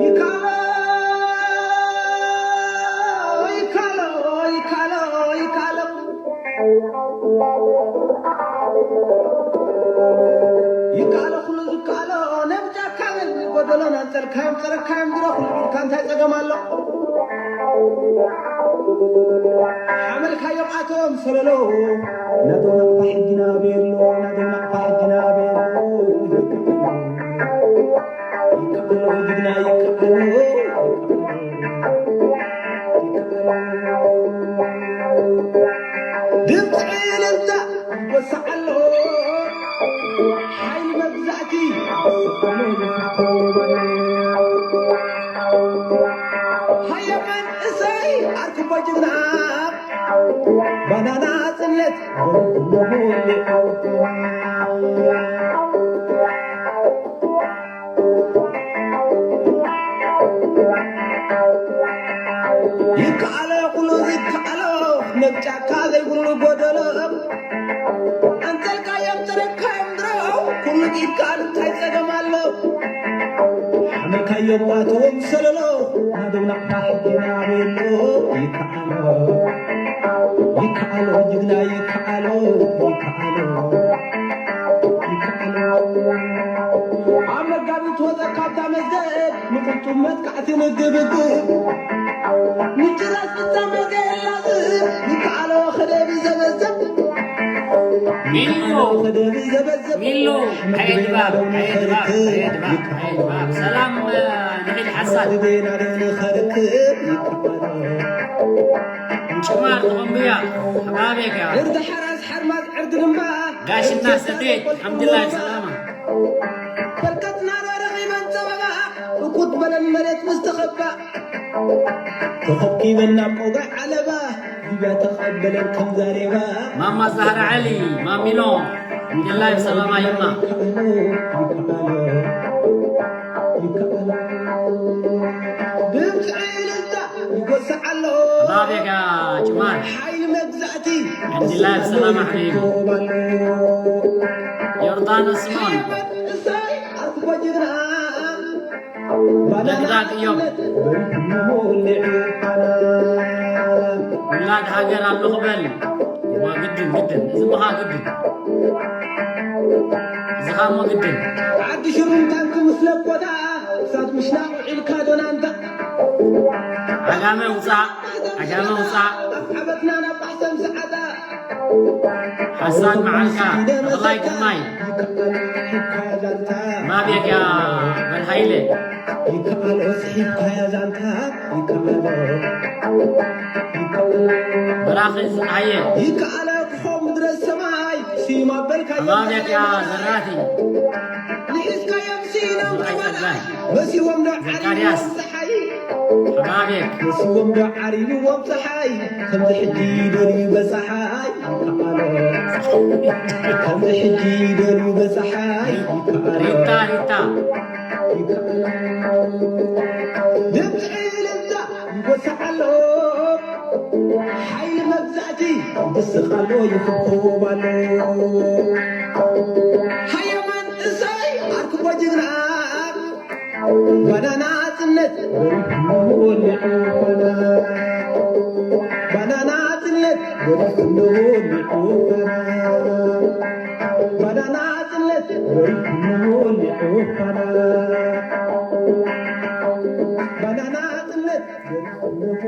ይካሎ ይካሎ ይካሎ ይካሎ ይካሎ ኩሉ ዝካሎ ነብጃ ካበል ጎደሎን ኣንጸልካዮም ጸረካዮም ድሮ ኩሉ ኢልካ እንታይ ጸገም ኣሎ? ሓመልካዮም ኣቶም ሰለሎ ናቶም ናቕፋ ሕጂ ናበየሎ ናቶም ናቕፋ ሕጂ ናበየሎ ይካሎ ጅግና ይካሎ ድምፂ ዕልልታ ይወስዓሎ ሓይሊ መግዛእቲ ሃየ መንእሰይ ኣርክቦ ጅግና ባናና ጽነት ይከኣሎ ኩሉ ዝከኣሎ ነብ ጫካ ዘይብሉ ጎደሎ ኣንጸልካዮም ጸረካዮም ድሮ ኩሉ ይከኣል እንታይ ጸገም ኣሎ ሓመልካዮም ኣቶም ሰለሎ ናደው ናቕፋ ሕጂ ናበሎ ይከኣሎ ይከኣሎ ጅግና ይከኣሎ ይከኣሎ ይከኣሎ ኣብ መጋቢት ወፀ ካብታ መዝገብ ንቁልጡም መጥቃዕቲ ምግብግብ ምጭራስ ፍጻመ ገላጽ ይከኣሎ ከደብ ዘበዘብ ሚሉ ከደብ ዘበዘብ ሚሉ ሓየ ድባብ ሓየ ድባብ ሓየ ድባብ ሓየ ድባብ ሰላም ንኺድ ሓሳድ ዜና ንኸርክብ ይከኣሎ ጭማር ተቐንብያ ኣባቤካ ዕርዲ ሓራስ ሓርማዝ ዕርዲ ድማ ጋሽና ሰዴት ሓምድላይ ሰላማ በርከትና ዶ ረኺበን ጸበባ እኩት በለን መሬት ምስ ተኸባ ተኸብኪበን ናብ ቆጋዕ ዓለባ ሊብያ ተቐበለን ከም ዛሬባ ማማ ዛህራ ዓሊ ማሚሎ ሓምድላይ ሰላማ ይማ ይከኣሎ ይከኣሎ ይከኣሎ ድምፂ ዕልልታ ይጎስዕ ኣሎ ባቤጋ ጭማር ሓይሊ መግዛእቲ ሓምድላይ ሰላማ ሓቢቢ ዮርዳኖስ ስምኦን እሳይ ኣርክቦ ጅግና ዳግዳግ እዮም ውላድ ሃገር ኣለኹ በል እዋ ግድን ግድን እዚ ምኻ ግድን እዚ ኻሞ ግድን ዓዲ ሽሩን ታንክ ምስ ለቆታ ክሳብ ምሽና ውዒልካ ዶናንታ ዓጋመ ውፃእ ዓጋመ ውፃእ ኣብ ዓበትና ናብ ዓሰም ሰዓታ ሓሳድ መዓልካ ተኽላይ ግርማይ ማቤቅያ በል ሃይለ ይከኣሎ ስሒብካያ ዛንታ ይከኣሎ በራኺ ዝዓየ ይከኣሎ ክኾ ምድረ ሰማይ ስዩም ኣበልካዮ ማቤቅያ ዘራፊ ንሒዝካዮም ስኢኖም ዝዓይ ተባልዓይ ጸጋይ መሲዎም ዶ ዘካርያስ ዓሪቦም ፀሓይ ሓባቤ መሲዎም ዶ ዓሪብዎም ፀሓይ ከምዚ ሕጂ ደልዩ በፀሓይ ይከኣሎ ከምዚ ሕጂ ደልዩ በፀሓይ ይከኣሎ ሪታ ሪታ ይከኣሎ ድምፂ ዕልልታ ይጎስዕ ኣሎ ሓይሊ መግዛእቲ ይድስቕ ኣሎ ይኹብኩብ ኣሎ ሃየ መንእሰይ ኣርክቦ ጅግና ባናና ጽነት ወሊዑ ባና ባናና ጽነት ወሊዑ ባና ባናና ጽነት ወሊዑ ባና ባናና ጽነት ወሊዑ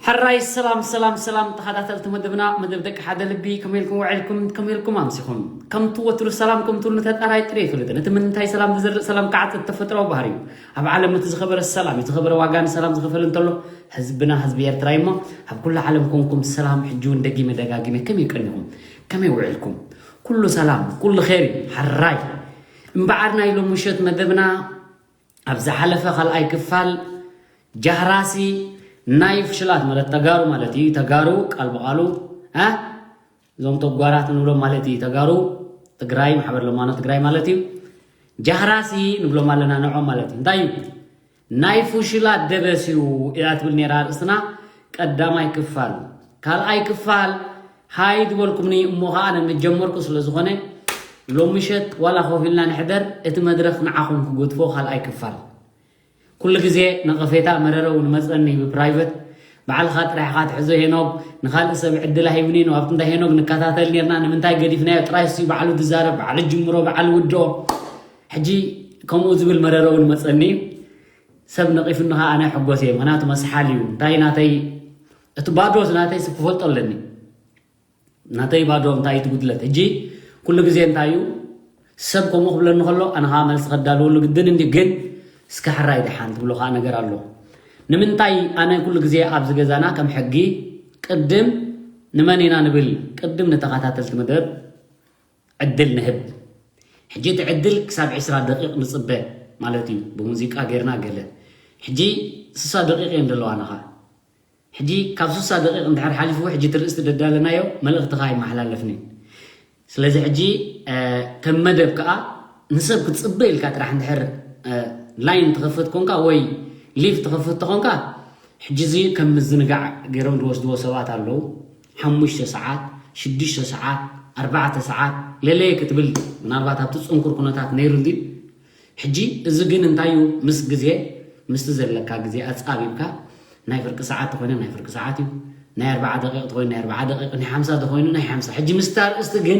ሕራይ ሰላም ሰላም ሰላም ተኸታተልቲ መደብና መደብ ደቂ ሓደ ልቢ ከመይ ኢልኩም ውዒልኩም ከመይ ኢልኩም ኣምሲኹም ከምቲ ወትሩ ሰላም ከምትብሉ ተጣራይ ጥሪ ይፈልጥን እቲ ምንታይ ሰላም ዝዘርእ ሰላም ከዓጽድ ተፈጥራዊ ባህሪ እዩ ኣብ ዓለም እቲ ዝኸበረ ሰላም እዩ ዝኸበረ ዋጋ ንሰላም ዝኸፈል እንተሎ ህዝብና ህዝቢ ኤርትራ እዩ እሞ ኣብ ኩሉ ዓለም ኮንኩም ሰላም ሕጂ እውን ደጊመ ደጋጊመ ከመይ ቀኒኹም ከመይ ውዒልኩም ኩሉ ሰላም ኩሉ ኸይር እዩ ሕራይ እምበዓር ናይ ሎም ምሸት መደብና ኣብ ዝሓለፈ ካልኣይ ክፋል ጃህራሲ ናይ ፍሽላት ማለት ተጋሩ ማለት እዩ ተጋሩ ቃል ብቃሉ እ እዞም ተጓራት ንብሎም ማለት እዩ ተጋሩ ትግራይ ማሕበር ለማኖ ትግራይ ማለት እዩ ጃህራሲ ንብሎም ኣለና ንዖም ማለት እዩ እንታይ እዩ ናይ ፍሽላት ደበስ እዩ እያ ትብል ነራ ርእስትና ቀዳማይ ክፋል። ካልኣይ ክፋል ሃይ ዝበልኩምኒ እሞ ኸዓ ኣነ መጀመርኩ ስለ ዝኾነ ሎሚ ምሸት ዋላ ኮፍ ኢልና ንሕደር፣ እቲ መድረኽ ንዓኹም ክገድፎ። ካልኣይ ክፋል። ኩሉ ግዜ ነቐፌታ መረረ እውን መጸኒ ብፕራይቨት። ባዕልኻ ጥራሕ ኢኻ ትሕዞ ሄኖግ፣ ንኻልእ ሰብ ዕድል ኣይህብን እዩ። ኣብቲ እንዳ ሄኖግ ንከታተል ኔርና፣ ንምንታይ ገዲፍናዮ? ጥራይ እሱ ባዕሉ ዝዛረብ፣ ባዕሉ ጅምሮ፣ ባዕሉ ውድኦ። ሕጂ ከምኡ ዝብል መረረ እውን መጸኒ እዩ። ሰብ ነቒፍኒ ኸዓ ኣነ ሕጎስ እየ፣ ምኽንያቱ መስሓል እዩ። እንታይ ናተይ፣ እቲ ባዶ ናተይ ስብ ክፈልጦ ኣለኒ። ናተይ ባዶ እንታይ እዩ እቲ ጉድለት? ሕጂ ኩሉ ግዜ እንታይ እዩ ሰብ ከምኡ ክብለኒ ከሎ ኣነ ኸዓ መልሲ ከዳልወሉ ግድን እንዲ። ግን እስከ ሕራይ ደሓን ትብሎ ኸዓ ነገር ኣሎ። ንምንታይ ኣነ ኩሉ ግዜ ኣብዚ ገዛና ከም ሕጊ ቅድም ንመን ኢና ንብል? ቅድም ንተኸታተልቲ መደብ ዕድል ንህብ። ሕጂ እቲ ዕድል ክሳብ ዕስራ ደቂቕ ንጽበ ማለት እዩ። ብሙዚቃ ጌርና ገለ። ሕጂ ስሳ ደቂቕ እየን ዘለዋ ንኻ። ሕጂ ካብ ስሳ ደቂቕ እንድሕር ሓሊፉ፣ ሕጂ እቲ ርእስቲ ደዳለናዮ መልእኽትኻ ኣይመሓላለፍን እዩ። ስለዚ ሕጂ፣ እ፣ ከም መደብ ከኣ ንሰብ ክትጽበ ኢልካ ጥራሕ እንድሕር፣ እ፣ ላይን ትኸፍት ኮንካ ወይ ሊቭ ትኸፍት ተኾንካ፣ ሕጂ እዚ ከም ምዝንጋዕ ገይሮም ዝወስድዎ ሰባት ኣለዉ። ሓሙሽተ ሰዓት፣ ሽዱሽተ ሰዓት፣ ኣርባዕተ ሰዓት ለለየ ክትብል፣ ምናልባት ኣብቲ ጽንኩር ኩነታት ነይሩ እንድዩ። ሕጂ እዚ ግን እንታይ እዩ? ምስ ግዜ፣ ምስቲ ዘለካ ግዜ ኣጻቢብካ፣ ናይ ፍርቂ ሰዓት ተኾይኑ ናይ ፍርቂ ሰዓት እዩ፣ ናይ ኣርብዓ ደቂቕ ተኾይኑ ናይ ኣርብዓ ደቂቕ፣ ናይ ሓምሳ ተኾይኑ ናይ ሓምሳ። ሕጂ ምስታ ኣርእስቲ ግን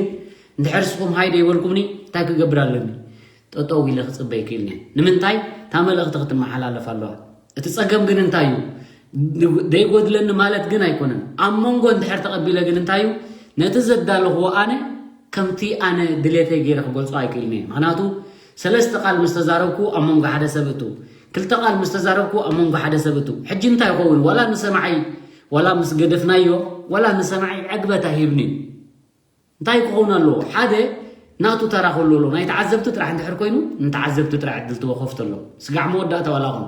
እንድሕር ንስኹም ሃይ ደይበልኩምኒ እንታይ ክገብር ኣለኒ? ጠጠው ኢለ ክጽበ ይክእልኒ። ንምንታይ? እታ መልእኽቲ ክትመሓላለፍ ኣለዋ። እቲ ጸገም ግን እንታይ እዩ? ደይጎድለኒ ማለት ግን ኣይኮነን። ኣብ መንጎ እንድሕር ተቐቢለ ግን እንታይ እዩ? ነቲ ዘዳለኽዎ ኣነ ከምቲ ኣነ ድሌተይ ገይረ ክገልጾ ኣይክእልን እየ። ምኽንያቱ ሰለስተ ቃል ምስ ተዛረብኩ ኣብ መንጎ ሓደ ሰብ እቱ፣ ክልተ ቃል ምስ ተዛረብኩ ኣብ መንጎ ሓደ ሰብ እቱ። ሕጂ እንታይ ይኸውን? ዋላ ንሰማዒ፣ ዋላ ምስ ገደፍናዮ፣ ዋላ ንሰማዒ ዕግበት ኣይህብን እዩ። እንታይ ክኸውን ኣለዎ? ሓደ ናቱ ተራ ክህሉ ኣለዎ። ናይ ተዓዘብቲ ጥራሕ እንድሕር ኮይኑ፣ ንተዓዘብቲ ጥራሕ ዕድል ትወኸፍቶ ኣሎ። ስጋዕ መወዳእታ ዋላ ኹን።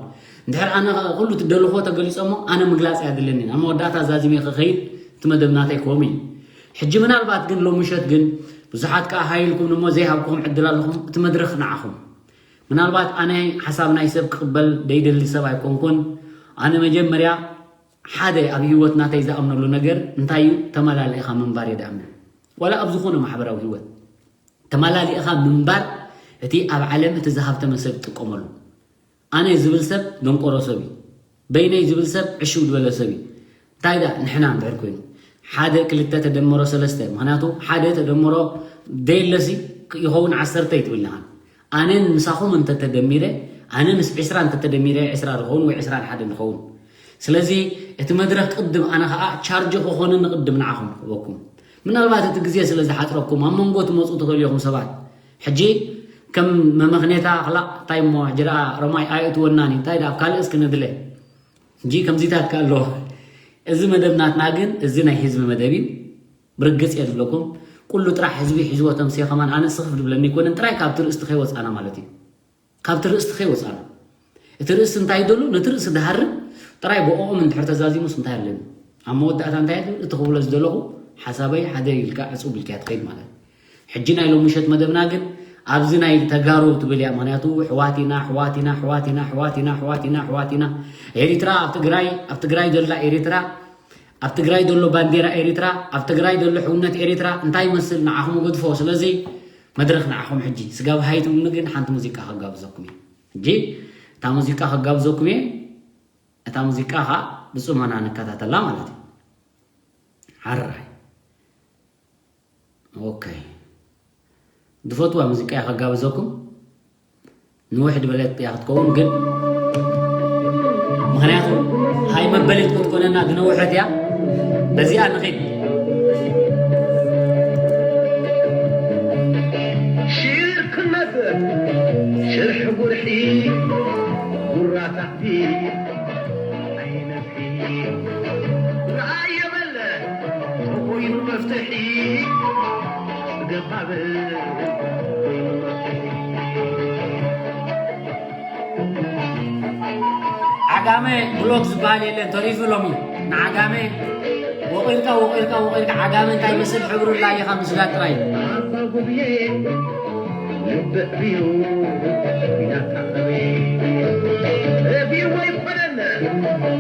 እንድሕር ኣነ ኩሉ ትደልኽዎ ተገሊጾ እሞ፣ ኣነ ምግላጽ ኣየድልየንን። ኣብ መወዳእታ ዛዚመ ክኸይድ እቲ መደብ ናተይ ክኸውን እዩ። ሕጂ ምናልባት ግን ሎሚ ምሸት ግን ብዙሓት ከኣ ሃይ ኢልኩም እሞ ዘይሃብኩኹም ዕድል ኣለኹም። እቲ መድረኽ ንዓኹም። ምናልባት ኣነ ሓሳብ ናይ ሰብ ክቕበል ደይደሊ ሰብ ኣይኮንኩን። ኣነ መጀመርያ ሓደ ኣብ ህይወት ናተይ ዝኣምነሉ ነገር እንታይ እዩ? ተመላሊእኻ ምንባር እየ ዝኣምን። ዋላ ኣብ ዝኾነ ማሕበራዊ ህይወት ተመላሊእኻ ምንባር እቲ ኣብ ዓለም እቲ ዝሃብተመ ሰብ ይጥቀመሉ። ኣነ ዝብል ሰብ ደንቆሮ ሰብ እዩ። በይነይ ዝብል ሰብ ዕሽው ዝበለ ሰብ እዩ። እንታይ ደኣ ንሕና እንድሕር ኮይኑ ሓደ ክልተ ተደመሮ ሰለስተ፣ ምኽንያቱ ሓደ ተደመሮ ደየለሲ ይኸውን ዓሰርተ ይትብል ንኻ። ኣነ ምሳኹም እንተተደሚረ፣ ኣነ ምስ ዕስራ እንተተደሚረ ዕስራ ዝኸውን ወይ ዕስራን ሓደን ዝኸውን። ስለዚ እቲ መድረኽ ቅድም ኣነ ኸኣ ቻርጅ ክኾነኒ ቅድም ንዓኹም ክህበኩም። ምናልባት እቲ ግዜ ስለ ዝሓጽረኩም ኣብ መንጎ ትመጹ ትኽእሉ ኢኹም ሰባት። ሕጂ ከም መመኽኔታ ክላእ እንታይ እሞ ሕጂ ደኣ ረማይ ኣየእትወናን እዩ፣ እንታይ ደኣ ኣብ ካልእ እስኪ ንድለ። ሕጂ ከምዚታት ከ ኣለዎ። እዚ መደብ ናትና ግን እዚ ናይ ህዝቢ መደብ እዩ። ብርግጽ እየ ዝብለኩም። ኩሉ ጥራሕ ህዝቢ ሒዝዎ ተምስየ ከማን ኣነ ስኽፍ ዝብለኒ ኣይኮነን፣ ጥራይ ካብቲ ርእስቲ ከይወጻና ማለት እዩ። ካብቲ ርእስቲ ከይወጻና። እቲ ርእሲ እንታይ ደሉ፣ ነቲ ርእሲ ድሃርም ጥራይ ብኦኦም እንድሕር ተዛዚሙስ እንታይ ኣለኒ? ኣብ መወዳእታ እንታይ ደሉ፣ እቲ ክብሎ ዝደለኹ ሓሳበይ ሓደ ኢልካ ዕጹብ ኢልካ ትኸይድ ማለት እዩ። ሕጂ ናይ ሎሚ ምሸት መደብና ግን ኣብዚ ናይ ተጋሩ ትብል እያ። ምኽንያቱ ኣሕዋት ኢና፣ ኣሕዋት ኢና፣ ኣሕዋት ኢና፣ ኣሕዋት ኢና፣ ኣሕዋት ኢና፣ ኣሕዋት ኢና። ኤሪትራ ኣብ ትግራይ፣ ኣብ ትግራይ ዘላ ኤሪትራ፣ ኣብ ትግራይ ዘሎ ባንዴራ ኤሪትራ፣ ኣብ ትግራይ ዘሎ ሕውነት ኤሪትራ እንታይ ይመስል ንዓኹም ገድፎ። ስለዚ መድረኽ ንዓኹም ሕጂ። ስጋብ ሃይ ትብሉኒ ግን ሓንቲ ሙዚቃ ከጋብዘኩም እየ። ሕጂ እታ ሙዚቃ ከጋብዘኩም እየ። እታ ሙዚቃ ኸኣ ብጽሞና ንከታተላ ማለት እዩ። ሓራይ። ኦኬ። ዝፈትዋ ሙዚቃ እያ ከጋብዘኩም። ንውሕ ዝበለት እያ ክትከውን ግን፣ ምኽንያቱ ሃይ መበሊት ክትኮነና ዝነውሐት እያ። በዚኣ ንኺድ። ሽርክነት ሽርሒ ጉርሒ ጉራ ታሕቲ ኣይነፍሒ ረኣየ በለ ተኾይኑ መፍትሒ ገባብ ኮይኑ መፍትሒ ዓጋመ ብሎክ ዝበሃል የለን ተሪፉ ሎሚ። ንዓጋመ ወቒርካ ወቒርካ ወቒርካ ዓጋመ እንታይ ይመስል ሕብሩ ላይኻ ምስጋድ ጥራይ። ኣባ ጉብየ ልብዕ ቢሩ ቢናታ ኸበየ እቢዎ ይኮነን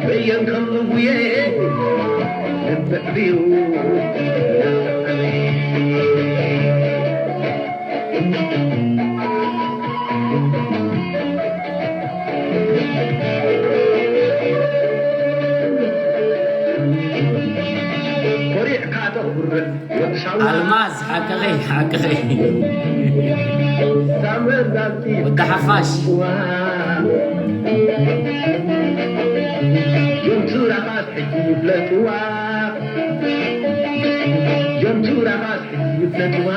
በየን ከም እጉየ መዕቢሩ። ኮሪዕካ ተኹርዕ ወዲ ሳዋ። ኣልማዝ፣ ሓቅኺ፣ ሓቅኺ። ሳምር ዳልቲ ወዲ ሓፋሽ። ዋ። ዮምቱ ራኻስ ሕጂ ይፍለጥዋ። ዮምቱ ራኻስ ሕጂ ይፍለጥዋ።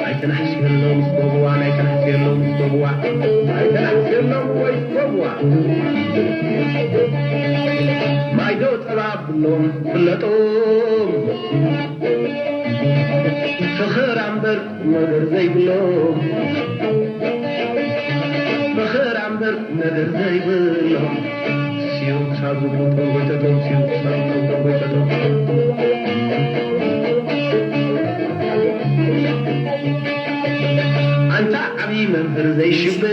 ኣይተናሕስየሎም ስጎብዋ፣ ኣይተናሕስየሎም ስጎብዋ። ኣይተናሕስየሎም ወይ ስጎብዋ። ማይዶ ጸባ ብሎም ፍለጦም። ፍኽራ እምበር ነገር ዘይብሎም። ፍኽራ እምበር ነገር ዘይብሎም። ሲዩ ክሳብ ዝብሉ ጠንጎይተቶም፣ ሲዩ ክሳብ ዝብሉ ጠንጎይተቶም። ኣንታ ዓብዪ መምህር ዘይሽበር፣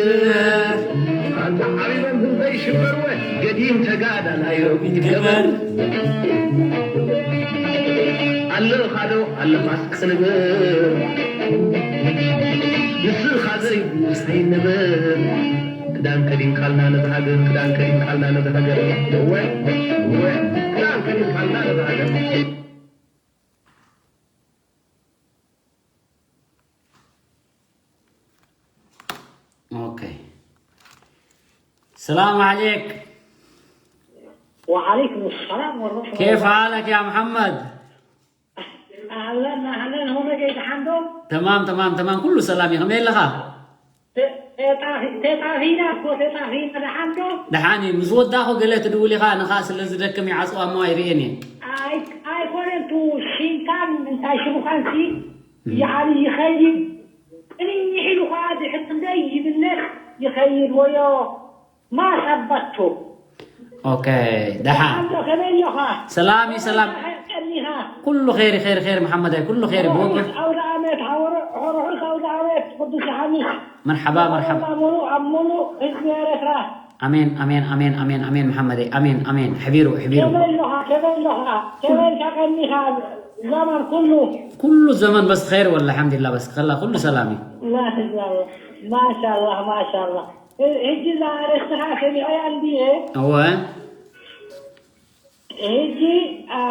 ኣንታ ዓብዪ መምህር ዘይሽበር፣ ወ ገዲም ተጋዳላይ ረጒድ ገበር። ኣለኻ ዶ ኣለኻስ ክንብር፣ ንስኻ ዘይብሉስ ኣይንብር። ክዳን ከዲንካልና ነዛ ሃገር፣ ክዳን ከዲንካልና ነዛ ሃገር። እወ፣ እወ፣ ክዳን ከዲንካልና ነዛ ሃገር። ኦኬ። ሰላም ዓሌክ። ወዓለይኩም ሰላም ወረሕመቱላህ። ኬፍ ሓለክ ያ መሓመድ? ኣህለን፣ ኣህለን፣ ሆነ ጌታ ሓንዶ? ተማም፣ ተማም፣ ተማም። ኩሉ ሰላም እዩ። ከመይ ኣለኻ? ተ-፣ ተጣፊ-፣ ተጣፊና እኮ፣ ተጣፊና። ደሓን ዶ? ደሓን እዩ። ምስ ወዳእኹ ገለ ትድውል ኢኻ፣ ንኻ ስለ ዝደክም ይዓጽዋ እሞ ኣይርእየን እየ። ኣይ-፣ ኣይኮነን፣ ቱ ሽንካን እንታይ ሽሙ ኻንሲ እም። ይዓቢ ይኸይድ። ቅንይሕ ኢሉ ኸዓ ድሕር ክንደይ ይብለክ ይኸይድ። ወዮ፣ ማስ ኣባቶ። ኦኬ፣ ደሓን። ደሓን ዶ፣ ከመይ ኣለኻ? ሰላም እዩ፣ ሰላም። ከመይ ቀኒኻ? ኩሉ ኸይሪ፣ ኸይሪ፣ ኸይሪ፣ መሓመዳይ፣ ኩሉ ኸይሪ። ብወገን ርሑስ ኣውደ ዓመት፣ ሓወረ-፣ ርሑስ ኣውደ ዓመት፣ ቅዱስ ዮሃንስ። መርሓባ፣ መርሓባ። ኣብ ሙሉእ፣ ኣብ ሙሉእ ህዝቢ ኤርትራ። ኣሜን፣ ኣሜን፣ ኣሜን፣ ኣሜን፣ ኣሜን፣ መሓመደይ። ኣሜን፣ ኣሜን። ሕቢሩ፣ ሕቢሩ። ከመይ ኣለኻ? ከመይ ኣለኻ? ከመይ ቀኒኻ? ዘመን ኩሉ። ኩሉ ዘመን በስ ኸይር ወላ፣ ኣልሓምዱሊላህ፣ በስ ከላ ኩሉ ሰላም እዩ። ማሻላህ፣ ማሻላህ፣ ማሻላህ። ህ-፣ ህጂ እዛ ኣርእስትኻ ሰሚዐያ እንድየ። እወ። ህጂ፣ አ፣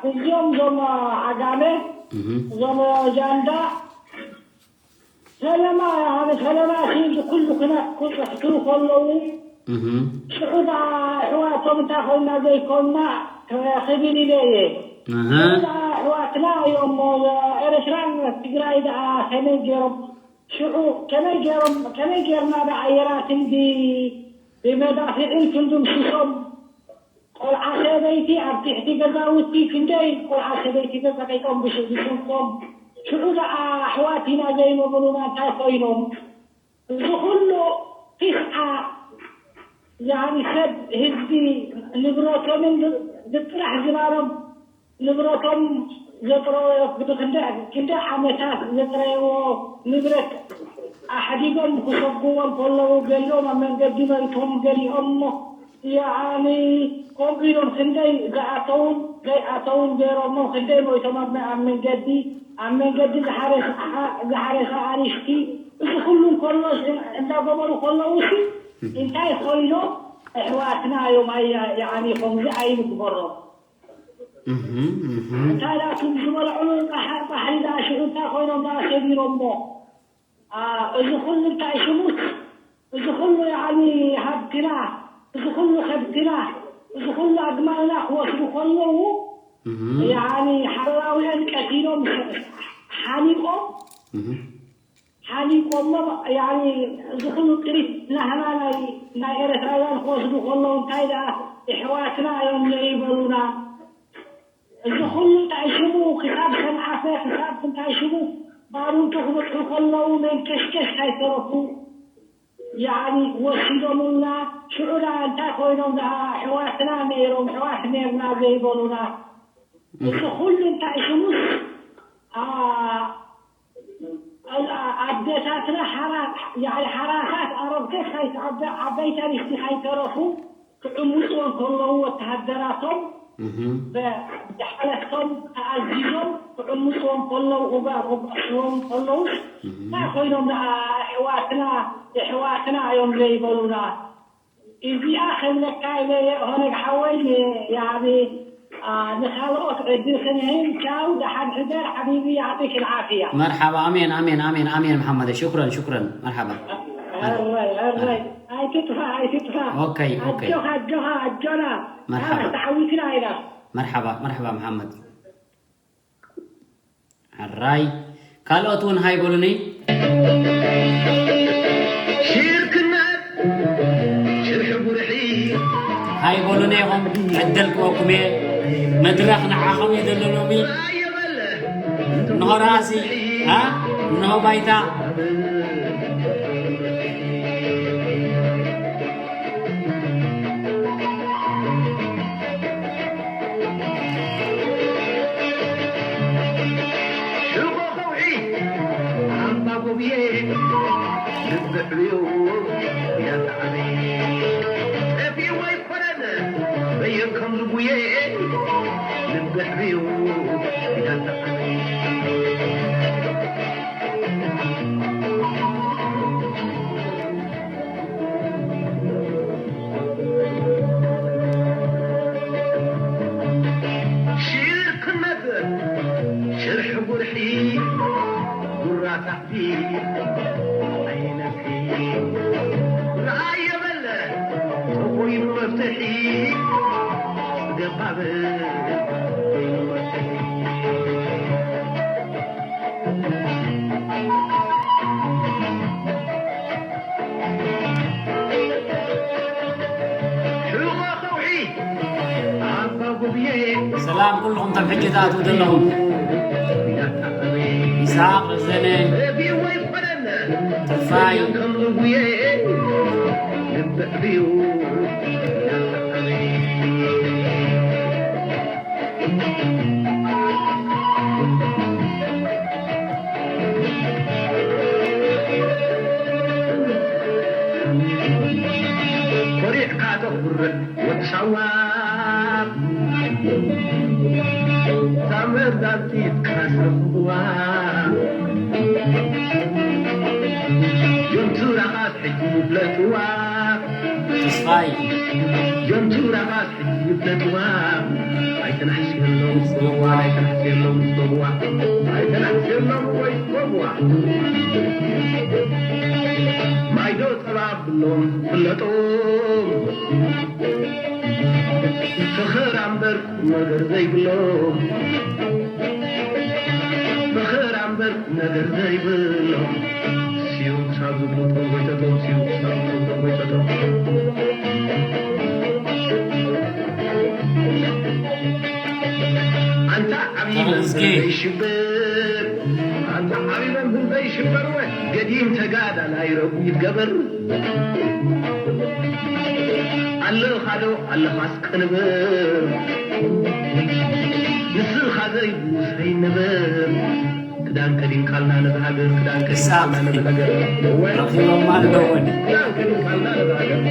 እዚኦም እዞም ዓጋመ፣ እህ። እዞም ጃንዳ፣ ፈለማ፣ ኣነ ፈለማ፣ እዚ ኩሉ ኩናት ክጽሕቱ ከለዉ፣ እህ። ሽዑ ደኣ ኣሕዋቶም እንታይ ኮይና ዘይኮና ክብል ኢለ እየ። እህ። ሽዑ ደኣ ኣሕዋትና እዮም፣ ኤርትራን ትግራይ ደኣ ከመይ ገይሮም፣ ሽዑ ከመይ ገይሮም፣ ከመይ ገይርና ደኣ ኣየራትን ብ-፣ ብመዳፍዕን ክንድምስሶም፣ ቆልዓ ሰበይቲ ኣብ ትሕቲ ገዛውቲ ክንደይ ቆልዓ ሰበይቲ ተጸቒጦም ብሽ-፣ ብስንቆም። ሽዑ ደኣ ኣሕዋት ኢና ዘይምብሉና እንታይ ኮይኖም? እዚ ኩሉ ቲስዓ፣ ያኒ ሰብ ህዝቢ ንብረቶምን ብ-፣ ብጥራሕ ዝባኖም ንብረቶም ዘጥረዮ፣ ክንደ-፣ ክንደይ ዓመታት ዘጥረይዎ ንብረት ኣሕዲጎም ክሰጉዎ እንከለዉ፣ ገሊኦም ኣብ መንገዲ መይቶም፣ ገሊኦም ያኒ ከምኡ ኢሎም ክንደይ ዝኣተውን ዘይኣተውን ገይሮሞም፣ ክንደይ ሞይቶም ኣብ፣ ኣብ መንገዲ፣ ኣብ መንገዲ ዝሓረሰ፣ ዝሓረሰ ኣንሽቲ፣ እዚ ኩሉ እንከሎ እንዳገበሩ ከለዉ ሲ እንታይ ኮይኖም? ኣሕዋትና እዮም። ኣያ-፣ ያኒ ከምዚ ኣይንግበሮም። እህ፣ እህ። እንታይ ደኣ እቶም ዝበልዕሉ ጻሓ-፣ ጻሕሊ ደኣ ሽዑ እንታይ ኮይኖም ደኣ ሰጊሮሞ? ኣ፣ እዚ ኩሉ እንታይ ሽሙት? እዚ ኩሉ ያኒ ሃብትና፣ እዚ ኩሉ ከብትና፣ እዚ ኩሉ ኣግማልና ክወስዱ ከለዉ፣ እህ። ያኒ ሓረራውያን ቀቲሎም ሓኒቆም፣ እህ። ሓኒቆሞ፣ ያኒ እዚ ኩሉ ጥሪት ናህና ናይ፣ ናይ ኤርትራውያን ክወስዱ ከለዉ እንታይ ደኣ ኣሕዋትና እዮም ዘይበሉና? እዚ ኩሉ እንታይ ሽሙ ክሳብ ሰንዓፈ፣ ክሳብ እንታይ ሽሙ ባሩንቱ ክበጽሑ ከለዉ መንከሽከሽ ካይተረፉ፣ ያኒ ወሲዶምልና። ሽዑ ደኣ እንታይ ኮይኖም ደኣ ኣሕዋትና ነይሮም፣ ኣሕዋት ነይርና ዘይበሉና? እዚ ኩሉ እንታይ ሽሙስ፣ ኣ፣ ኣ-፣ ኣዴታትና ሓራ-፣ ያኒ ሓራሳት ኣረግቶት ካይተ-፣ ዓበ-፣ ዓበይቲ ኣንስቲ ካይተረፉ ክዕምፁ ከለዉ ወተሃደራቶም ብሓለፍቶም ተኣዚዞም ክዕምፁዎም ከለዉ፣ እባ ክብዕዎም ከለዉ፣ እንታይ ኮይኖም ደኣ ኣሕዋትና፣ ኣሕዋትና እዮም ዘይበሉና? እዚኣ ክብለካ ኢለ እየ፣ ኦነግ ሓወይ፣ ንያቢ፣ ኣ፣ ንኻልኦት ዕድል ክንህብ። ቻው፣ ደሓን ሕደር ሓቢቢ፣ ያዕጢክ ልዓፍያ። መርሓባ፣ ኣሜን፣ ኣሜን፣ ኣሜን፣ ኣሜን፣ መሓመደ። ሽኩረን፣ ሽኩረን። መርሓባ። ሕራይ፣ ሕራይ። ኣይትጥፋእ፣ ኣይትጥፋእ። ኦኬ፣ ኦኬ። ኣጆኻ፣ ኣጆኻ፣ ኣጆና። መርሓባ። ተዓዊትና ኢና። መርሓባ፣ መርሓባ፣ መሓመድ። ሕራይ። ካልኦት እውን ሃይ በሉኒ። ሽርክነት ሽርሒ ጉርሒ። ሃይ በሉኒ ኢኹም፣ ዕድል ክወኩም እየ። መድረኽ ንዓኹም እዩ ዘሎ ሎሚ። ኣየበለ። እንሆ ራእሲ፣ አ? እንሆ ባይታ። ሽቦ ከውሒ ኣባ ጎብየ ልቢ ዕብዩ ያተዓበየ። ጠፊኡ ኣይኮነን በየን ከም ዝጉየ ልቢ ዕብዩ ያተዓበየ። ሽርክነት ሽርሒ ጉርሒ ጉራ ታሕቲ ኣይነፍሒ። ረኣየ በለ ተኾይኑ መፍትሒ ገባብ ኮይኑ መፍትሒ። ሽቦ ከውሒ ኣባ ጉብየ። ሰላም ኩልኹም፣ ቶም ሕጂ ትኣትዉ ዘለኹም። ይስሓቅ ረዘነ፣ ተስፋይ። ኮሪዕካ ተኹርዕ ወዲ ሳዋ፣ እታ መርዳእቲትካ ስርሕዋ። ጆንቱራኻስ ሕጂ ይፍለጥዋ። ተስፋይ። ጆንቱራኻስ ሕጂ ይፍለጥዋ። ኣይተናሕስየሎም ጽዋ፣ ኣይተናሕስየሎም ጽዋ። ኣይተናሕስየሎም ወይ ጽዋ። ማይዶ ጸባ ብሎም ፍለጦም። ፈኸራ እምበር ነገር ዘይብሎም። ፈኸራ እምበር ነገር ዘይብሎም። ሲዩ ክሳብ ዝብሉ ጠንጎይተቶም፣ ሲዩ ክሳብ ዝብሉ ጠንጎይተቶም። ኣንታ ዓብዪ መምህር ዘይሽበር፣ ኣንታ ዓብዪ መምህር ዘይሽበር፣ ወ ገዲም ተጋዳላይ ረጉ ይትገበር። ኣለኻ ዶ ኣለኻስ ቅንብር፣ ንስኻ ዘይብሉ ሰይንብር። ክዳን ከዲንካልና ነዚ ሃገር፣ ክዳን ከዲንካልና ነዚ ሃገር። እወ። ረኺቦማ ኣለዉ። ክዳን ከዲንካልና ነዚ ሃገር።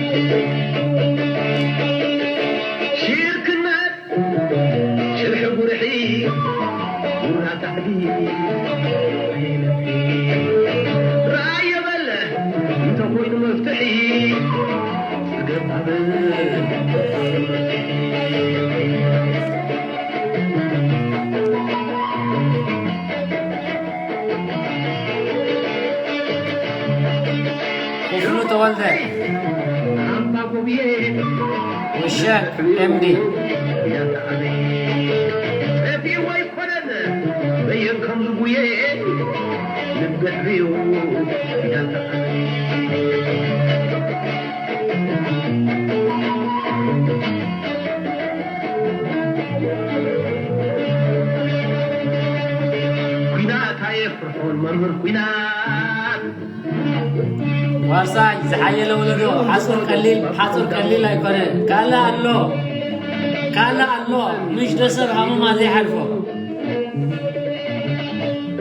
ሽርክነት ሽርሒ ጉርሒ ጉራ ታሕቲ። ረኣዮ በለ እንተኾይኑ መፍትሒ። ክፍሉ ተወልደ፣ ወሸክ ኤምዲ። በየን ከም ዝጉየ ልቢ ኣሕብዩ። ኲናት ኣየፍርሖን መምህር ኲናት። ዋርሳይ ዝሓየለ ወለዶ፣ ሓጹር ቀሊል፣ ሓጹር ቀሊል ኣይኮነን። ካልእ ኣሎ፣ ካልእ ኣሎ፣ ምሽ ዶ ሰብ ሃመማ ዘይሓልፎ።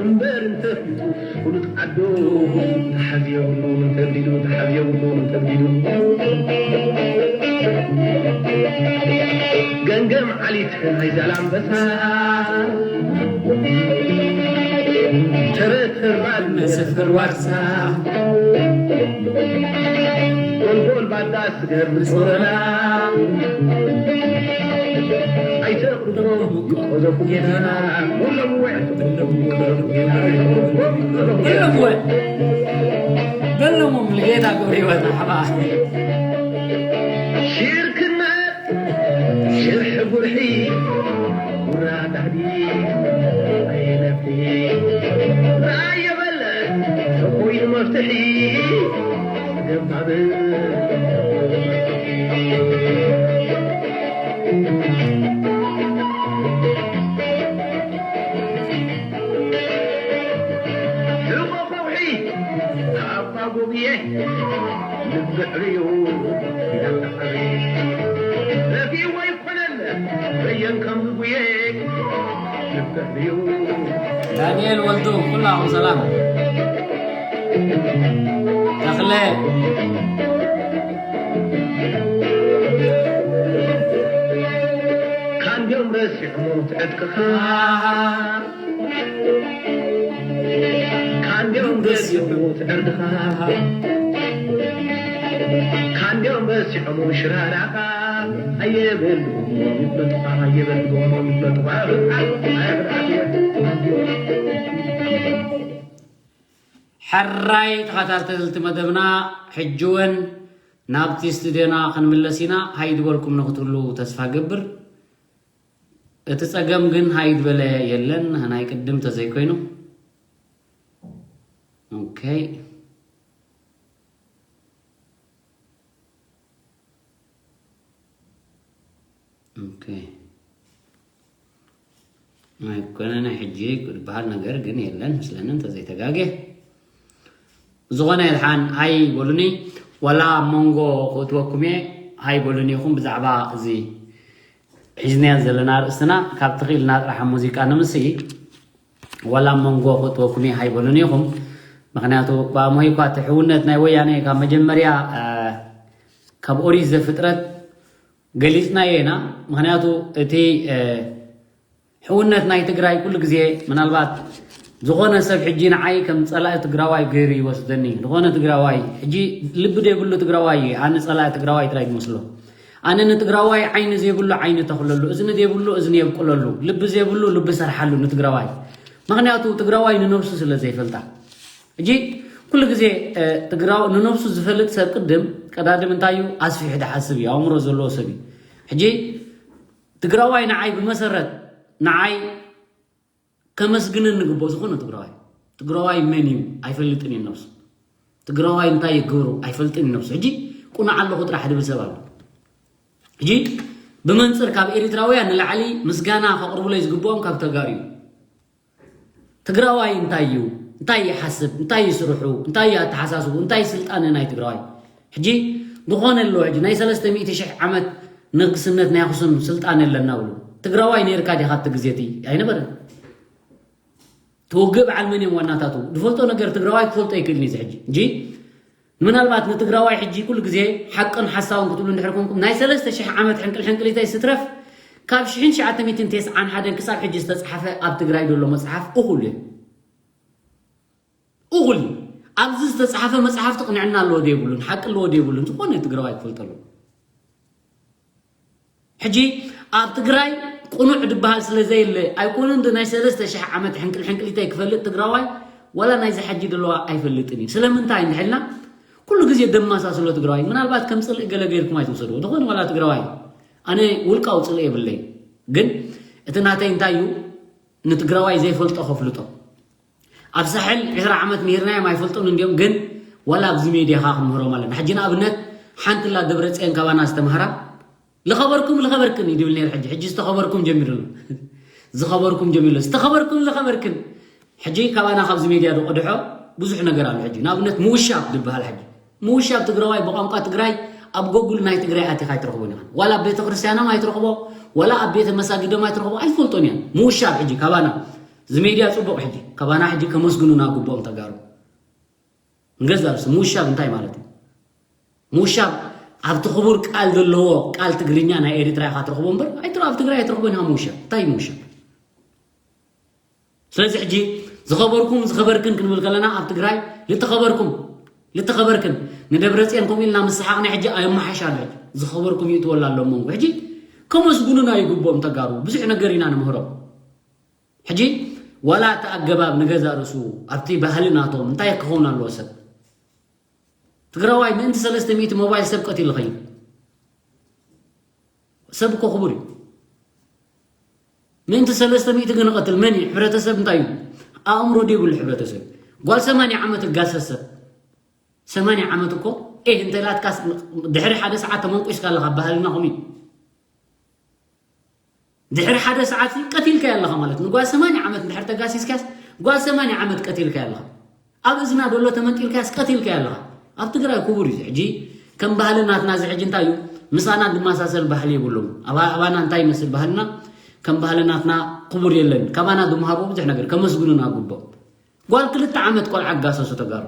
እምበር እንተ ፍሉጥ ዓዱ ተሓዝ የብሉን እንተብዲዱ፣ ተሓዝ የብሉን እንተብዲዱ። ገንገም ዓሊት ናይ ዛላምበሳ ተረተርባል መስፍር ዋርሳ ጎልጎል ባዳ ስገር ምጽወና ኣይተቕርቦ ይቆዘፉ ጌና ኩሎም ውዕቱ በለሞ በለሞ ሙሉጌታ ገብረ ህይወት ሓባ ሽርክነት ሽርሒ ጉርሒ ጉራ ዳህዲ ኣይነፍሒ ራየ በለ ኮይኑ መፍትሒ ገባብ ሕቆ ከውሒ ኣባ ጎብየ ልብዕርዩ ረፊዎ ይኮነን በየን ከም ዝጉየ ልብዕርዩ ዳንኤል ወልዱ ኩላኹም ሰላም ተኽለ ካንዲኦም ረሲዖም ትዕጥቅኻ ካንዲኦም ረሲዖም ትዕርድኻ ካንዲኦም ረሲዖም ሽራራኻ ኣየበልዎም ይፍለጡኻ ኣየበልዎም ይፍለጡኻ ሕራይ ተኸታተልቲ መደብና ሕጂ እውን ናብቲ ስቱድዮና ክንምለስ ኢና። ሃይ ዝበልኩም ንክትህሉ ተስፋ ገብር። እቲ ጸገም ግን ሃይ ዝበለ የለን፣ ናይ ቅድም ተዘይኮይኑ። ኦኬ። ኦኬ። ኣይኮነ ናይ ሕጂ ዝበሃል ነገር ግን የለን ምስለኒ እንተዘይተጋግየ። ዝኾነ የድሓን ሃይ በሉኒ፣ ዋላ ኣብ መንጎ ክእትወኩም እየ። ሃይ በሉኒ ኢኹም ብዛዕባ እዚ ሒዝናዮ ዘለና ኣርእስትና ካብ ትኽኢልና ጥራሕ ሙዚቃ ንምስኢ ዋላ ኣብ መንጎ ክእትወኩም እየ ሃይ በሉኒ ኢኹም። ምኽንያቱ ብኣሞይ እኳ እቲ ሕውነት ናይ ወያነ ካብ መጀመርያ እ፣ ካብ ኦሪት ዘፍጥረት ገሊፅናዮ ኢና። ምኽንያቱ እቲ እ፣ ሕውነት ናይ ትግራይ ኩሉ ግዜ ምናልባት ዝኾነ ሰብ ሕጂ ንዓይ ከም ፀላኢ ትግራዋይ ገይሩ ይወስደኒ። ዝኾነ ትግራዋይ ሕጂ ልቢ ዘይብሉ ትግራዋይ እዩ ኣነ ፀላኢ ትግራዋይ ጥራይ ዝመስሎ። ኣነ ንትግራዋይ ዓይኒ ዘይብሉ ዓይኒ ተኽለሉ፣ እዝኒ ዘይብሉ እዝኒ የብቁለሉ፣ ልቢ ዘይብሉ ልቢ ሰርሓሉ ንትግራዋይ። ምኽንያቱ ትግራዋይ ንነብሱ ስለ ዘይፈልጣ። ሕጂ ኩሉ ግዜ እ፣ ትግራው ንነብሱ ዝፈልጥ ሰብ ቅድም ቀዳድም እንታይ እዩ ኣስፊሑ ድሓስብ እዩ ኣእምሮ ዘለዎ ሰብ እዩ። ሕጂ ትግራዋይ ንዓይ ብመሰረት ንዓይ ከመስግነኒ ግቦ ዝኾነ ትግራዋይ ትግራዋይ መን እዩ ኣይፈልጥን እዩ ነብሱ ትግራዋይ እንታይ ይገብሩ ኣይፈልጥን እዩ ነብሱ ሕጂ ቁኑዕ ኣለኹ ጥራሕ ድብል ሰብ ኣሎ ሕጂ ብመንፅር ካብ ኤሪትራውያን ንላዕሊ ምስጋና ከቕርቡለይ ዝግብኦም ካብ ተጋሩ እዩ ትግራዋይ እንታይ እዩ እንታይ ይሓስብ እንታይ ይስርሑ እንታይ እዩ ኣተሓሳስቡ እንታይ ስልጣነ ናይ ትግራዋይ ሕጂ ዝኾነ ኣሎ ሕጂ ናይ ሰለስተ ሚእቲ ሽሕ ዓመት ንግስነት ናይ ኣኽሱም ስልጣን ኣለና ብሉ ትግራዋይ ነይርካ ዲኻ ኣብቲ ግዜ እቲ ኣይነበረን ትውግእ በዓል መን እዮም ዋናታቱ ዝፈልጦ ነገር ትግራዋይ ክፈልጦ ይክእል እዩ ሕጂ እንጂ ምናልባት ንትግራዋይ ሕጂ ኩሉ ግዜ ሓቅን ሓሳውን ክትብሉ እንድሕር ኮንኩም ናይ ሰለስተ ሽሕ ዓመት ሕንቅል ሕንቅሊተይ ስትረፍ ካብ ሽሕን ትሽዓተ ሚእትን ተስዓን ሓደን ክሳብ ሕጂ ዝተፅሓፈ ኣብ ትግራይ ዘሎ መፅሓፍ እኹል እዩ እኹል ኣብዚ ዝተፅሓፈ መፅሓፍቲ ቅንዕና ኣለዎ ዶ የብሉን ሓቂ ኣለዎ ዶ የብሉን ዝኾነ ትግራዋይ ክፈልጠሉ ሕጂ ኣብ ትግራይ ቁኑዕ ድበሃል ስለ ዘየለ ኣይኮነን ዶ ናይ ሰለስተ ሽሕ ዓመት ሕንቅል ሕንቅሊተይ ክፈልጥ ትግራዋይ ዋላ ናይዚ ሕጂ ዘለዋ ኣይፈልጥን እዩ ስለምንታይ እንድሕልና ኩሉ ግዜ ደማሳስሎ ትግራዋይ ምናልባት ከም ፅልኢ ገለ ገይርኩም ኣይትውሰድዎ ዝኾነ ዋላ ትግራዋይ ኣነ ውልቃዊ ፅልኢ የብለይ ግን እቲ ናተይ እንታይ እዩ ንትግራዋይ ዘይፈልጦ ከፍልጦ ኣብ ሳሕል ዕስራ ዓመት ምሂርናዮም ኣይፈልጡን እንዲዮም ግን ዋላ ኣብዚ ሜድያ ካ ክንምህሮም ኣለና ሕጂ ንኣብነት ሓንቲ ላ ደብረፅየን ካባና ዝተምሃራ ልኸበርኩም ልኸበርክን እዩ ድብል ነር ሕጂ ሕጂ ዝተኸበርኩም ጀሚሩ ኣሎ ዝኸበርኩም ጀሚሩ ዝተኸበርኩም ልኸበርክን ሕጂ ካባና ካብዚ ሜድያ ዝቆድሖ ብዙሕ ነገር ኣሎ ሕጂ ንኣብነት ምውሻብ ዝበሃል ሕጂ ምውሻብ ትግራዋይ ብቋንቋ ትግራይ ኣብ ጎጉል ናይ ትግራይ ኣቲኻ ኣይትረኽቦን ኢኻ ዋላ ኣብ ቤተ ክርስቲያኖም ኣይትረኽቦ ዋላ ኣብ ቤተ መሳጊዶም ኣይትረኽቦ ኣይትፈልጦን እያን ምውሻብ ሕጂ ካባና እዚ ሜድያ ፅቡቕ ሕጂ ካባና ሕጂ ከመስግኑና ግብኦም ተጋሩ ንገዛ ርእሱ ምውሻብ እንታይ ማለት እዩ ምውሻብ ኣብቲ ክቡር ቃል ዘለዎ ቃል ትግርኛ ናይ ኤርትራ ኢኻ ትረኽቦ እምበር ኣይትረ ኣብ ትግራይ ኣይትረኽቦን ኢኻ። ምውሻ እንታይ ምውሻ? ስለዚ ሕጂ ዝኸበርኩም ዝኸበርክን ክንብል ከለና ኣብ ትግራይ ልተኸበርኩም ልተኸበርክን ንደብረፅዮን ከምኡ ኢልና ምስሓቕና ሕጂ ኣየመሓሻሎ። ዝኸበርኩም ይእትወላ ኣሎ መንጎ ሕጂ ከመስጉኑና ይግብኦም ተጋሩ። ብዙሕ ነገር ኢና ንምህሮም። ሕጂ ዋላ እቲ ኣገባብ ንገዛ ርእሱ ኣብቲ ባህሊ ናቶም እንታይ ክኸውን ኣለዎ? ሰብ ትግራዋይ ምእንቲ ሰለስተ ሚእቲ ሞባይል ሰብ ቀቲሉ ኸይድ ሰብ እኮ ክቡር እዩ። ምእንቲ ሰለስተ ሚእቲ ግን ቐትል መን እዩ? ሕብረተሰብ እንታይ እዩ? ኣእምሮ ደይብሉ ሕብረተሰብ። ጓል ሰማንያ ዓመት እጋሰስ ሰብ ሰማንያ ዓመት እኮ ኤህ እንተላትካስ ድሕሪ ሓደ ሰዓት ተመንቁስካ ኣለኻ። ባህልና ኹም እዩ። ድሕሪ ሓደ ሰዓት ቀቲልካ ኣለኻ ማለት ንጓል ሰማንያ ዓመት ድሕሪ ተጋሲስካስ ጓል ሰማንያ ዓመት ቀቲልካ ኣለኻ። ኣብ እዝና ደሎ ተመንጢልካስ ቀቲልካ ኣለኻ። ኣብ ትግራይ ክቡር እዩ። ሕጂ ከም ባህሊ ናትና እዚ ሕጂ እንታይ እዩ? ምሳና ዝመሳሰል ባህሊ የብሎም። ኣባ- ኣባና እንታይ ይመስል ባህልና? ከም ባህሊ ናትና ክቡር የለን። ካባና ዝመሃርዎ ብዙሕ ነገር ከመስግኑና ግቦ። ጓል ክልተ ዓመት ቆልዓ ጋሰሱ ተጋሩ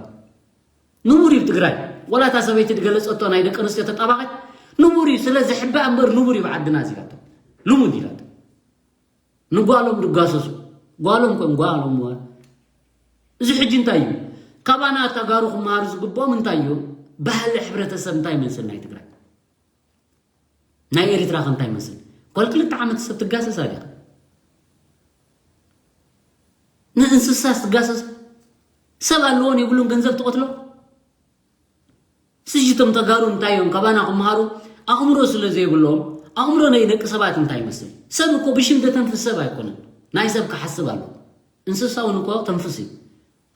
ንቡር እዩ። ትግራይ ወላ እታ ሰበይቲ ዝገለፀቶ ናይ ደቂ ኣንስትዮ ተጣባቂት ንቡር እዩ። ስለ ዝሕባእ እምበር ንቡር እዩ። ብዓድና እዚላቶ ልሙድ ኢላቶ ንጓሎም ድጋሰሱ ጓሎም ከም ጓሎም ወ- እዚ ሕጂ እንታይ እዩ? ካባና ተጋሩ ክመሃሩ ዝግብኦም እንታይ እዩ? ባህሊ ሕብረተሰብ እንታይ ይመስል ናይ ትግራይ? ናይ ኤርትራ ከ እንታይ ይመስል? ጓል ክልተ ዓመት ሰብ ትጋሰስ ኣዲኻ? ንእንስሳስ ትጋሰስ? ሰብ ኣለዎን የብሉን ገንዘብ ትቐትሎ? ስጅቶም ተጋሩ እንታይ እዮም ካባና ክመሃሩ? ኣእምሮ ስለ ዘይብሎም ኣእምሮ ናይ ደቂ ሰባት እንታይ ይመስል? ሰብ እኮ ብሽም ዘተንፍስ ሰብ ኣይኮነን። ናይ ሰብ ክሓስብ ኣሎ። እንስሳ እውን እኮ ተንፍስ እዩ።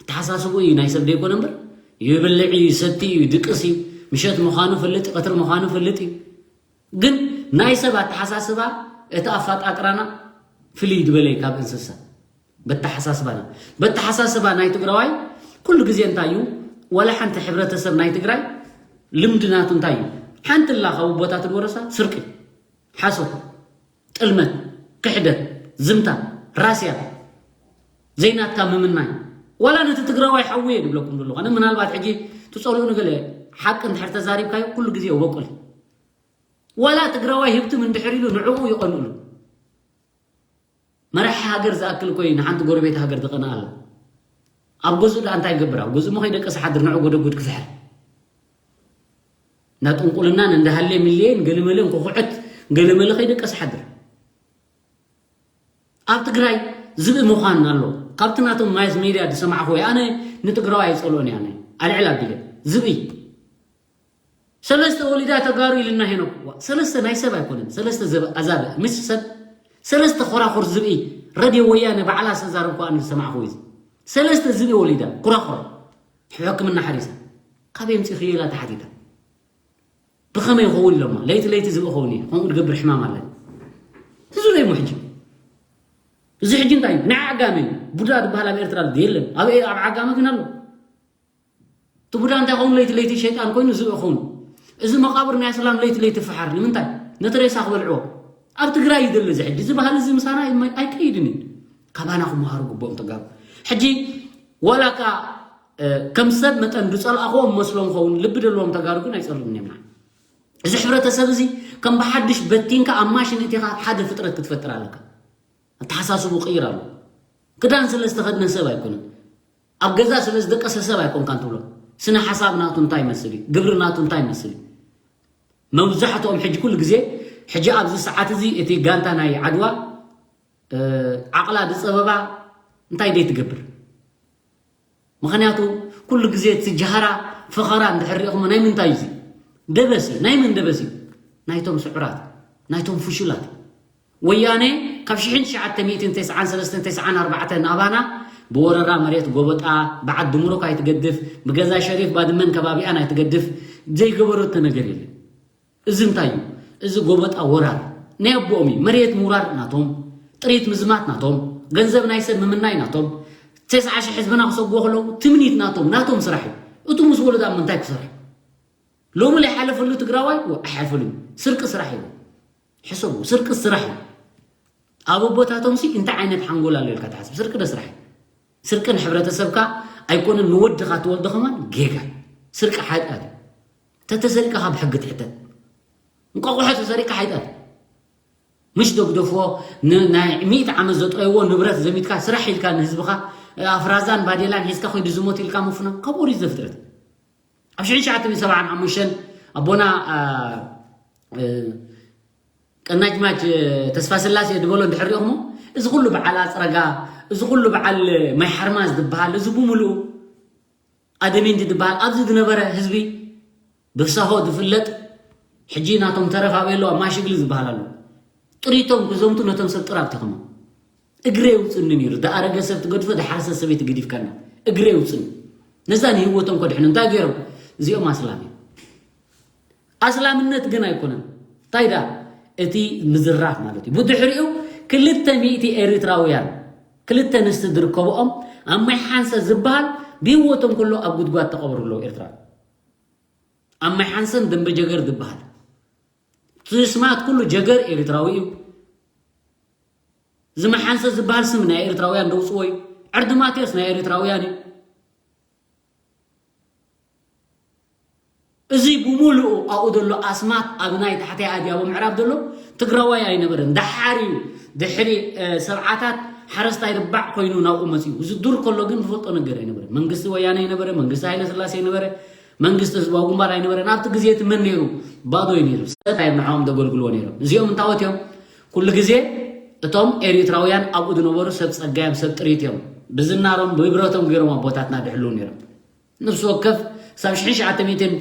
ኣተሓሳስቡ እዩ ናይ ሰብ ዘይኮነ እምበር ይብልዕ እዩ፣ ይሰቲ እዩ፣ ድቅስ እዩ። ምሸት ምዃኑ ፈልጥ፣ ቀትሪ ምዃኑ ፈልጥ እዩ። ግን ናይ ሰብ ኣተሓሳስባ እቲ ኣፈጣጥራና ፍልይ ዝበለ እዩ ካብ እንስሳ። በተሓሳስባና በተሓሳስባ ናይ ትግራዋይ ኩሉ ግዜ እንታይ እዩ? ዋላ ሓንቲ ሕብረተሰብ ናይ ትግራይ ልምዲ ናቱ እንታይ እዩ? ሓንቲ ላ ካብ ኣቦታት ዝወረሳ ስርቂ፣ ሓሶት፣ ጥልመት፣ ክሕደት፣ ዝምታ፣ ራስያ፣ ዘይናትካ ምምናይ። ዋላ ነቲ ትግራዋይ ሓውየ ድብለኩም ዘለኹ ኣነ ምናልባት ሕጂ ትፀልኡኒ ገለ ሓቂ እንድሕር ተዛሪብካዮ ኩሉ ግዜ ይበቁል። ዋላ ትግራዋይ ህብትም እንድሕር ኢሉ ንዕኡ ይቐንእሉ። መራሒ ሃገር ዝኣክል እኮ እዩ ንሓንቲ ጎረቤት ሃገር ዝቐንእ ኣሎ። ኣብ ገዝኡ ደኣ እንታይ ይገብር? ኣብ ገዝኡ እሞ ከይደቀሰ ሓድር ንዑ ጎደጉድ ክስሕር። እንዳ ጥንቁልናን እንዳ ሃሌ ሚሌን ገለመለን ክኹዕት ገለመለ ከይደቀሰ ሓድር። ኣብ ትግራይ ዝብኢ ምዃን ኣሎ። ካብቲ ናቶም ማስ ሜድያ ዝሰማዕኹ ወይ ኣነ ንትግራዋይ ኣይፀልኦን እየ ኣነ ኣልዕል ኣቢለ ዝብኢ ሰለስተ ወሊዳ ተጋሩ ኢልና ሄኖክ ዋ፣ ሰለስተ ናይ ሰብ ኣይኮነን ሰለስተ ዘብ ኣዛብ ምስ ሰብ ሰለስተ ኮራኹር ዝብኢ ረድዮ ወያነ ባዕላ ዝተዛረብኩ ኣነ ዝሰማዕኹ እዚ ሰለስተ ዝብኢ ወሊዳ ኩራኹር ሕክምና ሓሪሳ ካበይ ኣምፂእኽዮ ኢላ ተሓቲታ ብኸመይ ይኸውን ኢሎማ ለይቲ ለይቲ ዝብኢ ኸውን እየ ከምኡ ዝገብር ሕማም ኣለኒ እዚ ዶ እሞ ሕጂ እዚ ሕጂ እንታይ እዩ ናይ ዓጋመ እዩ ቡዳ ዝበሃል ኣብ ኤርትራ የለን ኣብ ኣብ ዓጋመ ግን ኣሎ እቲ ቡዳ እንታይ ኸውን ለይቲ ለይቲ ሸይጣን ኮይኑ ዝብኢ ኸውን እዚ መቃብር ናይ ኣስላም ለይቲ ለይቲ ፍሓር ንምንታይ ነቲ ሬሳ ክበልዕዎ ኣብ ትግራይ እዩ ዘሎ እዚ ሕጂ እዚ ባህሊ እዚ ምሳና ኣይቀይድን እዩ ካባና ክመሃሩ ግቦኦም ተጋሩ ሕጂ ዋላ ከዓ ከም ሰብ መጠን ዝፀልኣኽዎም መስሎም ኸውን ልቢ ዘለዎም ተጋሩ ግን ኣይፀልኡን እዮም እዚ ሕብረተሰብ እዚ ከም ብሓድሽ በቲንካ ኣብ ማሽን እቲኻ ሓደ ፍጥረት ክትፈጥር ኣለካ ኣተሓሳስቡ ቅይር ኣሎ ክዳን ስለ ዝተኸድነ ሰብ ኣይኮነን ኣብ ገዛ ስለ ዝደቀሰ ሰብ ኣይኮንካን ትብሎ ስነ ሓሳብ ናቱ እንታይ ይመስል እዩ ግብሪ ናቱ እንታይ ይመስል እዩ መብዛሕትኦም ሕጂ ኩሉ ግዜ ሕጂ ኣብዚ ሰዓት እዚ እቲ ጋንታ ናይ ዓድዋ ዓቕላ ዝፀበባ እንታይ ደይ ትገብር ምኽንያቱ ኩሉ ግዜ እቲ ጃህራ ፈኸራ እንድሕር ሪእኹሞ ናይ ምንታይ እዩ ደበሲ ናይ መን ደበሲ ናይቶም ስዑራት ናይቶም ፍሹላት ወያነ ካብ ሽሕን ትሽዓተ ሚእትን ተስዓን ሰለስተን ተስዓን ኣርባዕተን ኣባና ብወረራ መሬት ጎበጣ ብዓዲ ሙሩክ ኣይትገድፍ ብገዛ ሸሪፍ ባድመን ከባቢኣን ኣይትገድፍ ዘይገበረቶ ነገር የለን እዚ እንታይ እዩ እዚ ጎበጣ ወራር ናይ ኣቦኦም እዩ መሬት ምውራር ናቶም ጥሪት ምዝማት ናቶም ገንዘብ ናይ ሰብ ምምናይ ናቶም ተስዓ ሽሕ ህዝብና ክሰግዎ ከለዉ ትምኒት ናቶም ናቶም ስራሕ እዩ እቱ ምስ ወለዳ ምንታይ ክሰርሕ ሎሚ ዘይሓለፈሉ ትግራዋይ ኣይሓልፈሉን ስርቂ ስራሕ እዩ ሕሰቡ ስርቂ ስራሕ እዩ ኣብ ኣቦታቶም ሲ እንታይ ዓይነት ሓንጎል ኣሎ ኢልካ ትሓስብ ስርቂ ዶ ስራሕ እዩ ስርቂ ንሕብረተሰብካ ኣይኮነን ንወድኻ ትወልዶ ከማን ጌጋ ስርቂ ሓጢኣት እዩ ተተሰሪቅካ ካብ ሕጊ ትሕተት እንቋቑሖ ተሰሪቅካ ሓይጣት ምሽ ደግደፍዎ። ን- ናይ ሚእቲ ዓመት ዘጥረይዎ ንብረት ዘሚትካ ስራሕ ኢልካ ንህዝብኻ ኣፍራዛን ባዴላን ሒዝካ ኮይዱ ዝሞት ኢልካ ምፍኖ ካብ ኦሪት ዘፍጥረት ኣብ ሽሕን ትሽዓተ ሚእትን ሰብዓን ሓሙሽተን ኣቦና ቀናጅማች ተስፋ ስላሴ ድበሎ እንድሕር ሪኦሞ፣ እዚ ኩሉ በዓል ኣፅረጋ፣ እዚ ኩሉ በዓል ማይ ሓርማዝ ዝበሃል፣ እዚ ብምሉኡ ኣደሚንዲ ዝበሃል ኣብዚ ዝነበረ ህዝቢ ብፍሳሆ ዝፍለጥ፣ ሕጂ ናቶም ተረፍ ኣበይ ኣለዋ? ማሽግሊ ዝበሃል ኣሎ። ጥሪቶም ክዘምቱ ነቶም ሰብ ጥራብ ተኸሞ እግረ ይውፅኒ ነይሩ። ዝኣረገ ሰብ ትገድፎ፣ ዝሓረሰ ሰበይቲ ገዲፍካና እግረ ይውፅኒ። ነዛ ንህይወቶም ከድሕኑ እንታይ ገይሮም? እዚኦም ኣስላም እዮም። ኣስላምነት ግን ኣይኮነን። እንታይ ዳ እቲ ምዝራፍ ማለት እዩ። ብድሕሪኡ ክልተ ሚእቲ ኤሪትራውያን ክልተ ኣንስቲ ዝርከብኦም ኣብ ማይ ሓንሰ ዝበሃል ብህይወቶም ከሎ ኣብ ጉድጓድ ተቐብሩ ኣለዉ ኤርትራ። ኣብ ማይ ሓንሰን ደንበ ጀገር ዝበሃል እቲ ስማት ኩሉ ጀገር ኤሪትራዊ እዩ። እዚ ማይ ሓንሰ ዝበሃል ስም ናይ ኤሪትራውያን ደውፅዎ እዩ። ዕርዲ ማቴዎስ ናይ ኤሪትራውያን እዩ። እዚ ብምሉኡ ኣብኡ ዘሎ ኣስማት ኣብ ናይ ታሕታይ ኣድያቦ ምዕራብ ዘሎ ትግራዋይ ኣይነበረን። ደሓር እዩ ድሕሪ እ፣ ሰብዓታት ሓረስታይ ርባዕ ኮይኑ ናብኡ መፅዩ። እዚ ዱር ከሎ ግን ዝፈልጦ ነገር ኣይነበረን። መንግስቲ ወያነ ኣይነበረ፣ መንግስቲ ሃይለ ስላሴ ኣይነበረ፣ መንግስቲ ህዝባዊ ግንባር ኣይነበረን። ኣብቲ ግዜ እቲ መን ነይሩ? ባዶ እዩ ነይሩ። ሰት እዮም ንዕኦም ዘገልግልዎ ነይሮም። እዚኦም እንታወት እዮም? ኩሉ ግዜ እቶም ኤሪትራውያን ኣብኡ ዝነበሩ ሰብ ጸጋ እዮም፣ ሰብ ጥሪት እዮም። ብዝናሮም ብብረቶም ገይሮም ኣቦታትና ድሕልው ነይሮም። ነፍሲ ወከፍ ክሳብ ሽሕን ትሽዓተ ሚእትን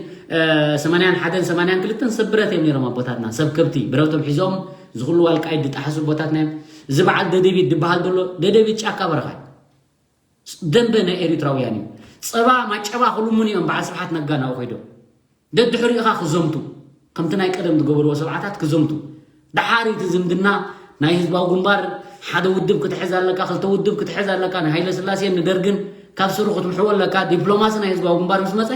ሰማንያን ሓደን ሰማንያን ክልተን ሰብ ብረት እዮም ነይሮም ኣቦታትና። ሰብ ከብቲ ብረቶም ሒዞም ዝኹሉ ዋልቃይት ዝጠሓሱ ኣቦታትና እዮም። እዚ በዓል ደደቢት ዝበሃል ዘሎ ደደቢት ጫካ በረኻ እዩ። ደንበ ናይ ኤሪትራውያን እዩ። ጸባ ማጨባ ክልምኑ እዮም በዓል ስብሓት ነጋ ናብኡ ከይዶም። ደድሕሪኡ ኸኣ ክዘምቱ፣ ከምቲ ናይ ቀደም ዝገበርዎ ሰብዓታት ክዘምቱ። ደሓር እቲ ዝምድና ናይ ህዝባዊ ግንባር ሓደ ውድብ ክትሕዝ ኣለካ፣ ክልተ ውድብ ክትሕዝ ኣለካ፣ ንሃይለ ስላሴን ንደርግን ካብ ስሩ ክትምሕዎ ኣለካ፣ ዲፕሎማሲ ናይ ህዝባዊ ግንባር ምስ መጸ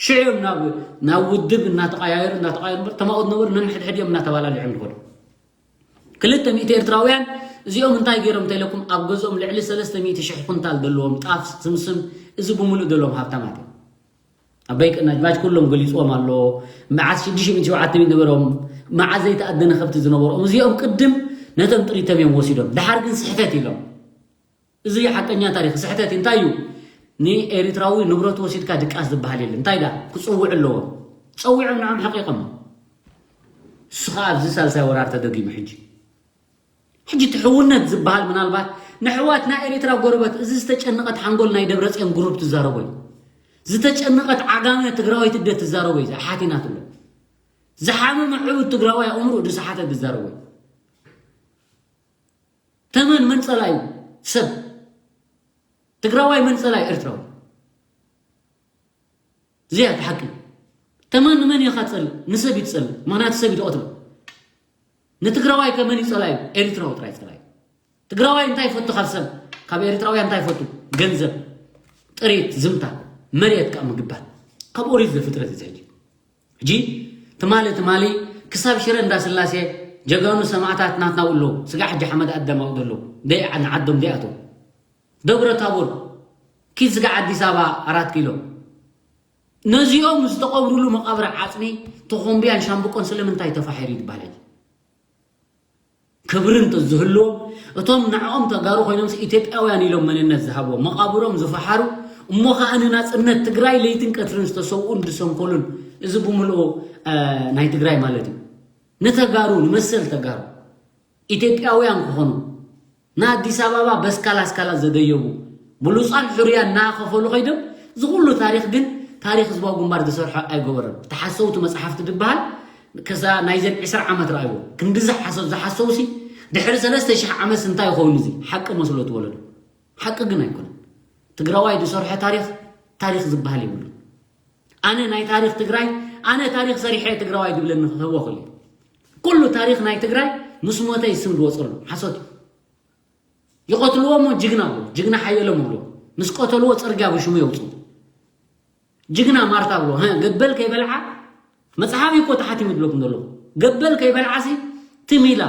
ሽዑ እዮም ናብ ናብ ውድብ እናተቐያየሩ እናተቐያየሩ እምበር ተማኡ ዝነበሩ ነንሕድሕድ እዮም እናተባላልዖም ዝኸዱ። ክልተ ሚእቲ ኤርትራውያን እዚኦም እንታይ ገይሮም እንተኢለኩም ኣብ ገዝኦም ልዕሊ ሰለስተ ሚእቲ ሽሕ ኩንታል ዘለዎም ጣፍ ስምስም እዚ ብምሉእ ዘለዎም ሃብታማት እዮም። ኣባይ ቀናጅማች ኩሎም ገሊፅዎም ኣሎ። መዓዝ ሽዱሽተ ሚእቲ ሸውዓተ ሚእቲ ነበሮም መዓዝ ዘይተኣደነ ከብቲ ዝነበሮም እዚኦም ቅድም ነቶም ጥሪቶም እዮም ወሲዶም። ደሓር ግን ስሕተት ኢሎም። እዚ ሓቀኛ ታሪኽ ስሕተት እንታይ እዩ? ንኤሪትራዊ ንብረቱ ወሲድካ ድቃስ ዝበሃል የለን። እንታይ ዳ ክፅውዕ ኣለዎ? ፀዊዖም ንዖም ሓቂቆም። እሱ ከዓ ኣብዚ ሳልሳይ ወራር ተደጊሙ ሕጂ ሕጂ እቲ ሕውነት ዝበሃል ምናልባት ንሕዋትና ኤሪትራ ጎረበት እዚ ዝተጨነቐት ሓንጎል ናይ ደብረፅዮን ግሩፕ ትዛረቦ እዩ። ዝተጨነቐት ዓጋመ ትግራወይቲ ደ ትዛረቦ እዩ ሓቲናትሎ። ዝሓመመ ዕቡድ ትግራዋይ ኣእምሮ ዝሰሓተ ዝዛረቦ እዩ። ተመን መን ጸላዩ ሰብ ትግራዋይ መን ጸላዩ ኤርትራዊ እዚያ እቲ ሓቂ። ተመን ንመን ኢኻ ትጸልእ? ንሰብ እዩ ትጸልእ። ምኽንያቱ ሰብ እዩ ዝቐትሎ። ንትግራዋይ ከመን እዩ ጸላዩ? ኤርትራዊ ጥራይ ጸላዩ። ትግራዋይ እንታይ ይፈቱ ካብ ሰብ? ካብ ኤርትራውያን እንታይ ይፈቱ? ገንዘብ፣ ጥሪት፣ ዝምታ፣ መሬት ከዓ ምግባር። ካብ ኦሪት ዘፍጥረት እዚ ሕጂ ሕጂ ትማሊ ትማሊ ክሳብ ሽረ እንዳስላሴ ጀጋኑ ሰማዕታት ናትና ውሎ ስጋ ሕጂ ሓመድ ኣደማው ዘሎ ደይ ንዓዶም ደይኣተው ደብረ ታቦር ኪድ ስጋ ኣዲስ ኣበባ ኣራት ኪሎ ነዚኦም ዝተቐብሩሉ መቃብር ዓፅሚ ተኾምቢያን ሻምብቆን ስለምንታይ ተፋሒሩ ይትበሃል ሕጂ? ክብሪ እንተዝህልዎም እቶም ንዕኦም ተጋሩ ኮይኖምስ ኢትዮጵያውያን ኢሎም መንነት ዝሃብዎም መቓብሮም ዝፈሓሩ እሞ ኸዓ ንናፅነት ትግራይ ለይትን ቀትርን ዝተሰውኡን ዝሰንከሉን እዚ ብምልኡ እ፣ ናይ ትግራይ ማለት እዩ ንተጋሩ ንመሰል ተጋሩ ኢትዮጵያውያን ክኾኑ ንኣዲስ ኣበባ በስካል ኣስካላ ዘደየቡ ብሉፃን ሕሩያን እናኸፈሉ ከይዶም እዚ ኩሉ ታሪክ ግን ታሪክ ህዝባዊ ግንባር ዝሰርሖ ኣይገበረን። እቲ ሓሰውቲ መፅሓፍቲ ዝበሃል ከዛ ናይዘን ዕስራ ዓመት ረኣይዎ ክንድዚ ሓሰው ዝሓሰውሲ ድሕሪ ሰለስተ ሽሕ ዓመትስ እንታይ ይኸውን እዚ ሓቂ መስሎ ትወለዶ ሓቂ ግን ኣይኮነን። ትግራዋይ ዝሰርሖ ታሪክ ታሪክ ዝበሃል የብሉ። ኣነ ናይ ታሪክ ትግራይ ኣነ ታሪክ ሰሪሐ ትግራዋይ ዝብለኒ ክህቦ ክእል ኩሉ ታሪክ ናይ ትግራይ ምስ ሞተ ይስም ዝወፅሉ ሓሶት እዩ። ይቐትልዎ እሞ ጅግና ብሎ ጅግና ሓየሎም ብሎ ምስ ቀተልዎ ፅርግያ ብሽሙ የውፅኡ። ጅግና ማርታ ብሎ ሀ፣ ገበል ከይበልዓ መፅሓፍ እኮ ተሓቲሙ ዝብለኩም ዘለኹ ገበል ከይበልዓሲ ትም ኢላ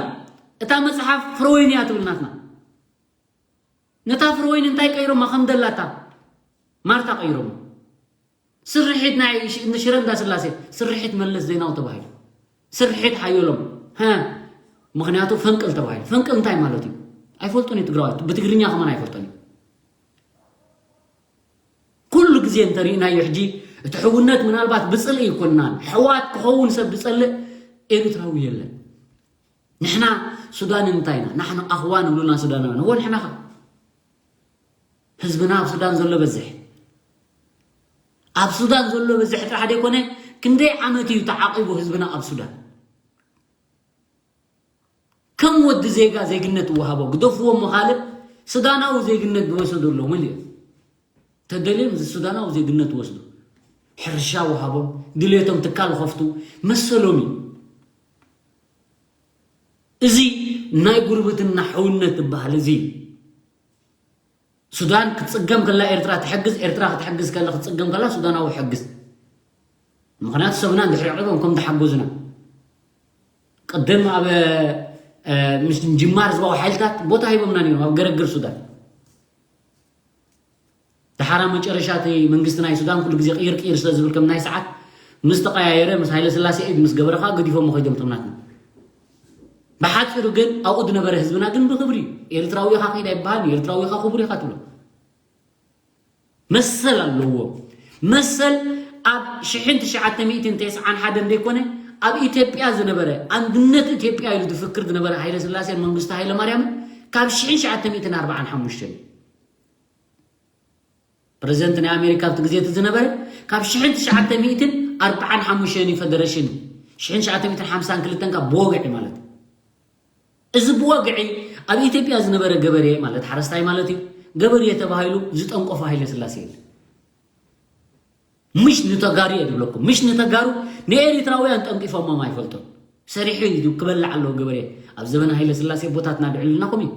እታ መፅሓፍ ፍረወይኒ እያ ትብል ናትና ነታ ፍረወይኒ እንታይ ቀይሮማ ከም ደላታ ማርታ ቀይሮማ ስርሒት ናይ ሽ- ንሽረ እንዳስላሴ ስርሒት መለስ ዜናዊ ተባሂሉ ስርሒት ሓየሎም። ሃ፣ ምኽንያቱ ፈንቅል ተባሂሉ። ፈንቅል እንታይ ማለት እዩ? ኣይፈልጦን እዩ ትግራዋይ። ብትግርኛ ከማን ኣይፈልጦን እዩ። ኩሉ ግዜ እንተሪእናዮ ሕጂ፣ እቲ ሕውነት ምናልባት ብጽልኢ ኣይኮንናን። ሕዋት ክኸውን ሰብ ዝጸልእ ኤርትራዊ የለን። ንሕና ሱዳን እንታይ ኢና? ናሕኑ ኣኽዋን ይብሉና ሱዳናውያን። እዎ ንሕና ኸ? ህዝብና ኣብ ሱዳን ዘሎ በዝሕ። ኣብ ሱዳን ዘሎ በዝሕ ጥራሕ ዘይኮነ፣ ክንደይ ዓመት እዩ ተዓቂቡ ህዝብና ኣብ ሱዳን? ከም ወዲ ዜጋ ዜግነት ይወሃቦ፣ ግደፍዎ እሞ ካልእ ሱዳናዊ ዜግነት ዝወሰዱ ኣለዉ፣ መሊኦም። ተደልዮም እዚ ሱዳናዊ ዜግነት ይወስዱ። ሕርሻ ወሃቦም፣ ድሌቶም ትካል ይኸፍቱ፣ መሰሎም እዩ። እዚ ናይ ጉርብትና ሕውነት ዝበሃል እዚ እዩ። ሱዳን ክትጽገም ከላ ኤርትራ ትሕግዝ፣ ኤርትራ ክትሕግዝ ከላ፣ ክትጽገም ከላ ሱዳናዊ ይሕግዝ። ምኽንያቱ ሰብና እንድሕር ኣዕቂቦም ከም ዝሓገዙና። ቅድም ኣብ፣ እ፣ ምስ ምጅማር ህዝባዊ ሓይልታት ቦታ ሂቦምና ነይሮም ኣብ ገረግር ሱዳን። ደሓር ኣብ መጨረሻ እቲ መንግስቲ ናይ ሱዳን ኩሉ ግዜ ቅይር ቅይር ስለ ዝብል ከም ናይ ሰዓት ምስ ተቐያየረ፣ ምስ ሃይለ ስላሴ ኢድ ምስ ገበረ ከዓ ገዲፎሞ ከይዶም እቶም ናትና። ብሓፂሩ ግን ኣብኡ ዝነበረ ህዝብና ግን ብክብሪ ኤርትራዊ ኢኻ ከይድ ኣይበሃል፣ ኤርትራዊ ኢኻ ክቡር ኢኻ ትብሎ። መሰል ኣለዎ። መሰል ኣብ ሽሕን ትሽዓተ ሚእትን ተስዓን ሓደን ዘይኮነ ኣብ ኢትዮጵያ ዝነበረ፣ ኣንድነት ኢትዮጵያ ኢሉ ዝፍክር ዝነበረ ሃይለ ስላሴን መንግስቱ ሃይለ ማርያምን ካብ ሽሕን ትሽዓተ ሚእትን ኣርባዓን ሓሙሽተን እዩ። ፕረዚደንት ናይ ኣሜሪካ ኣብቲ ግዜ እቲ ዝነበረ ካብ ሽሕን ትሽዓተ ሚእትን ኣርባዓን ሓሙሽተን እዩ ፈደረሽን። ሽሕን ትሽዓተ ሚእትን ሓምሳን ክልተን ካብ ብወግዒ ማለት እዩ። እዚ ብወግዒ ኣብ ኢትዮጵያ ዝነበረ ገበሬ ማለት ሓረስታይ ማለት እዩ። ገበሬ ተባሂሉ ዝጠንቆፎ ሃይለ ስላሴ የለ። ምሽ ንተጋሩ እየ ዝብለኩም። ምሽ ንተጋሩ ንኤሪትራውያን ጠንቂፎሞም ኣይፈልጡን። ሰሪሑ እዩ ክበልዕ ኣለዎ ገበሬ። ኣብ ዘበነ ሃይለ ስላሴ ቦታትና ድዕልልናኹም እዩ።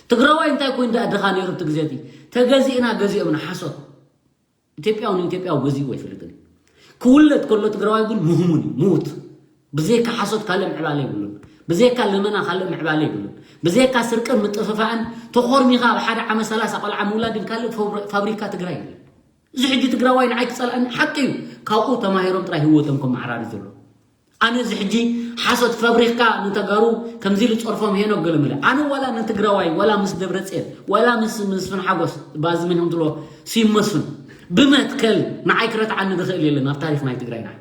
ትግራዋይ እንታይ ኮይኑ ደኣ ድኻ ነይሩ ኣብቲ ግዜ እቲ? ተገዚእና ገዚኦምና ሓሶት። ኢትዮጵያዊ ንኢትዮጵያዊ ገዚእዎ ኣይፈልጥን እዩ። ክውለድ ከሎ ትግራዋይ ግን ምህሙን እዩ፣ ምዉት። ብዘይካ ሓሶት ካልእ ምዕባለ የብሉን። ብዘይካ ለመና ካልእ ምዕባለ የብሉን። ብዘይካ ስርቅን ምጥፍፋእን ተኾርሚኻ ኣብ ሓደ ዓመት ሰላሳ ቆልዓ ምውላድን ካልእ ፋብሪ-፣ ፋብሪካ ትግራይ የለን። እዚ ሕጂ ትግራዋይ ንዓይ ክጸልኣኒ ሓቂ እዩ። ካብኡ ተማሂሮም ጥራይ ህይወቶም ከመዓራሪ ዘሎ። ኣነ እዚ ሕጂ ሓሶት ፈብሪኽካ ንተጋሩ ከምዚ ኢሉ ጸርፎም ሄኖክ ገለመለ። ኣነ ዋላ ንትግራዋይ፣ ዋላ ምስ ደብረጽዮን፣ ዋላ ምስ መስፍን ሓጎስ፣ ባዚ መን እዮም ትብሎ፣ ስዩም መስፍን፣ ብመትከል ንዓይ ክረትዓኒ ዝኽእል የለን ኣብ ታሪኽ ናይ ትግራይ ንዓይ።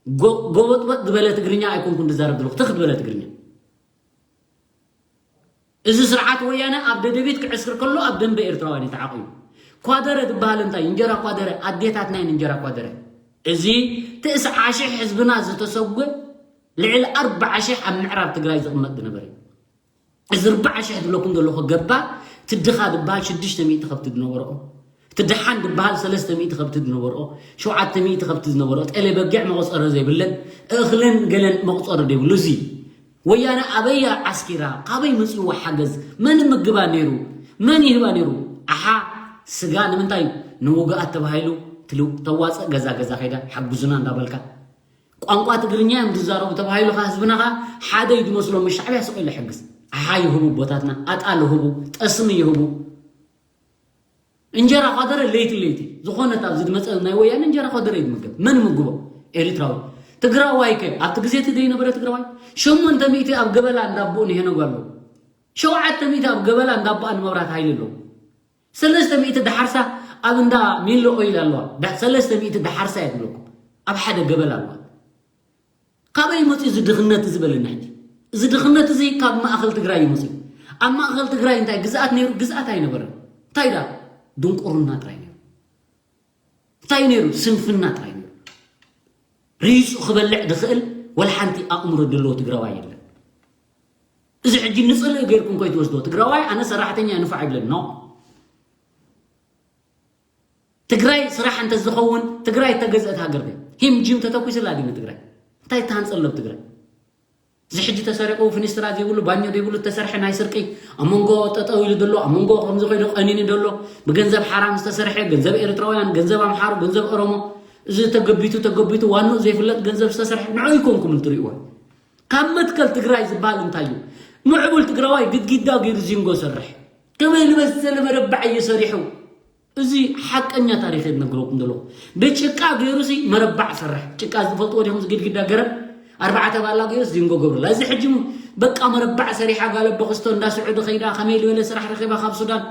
ጎ-፣ ጎበጥበጥ ዝበለ ትግርኛ ኣይኮንኩን ዝዛረብ ዘለኹ፣ ትኽ ዝበለ ትግርኛ። እዚ ስርዓት ወያነ ኣብ ደደቢት ክዕስክር ከሎ ኣብ ደንበ ኤርትራውያን እዩ ተዓቂቡ። ኳደረ ዝበሃል እንታይ? እንጀራ ኳደረ፣ ኣዴታትና እየን እንጀራ ኳደረ። እዚ ተስዓ ሽሕ ህዝብና ዝተሰጎ ልዕሊ ኣርብዓ ሽሕ ኣብ ምዕራብ ትግራይ ዝቕመጥ ዝነበረ እዩ። እዚ ኣርብዓ ሽሕ ዝብለኩም ዘለኹ ገባር፣ እቲ ድኻ ዝበሃል ሽዱሽተ ሚእቲ ከብቲ ዝነበርኦ፣ እቲ ደሓን ዝበሃል ሰለስተ ሚእቲ ከብቲ ዝነበርኦ፣ ሸውዓተ ሚእቲ ከብቲ ዝነበርኦ፣ ጤለ በጊዕ መቑጸሪ ዘይብለን፣ እኽልን ገለን መቑጸሪ ዘይብሉ፣ እዚ ወያነ ኣበይ ዓስኪራ? ካበይ መጺእዋ ሓገዝ? መን ይምግባ ነይሩ? መን ይህባ ነይሩ? ኣሓ፣ ስጋ ንምንታይ? ንውግኣት ተባሂሉ ትልው-፣ ተዋጽእ፣ ገዛ ገዛ ከይዳ ሓግዙና እንዳበልካ። ቋንቋ ትግርኛ እዮም ዝዛረቡ ተባሂሉ ከ ህዝብና ከ ሓደ እዩ ዝመስሎ፣ ምስ ሻዕብያ ስቕ ኢሉ ይሕግዝ። ኣሓ ይህቡ ኣቦታትና፣ ኣጣል ይህቡ፣ ጠስሚ ይህቡ። እንጀራ ኳደረ ለይቲ ለይቲ ዝኾነት ኣብዚ ዝመፀ ናይ ወያነ እንጀራ ኳደረ ይምገብ። መን ምግቦ? ኤሪትራዊ። ትግራዋይ ከ ኣብቲ ግዜ እቲ ዘይነበረ ትግራዋይ? ሸሞንተ ሚእቲ ኣብ ገበላ እንዳቦኡ ንሄነጉ ኣለዉ። ሸውዓተ ሚእቲ ኣብ ገበላ እንዳቦኣ ንመብራት ሃይሊ ኣለዉ። ሰለስተ ሚእቲ ደሓርሳ ኣብ እንዳ ሚሎ ኦይል ኣለዋ። ዳ-፣ ሰለስተ ሚእቲ ደሓርሳ እየ ዝብለኩም። ኣብ ሓደ ገበላ ኣለዋ። ካበይ መፅኡ እዚ ድኽነት እዚ በለና ሕጂ? እዚ ድኽነት እዚ ካብ ማእኸል ትግራይ እዩ መፅኡ። ኣብ ማእኸል ትግራይ እንታይ ግዝኣት ነይሩ? ግዝኣት ኣይነበረን። እንታይ ዳ? ድንቁርና ጥራይ ነይሩ። እንታይ ነይሩ? ስንፍና ጥራይ ነይሩ። ሪፁ ክበልዕ ዝኽእል ወላ ሓንቲ ኣእምሮ ዘለዎ ትግራዋይ የለን። እዚ ሕጂ ንፅልኢ ጌርኩም ከይትወስዶ። ትግራዋይ ኣነ ሰራሕተኛ ንፉዕ ኣይብለን። ኖ። ትግራይ ስራሕ እንተዝኸውን፣ ትግራይ እተገዝአት ሃገር ድያ? ሂም ጂም ተተኩስላ ድዩ ንትግራይ? እንታይ እተሃንፀሎ ኣብ ትግራይ? እዚ ሕጂ ተሰሪቑ፣ ፍኒስትራ ዘይብሉ፣ ባኞ ዘይብሉ፣ ዝተሰርሐ ናይ ስርቂ፣ ኣብ መንጎ ጠጠው ኢሉ ዘሎ፣ ኣብ መንጎ ከምዚ ኮይኑ ቀኒኑ ዘሎ፣ ብገንዘብ ሓራም ዝተሰርሐ፣ ገንዘብ ኤርትራውያን፣ ገንዘብ ኣምሓሩ፣ ገንዘብ ኦሮሞ፣ እዚ ተገቢቱ፣ ተገቢቱ፣ ዋንኡ ዘይፍለጥ ገንዘብ ዝተሰርሐ፣ ንዑ ኣይኮንኩምን ትርእይዎ። ካብ መትከል ትግራይ ዝበሃል እንታይ እዩ? ምዕቡል ትግራዋይ ግድግዳ ገይሩ ዚንጎ ሰርሕ። ከመይ ዝበሰለ መረባዕ እዩ ሰሪሑ። እዚ ሓቀኛ ታሪኽ እየ ዝነግረኩም ዘለኹ። ብጭቃ ገይሩ ሲ መረባዕ ሰርሕ። ጭቃ ዝፈልጥዎ ዲኹም? እዚ ግድግዳ ገረብ ኣርባዕተ ባላ ገይሩስ ዲንጎ ገብሩላ። እዚ ሕጂ በቃ መረባዕ ሰሪሓ ጋለቦ ክስቶ እንዳ ስዑዲ ከይዳ ከመይ ዝበለ ስራሕ ረኺባ ካብ ሱዳን።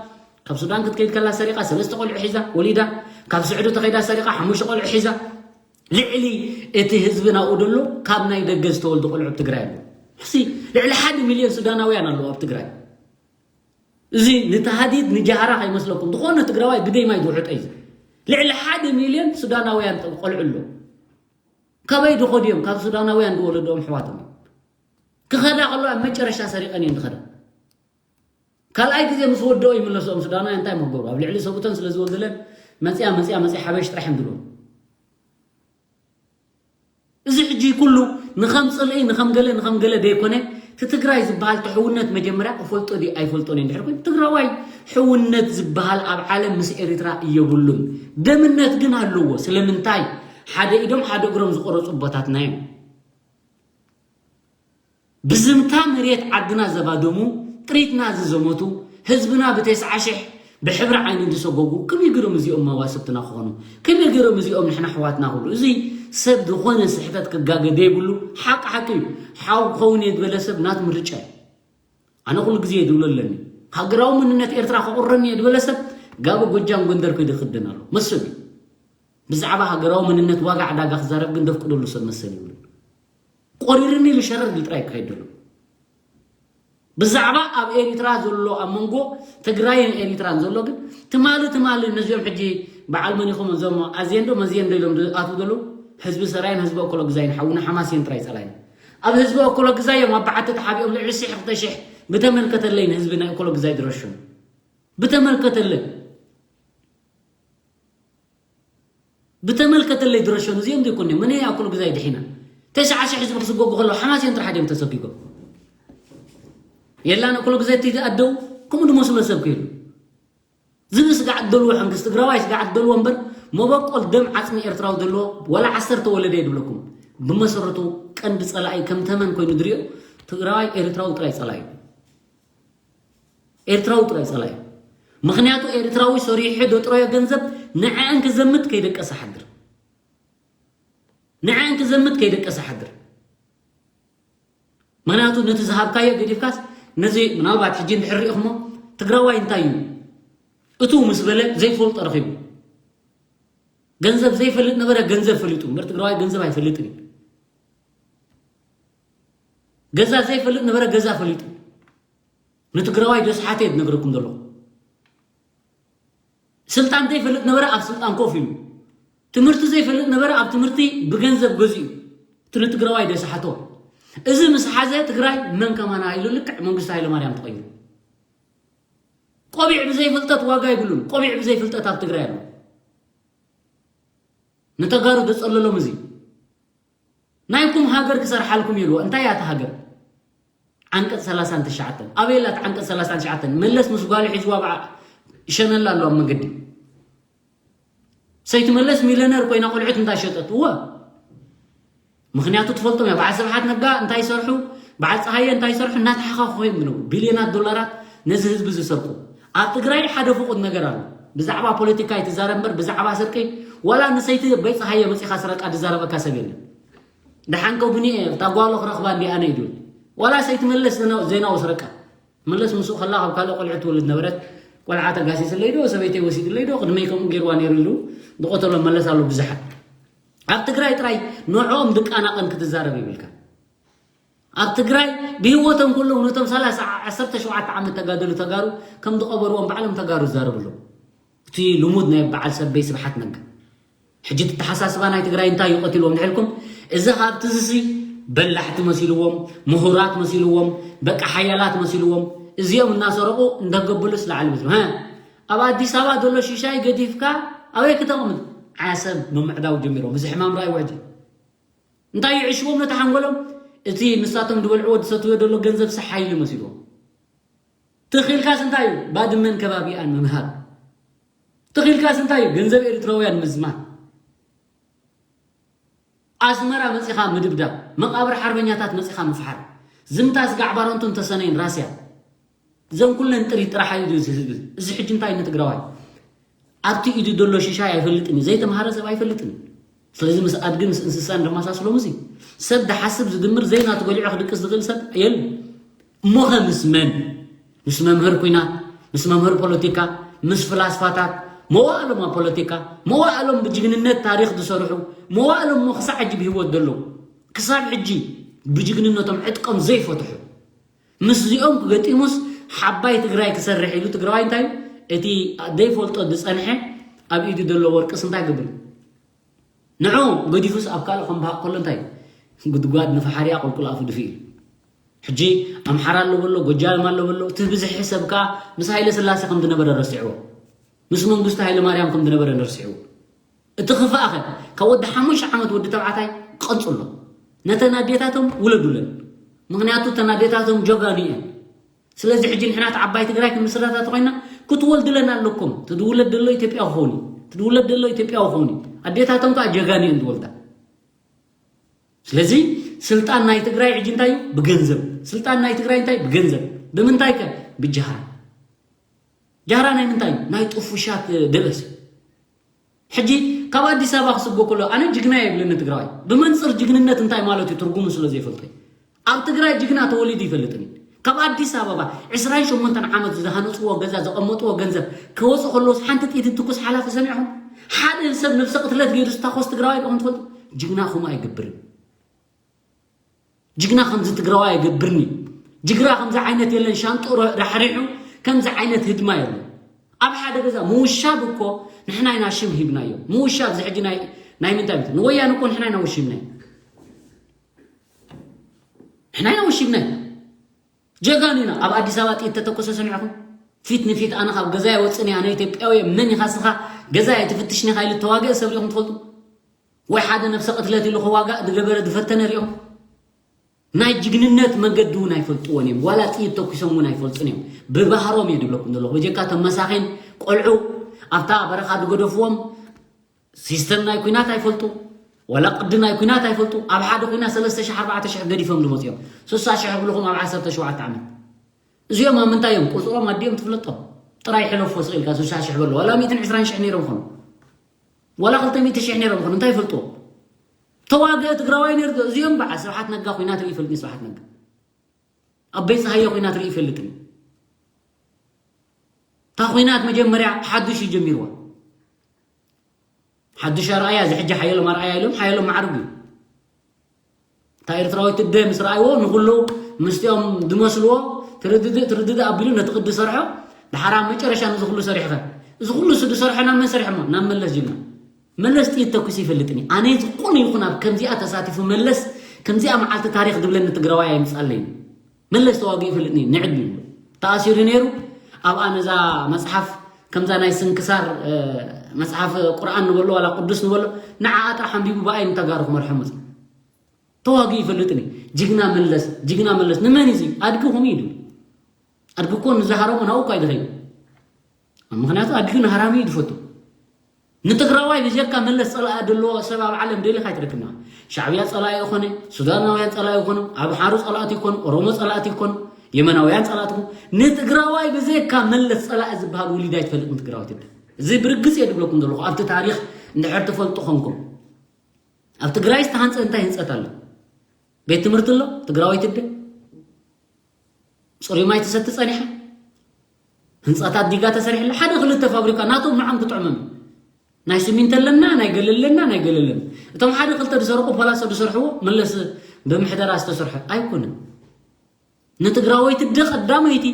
ካብ ሱዳን ክትከይድ ከላ ሰሪቓ ሰለስተ ቆልዑ ሒዛ ወሊዳ። ካብ ስዑዲ ተኸይዳ ሰሪቓ ሓሙሽተ ቆልዑ ሒዛ። ልዕሊ እቲ ህዝቢ ናብኡ ደሎ ካብ ናይ ደገ ዝተወልዱ ቆልዑ ኣብ ትግራይ ኣሎ። ሕሲ ልዕሊ ሓደ ሚልዮን ሱዳናውያን ኣለዉ ኣብ ትግራይ። እዚ ንተሃዲድ ንጃህራ ከይመስለኩም ዝኾነ ትግራዋይ ብደይ ማይ ዝውሕጠ እዩ። ልዕሊ ሓደ ሚልዮን ሱዳናውያን ቆልዑ ኣሎ። ካበይ ድኸዱ እዮም? ካብ ሱዳናውያን ዝወለድኦም ኣሕዋቶም እዮም። ክኸዳ ከሎ ኣብ መጨረሻ ሰሪቐን እየን ዝኸዳ። ካልኣይ ግዜ ምስ ወደኦ ይምለስኦም ሱዳናውያን እንታይ መገሩ ኣብ ልዕሊ ሰብኡተን ስለ ዝወገለን መፅያ መፅያ መፅያ ሓበሽ ጥራሕ እዮም ዝብሉ። እዚ ሕጂ ኩሉ ንኸም ፅልኢ ንኸም ገለ ንኸም ገለ ደይኮነ እቲ ትግራይ ዝበሃል ትሕውነት መጀመርያ እፈልጦ ድዩ ኣይፈልጦን እዩ እንድሕር ኮይኑ ትግራዋይ ሕውነት ዝበሃል ኣብ ዓለም ምስ ኤርትራ እየብሉን። ደምነት ግን ኣለዎ። ስለምንታይ ሓደ ኢዶም ሓደ እግሮም ዝቆረፁ ኣቦታትና እዮም። ብዝምታ መሬት ዓድና ዘባደሙ ጥሪትና ዝዘመቱ ህዝብና ብተስዓ ሽሕ ብሕብሪ ዓይኒ ዝሰጎጉ ከመይ ገይሮም እዚኦም መዋስብትና ክኾኑ? ከመይ ገይሮም እዚኦም ንሕና ኣሕዋትና ክብሉ? እዚ ሰብ ዝኾነ ስሕተት ክጋገ ዘይብሉ ሓቂ ሓቂ እዩ። ሓው ክኸውን እየ ዝበለ ሰብ ናቱ ምርጫ እዩ። ኣነ ኩሉ ግዜ ድብሎ ኣለኒ። ሃገራዊ መንነት ኤርትራ ክቑረኒ እየ ዝበለ ሰብ ጋብ ጎጃም ጎንደር ከይዱ ክኽደን ኣሎ መሰሉ እዩ። ብዛዕባ ሃገራዊ መንነት ዋጋ ዕዳጋ ክዛረብ ግን ደፍቅደሉ ሰብ መሰል ይብሉን። ቆሪርኒ ኢሉ ሸረር ኢሉ ጥራይ ክኸይድ ደሎ። ብዛዕባ ኣብ ኤሪትራ ዘሎ ኣብ መንጎ ትግራይን ኤሪትራን ዘሎ ግን ትማሊ ትማሊ ነዚኦም ሕጂ በዓል መን ኢኹም እዞም ኣዜንዶ መዜንዶ ኢሎም ዝኣትዉ ዘለዉ ህዝቢ ሰራይን ህዝቢ ኦኮሎ ግዛይን ሓውና ሓማሴን ጥራይ ጸላይና ኣብ ህዝቢ ኦኮሎ ግዛይ እዮም ኣብ በዓቲ ተሓቢኦም ልዕሊ ሽሕ ክልተ ሽሕ ብተመልከተለይ ንህዝቢ ናይ ኦኮሎ ግዛይ ድረሹ ብተመልከተለይ ብተመልከተለይ ድረሾን እዚኦም ዘይኮነ መነ ኣኩሉ ግዛይ ድሒና ተሽዓ ሽሕ ህዝቢ ክስጎጉ ከለዉ ሓማሴን ጥራሕ ድዮም ተሰጊጎም የላን ኣኩሉ ግዛይ እቲ ኣደው ከምኡ ድመስሎ ሰብ ከይሉ ዝቢ ስጋዕ ደልዎ ሕንክስ ትግራዋይ ስጋዕ ደልዎ እምበር መበቆል ደም ዓፅሚ ኤርትራዊ ዘለዎ ወላ ዓሰርተ ወለደ የድብለኩም ብመሰረቱ ቀንዲ ፀላኢ ከም ተመን ኮይኑ ድሪኦ ትግራዋይ ኤርትራዊ ጥራይ ፀላኢ እዩ ኤርትራዊ ጥራይ ጸላኢ ምኽንያቱ ኤርትራዊ ሰሪሑ ደጥረዮ ገንዘብ ንዕአን ክዘምት ከይደቀሰ ሓድር ንዕአን ክዘምት ከይደቀሰ ሓድር ምኽንያቱ ነቲ ዝሃብካዮ ገዲፍካስ ነዚ ምናልባት ሕጂ እንድሕር ሪኢኹሞ ትግራዋይ እንታይ እዩ እቱ ምስ በለ ዘይፈልጦ ረኺቡ ገንዘብ ዘይፈልጥ ነበረ ገንዘብ ፈሊጡ እምበር ትግራዋይ ገንዘብ ኣይፈልጥን እዩ ገዛ ዘይፈልጥ ነበረ ገዛ ፈሊጡ ንትግራዋይ ደስሓተ እየ ዝነግረኩም ዘለኹ ስልጣን ዘይፈልጥ ነበረ ኣብ ስልጣን ኮፍ ኢሉ ትምህርቲ ዘይፈልጥ ነበረ ኣብ ትምህርቲ ብገንዘብ ገዚኡ እቲ ንትግራዋይ ደስሓቶ እዚ ምስ ሓዘ ትግራይ መን ከማና ኢሉ ልክዕ መንግስቲ ሃይለማርያም ተቐይሩ ቆቢዕ ብዘይፍልጠት ዋጋ ይብሉን ቆቢዕ ብዘይፍልጠት ኣብ ትግራይ ኣሎ ንተጋሩ ዘፀለሎም እዚ ናይኩም ሃገር ክሰርሓልኩም ኢልዎ እንታይ እያ እታ ሃገር ዓንቀፅ ሰላሳን ትሽዓተን ኣበይ ኣላ እታ ዓንቀፅ ሰላሳን ትሽዓተን መለስ ምስ ጓሉ ሒዝዋ በዓ ይሸነላ ኣሎ ኣብ መንገዲ ሰይቲ መለስ ሚለነር ኮይና ቆልዑት እንታይ ሸጠት እወ ምኽንያቱ ትፈልጦም እያ በዓል ስብሓት ነጋ እንታይ ይሰርሑ በዓል ፀሃየ እንታይ ይሰርሑ እናተሓኻኹ እዮም ዝነብሩ ቢልዮናት ዶላራት ነዚ ህዝቢ ዝሰርቁ ኣብ ትግራይ ሓደ ፍቑድ ነገር ኣሎ ብዛዕባ ፖለቲካ ይትዛረብ እምበር ብዛዕባ ስርቂ ዋላ ንሰይቲ በይ ፀሃየ መፂኻ ስረቃ ዝዛረበካ ሰብ የለን ደሓን ከው ብኒኤ እታ ጓሎ ክረኽባ እንዲ ኣነ እዩ ድብል ዋላ ሰይቲ መለስ ዜናዊ ስረቃ መለስ ምስኡ ከላ ካብ ካልእ ቆልዑ ትወልድ ነበረት ቆልዓ ተጋሲስለይ ዶ ሰበይተይ ወሲድለይ ዶ ቅድመይ ከምኡ ገይርዋ ነይሩ ኢሉ ዝቆተሎ መለስ ኣሎ ብዙሓት ኣብ ትግራይ ጥራይ ንዕኦም ድቃናቐን ክትዛረብ ይብልካ ኣብ ትግራይ ብህይወቶም ከለዉ ነቶም ሰላሳ ዓሰርተ ሸውዓተ ዓመት ተጋደሉ ተጋሩ ከም ዝቐበርዎም ባዕሎም ተጋሩ ይዛረቡ ኣለዉ እቲ ልሙድ ናይ በዓል ሰበይ ስብሓት ነጋ ሕጂ ተተሓሳስባ ናይ ትግራይ እንታይ እዩ ቀትልዎም ድሕልኩም እዚ ሃብቲ ዝሲ በላሕቲ መሲልዎም ምሁራት መሲልዎም በቃ ሓያላት መሲልዎም እዚኦም እናሰረቑ እንደገበሉ ስለዓሊ መስሉ ኣብ ኣዲስ ኣበባ ዘሎ ሽሻይ ገዲፍካ ኣበይ ክተቕምጥ ዓሰብ ምምዕዳው ጀሚሮም እዚ ሕማም ራእይ ውሕጂ እንታይ ይዕሽዎም ነቲ ሓንጎሎም እቲ ንሳቶም ዝበልዕዎ ዝሰትዮ ዘሎ ገንዘብ ሰሓይሉ መሲልዎም ትኺልካስ እንታይ እዩ ባድመን ከባቢኣን ምምሃብ ትኺልካስ እንታይ እዩ ገንዘብ ኤርትራውያን ምዝማን ኣስመራ መፂኻ ምድብዳብ መቃብር ሓርበኛታት መፂኻ ምፍሓር ዝምታ ስጋዕ ባረንቱን ተሰነይን ራስያ እዘን ኩለን ጥሪት ጥራሕ እዩ እዚ ህዝቢ እዚ ሕጂ እንታይ ንትግራዋይ ኣብቲ ኢዱ ዘሎ ሽሻይ ኣይፈልጥን እዩ ዘይተምሃረ ሰብ ኣይፈልጥን እዩ ስለዚ ምስ ኣድግን ምስ እንስሳን ደማሳስሎም እዚ ሰብ ድሓስብ ዝድምር ዘይናቱ ገሊዑ ክድቅስ ዝኽእል ሰብ የሉ። እሞኸ ምስ መን? ምስ መምህር ኩናት፣ ምስ መምህር ፖለቲካ፣ ምስ ፍላስፋታት፣ መዋእሎም ኣብ ፖለቲካ፣ መዋእሎም ብጅግንነት ታሪኽ ዝሰርሑ፣ መዋእሎም እሞ ክሳዕ ሕጂ ብህይወት ዘለዉ፣ ክሳብ ሕጂ ብጅግንነቶም ዕጥቆም ዘይፈትሑ፣ ምስዚኦም ክገጢሙስ ሓባይ ትግራይ ክሰርሕ ኢሉ ትግራዋይ እንታይ እዩ? እቲ ዘይፈልጦ ዝፀንሐ ኣብ ኢዱ ዘሎ ወርቅስ እንታይ ገብር? ንዑ ገዲፉስ ኣብ ካልእ ከም በሃቕ ከሎ እንታይ እዩ? ጉድጓድ ንፈሓርያ ቁልቁል ኣፉ ድፊ ኢሉ። ሕጂ ኣምሓራ ኣሎ በሎ፣ ጎጃም ኣሎ በሎ፣ እቲ ብዝሒ ሰብ ከኣ ምስ ሃይለ ስላሴ ከም ዝነበረ ረሲዕዎ፣ ምስ መንግስቱ ሃይለ ማርያም ከም ዝነበረ ረሲዕዎ። እቲ ክፋእኸ ካብ ወዲ ሓሙሽተ ዓመት ወዲ ተባዕታይ ቀንጽሎ። ነተን ኣዴታቶም ውለዱለን። ምኽንያቱ እተን ኣዴታቶም ጀጋኑ እየን። ስለዚ ሕጂ ንሕና እቲ ዓባይ ትግራይ ክንምስረታ ተኾይና ክትወልድለን ኣለኩም። ትድውለድ ዘሎ ኢትዮጵያዊ ክኸውን እዩ። ትድውለድ ዘሎ ኢትዮጵያዊ ክኸውን እዩ። ኣዴታቶም ከዓ ጀጋኑ እየን ዝወልዳ። ስለዚ ስልጣን ናይ ትግራይ ሕጂ እንታይ እዩ? ብገንዘብ። ስልጣን ናይ ትግራይ እንታይ? ብገንዘብ። ብምንታይ ከ? ብጃህራ። ጃህራ ናይ ምንታይ እዩ? ናይ ጥፉሻት ደበስ እዩ። ሕጂ ካብ ኣዲስ ኣበባ ክስጎ ከሎ ኣነ ጅግና የብልን ትግራዋይ። ብመንፅር ጅግንነት እንታይ ማለት እዩ ትርጉሙ ስለ ዘይፈልጦ እዩ። ኣብ ትግራይ ጅግና ተወሊዱ ይፈልጥን እዩ። ካብ ኣዲስ ኣበባ ዕስራን ሸሞንተን ዓመት ዝሃነፅዎ ገዛ ዘቐመጥዎ ገንዘብ ከወፅእ ከለዎስ ሓንቲ ጥይት እንትኩስ ሓላፊ ሰሚዕኹም? ሓደ ሰብ ነብሰ ቅትለት ገይሩ ዝታኮስ ትግራዋይ ዲኹም ትፈልጡ? ጅግና ከምኡ ኣይገብርን። ጅግና ከምዚ ትግራዋይ ኣይገብርን እዩ። ጅግና ከምዚ ዓይነት የለን። ሻንጥኡ ራሕሪሑ ከምዚ ዓይነት ህድማ የለን። ኣብ ሓደ ገዛ ምውሻብ እኮ ንሕና ኢና ሽም ሂብናዮ። ምውሻብ እዚ ሕጂ ናይ ናይ ምንታይ ቤት ንወያነ እኮ ንሕና ኢና ወሺብናዮ። ንሕና ኢና ወሺብናዮ። ጀጋኑ ኢና። ኣብ ኣዲስ ኣበባ ጥይት ተተኮሰ ሰሚዕኹም? ፊት ንፊት ኣነ ካብ ገዛ ይወፅን እየ፣ ኣነ ኢትዮጵያዊ እየ፣ መን ኢኻ ስኻ ገዛ ኣይትፍትሽን ኢኻ ኢሉ ተዋግአ ሰብ ሪኹም ትፈልጡ? ወይ ሓደ ነብሰ ቅትለት ኢሉ ክዋጋእ ዝገበረ ዝፈተነ ሪኦም? ናይ ጅግንነት መንገዲ እውን ኣይፈልጥዎን እዮም። ዋላ ጥይት ተኩሶም እውን ኣይፈልጡን እዮም። ብባህሮም እየ ዝብለኩም ዘለኹ። በጀካ ተመሳኺን ቆልዑ ኣብታ በረኻ ዝገደፍዎም ሲስተም ናይ ኩናት ኣይፈልጡ፣ ዋላ ቅዲ ናይ ኩናት ኣይፈልጡ። ኣብ ሓደ ኩናት ሰለስተ ሽሕ ኣርባዕተ ሽሕ ገዲፎም ዝመፅኦም ስሳ ሽሕ ብልኹም ኣብ ዓሰርተ ሸውዓተ ዓመት። እዚኦም ኣብ ምንታይ እዮም? ቁፅሮም ኣዲኦም ትፍለጦም። ጥራይ ሕለፎ ስቕ ኢልካ ስሳ ሽሕ በሎ። ዋላ ሚእትን ዕስራን ሽሕ ነይሮም ይኾኑ። ዋላ ክልተ ሚእቲ ሽሕ ነይሮም ይኾኑ። እንታይ ይፈልጥዎ? ተዋግአ ትግራዋይ ነይሩ። እዚኦም በዓል ስብሓት ነጋ ኩናት ርኢ ይፈልጥ። ስብሓት ነጋ ኣበይ ፀሃየ ኩናት ርኢ ይፈልጥን። እታ ኩናት መጀመርያ ሓዱሽ እዩ ጀሚርዋ። ሓዱሽ ኣርኣያ እዚ ሕጂ ሓየሎም ኣርኣያ ኢሎም ሓየሎም ማዕርጉ እዩ። እታ ኤርትራዊት እደ ምስ ረኣይዎ ንኹሉ ምስቲኦም ዝመስልዎ ትርድድእ ትርድድእ ኣቢሉ ነቲ ቅዲ ሰርሖ። ድሓር ኣብ መጨረሻ ነዚ ኩሉ ሰሪሕኸ እዚ ኩሉ ሱ ዝሰርሖ ናብ መን ሰሪሖሞ? ናብ መለስ ጅግና። መለስ ጥይት ተኩሱ ይፈልጥን እዩ። ኣነ ዝኾነ ይኹን ኣብ ከምዚኣ ተሳቲፉ መለስ ከምዚኣ መዓልቲ ታሪኽ ዝብለኒ ትግራዋይ ኣይምፃለይን። መለስ ተዋጊኡ ይፈልጥን እዩ። ንዕድ ይብሉ ተኣሲሩ ነይሩ። ኣብኣ ነዛ መፅሓፍ ከምዛ ናይ ስንክሳር መፅሓፍ ቁርኣን ንበሎ ዋላ ቅዱስ ንበሎ ንዓኣ ጥራሕ ኣንቢቡ ብኣይ ንተጋሩ ክመርሖም መፅኡ። ተዋጊኡ ይፈልጥን እዩ። ጅግና መለስ ጅግና መለስ ንመን እዩ እዚ ኣድጊ ከምኡ እዩ ድብል ኣድጊ እኮ ንዝሃረሞ ናብኡ እኮ ኣይደኸዩ። ምክንያቱ ኣድጊ ንሃራሚ እዩ ዝፈቱ። ንትግራዋይ ብጀካ መለስ ፀላኢ ዘለዎ ሰብ ኣብ ዓለም ደሊኻ ኣይትረክብና። ሻዕብያ ፀላኢ ይኮነ፣ ሱዳናውያን ፀላኢ ይኮኑ፣ ኣምሓሩ ፀላእቲ ይኮኑ፣ ኦሮሞ ፀላእቲ ይኮኑ፣ የመናውያን ፀላእቲ ይኮኑ። ንትግራዋይ ብዘካ መለስ ፀላኢ ዝበሃል ውሊድ ኣይትፈልጥን ትግራዋይ ትደ። እዚ ብርግፅ እየ ዝብለኩም ዘለኹ ኣብቲ ታሪክ እንድሕር ትፈልጡ ኮንኩም። ኣብ ትግራይ ዝተሃንፀ እንታይ ህንፀት ኣሎ? ቤት ትምህርቲ ኣሎ? ትግራዋይ ትደ ፅሩይ ማይ ትሰቲ ፀኒሓ። ህንፃታት ዲጋ ተሰሪሕላ ሓደ ክልተ ፋብሪካ ናቶም ንዓም ክጥዕሞም ናይ ስሚንቶ ኣለና ናይ ገለ ኣለና ናይ ገለ ኣለና። እቶም ሓደ ክልተ ዝሰርቁ ፖላሶ ዝሰርሕዎ መለስ ብምሕደራ ዝተሰርሐ ኣይኮነን። ንትግራወይቲ ደ ቀዳመይቲ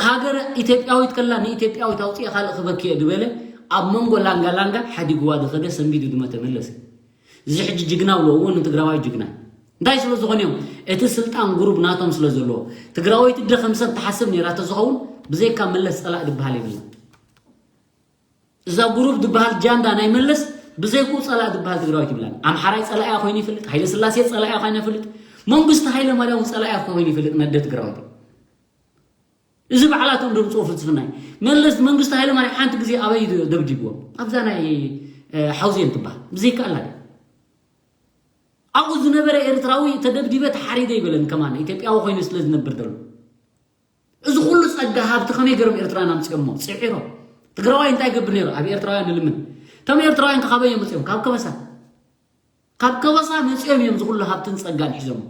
ሃገር ኢትዮጵያዊት ከላ ንኢትዮጵያዊት ኣውፅኤ ካልእ ክበክየ ዝበለ ኣብ መንጎ ላንጋ ላንጋ ሓዲግዋ ዝኸደ ሰንቢዱ ዝመተ መለስ። እዚ ሕጂ ጅግና ብሎ እውን ንትግራዋይ ጅግና እንታይ ስለ ዝኾነ እዮም? እቲ ስልጣን ጉሩብ ናቶም ስለ ዘለዎ። ትግራወይቲ ደ ከም ሰብ ትሓስብ ነይራ ተዝኸውን ብዘይካ መለስ ፀላእ ዝበሃል የብልና። እዛ ጉሩብ ዝበሃል ጃንዳ ናይ መለስ ብዘይክኡ ፀላእ ዝበሃል ትግራወይቲ ይብላን። ኣምሓራይ ፀላእያ ኮይኑ ይፈልጥ፣ ሃይለ ስላሴ ፀላእያ ኮይኑ ይፈልጥ፣ መንግስቲ ሃይለ ማርያም እውን ፀላእያ ኮይኑ ይፈልጥ። ነደ ትግራወይቲ እዚ ባዕላቶም ደምፅኦ ፍልስፍና እዩ። መለስ መንግስቲ ሃይለ ማርያም ሓንቲ ግዜ ኣበይ ደብዲብዎም ኣብዛ ናይ ሓውዜን ትበሃል ብዘይከኣላ ኣብኡ ዝነበረ ኤርትራዊ ተደብዲበ ተሓሪደ ይበለን ከማን ኢትዮጵያዊ ኮይኑ ስለ ዝነብር ዘሎ። እዚ ኩሉ ጸጋ ሃብቲ ከመይ ገይሮም ኤርትራውያን ኣምጺኦሞ ጽዒሮም? ትግራዋይ እንታይ ይገብር ነይሩ ኣብ ኤርትራውያን ንልምን? እቶም ኤርትራውያን ከ ካበይ እዮም መጺኦም? ካብ ከበሳ። ካብ ከበሳ መፂኦም እዮም ዝኩሉ ሃብትን ፀጋን ሒዞም።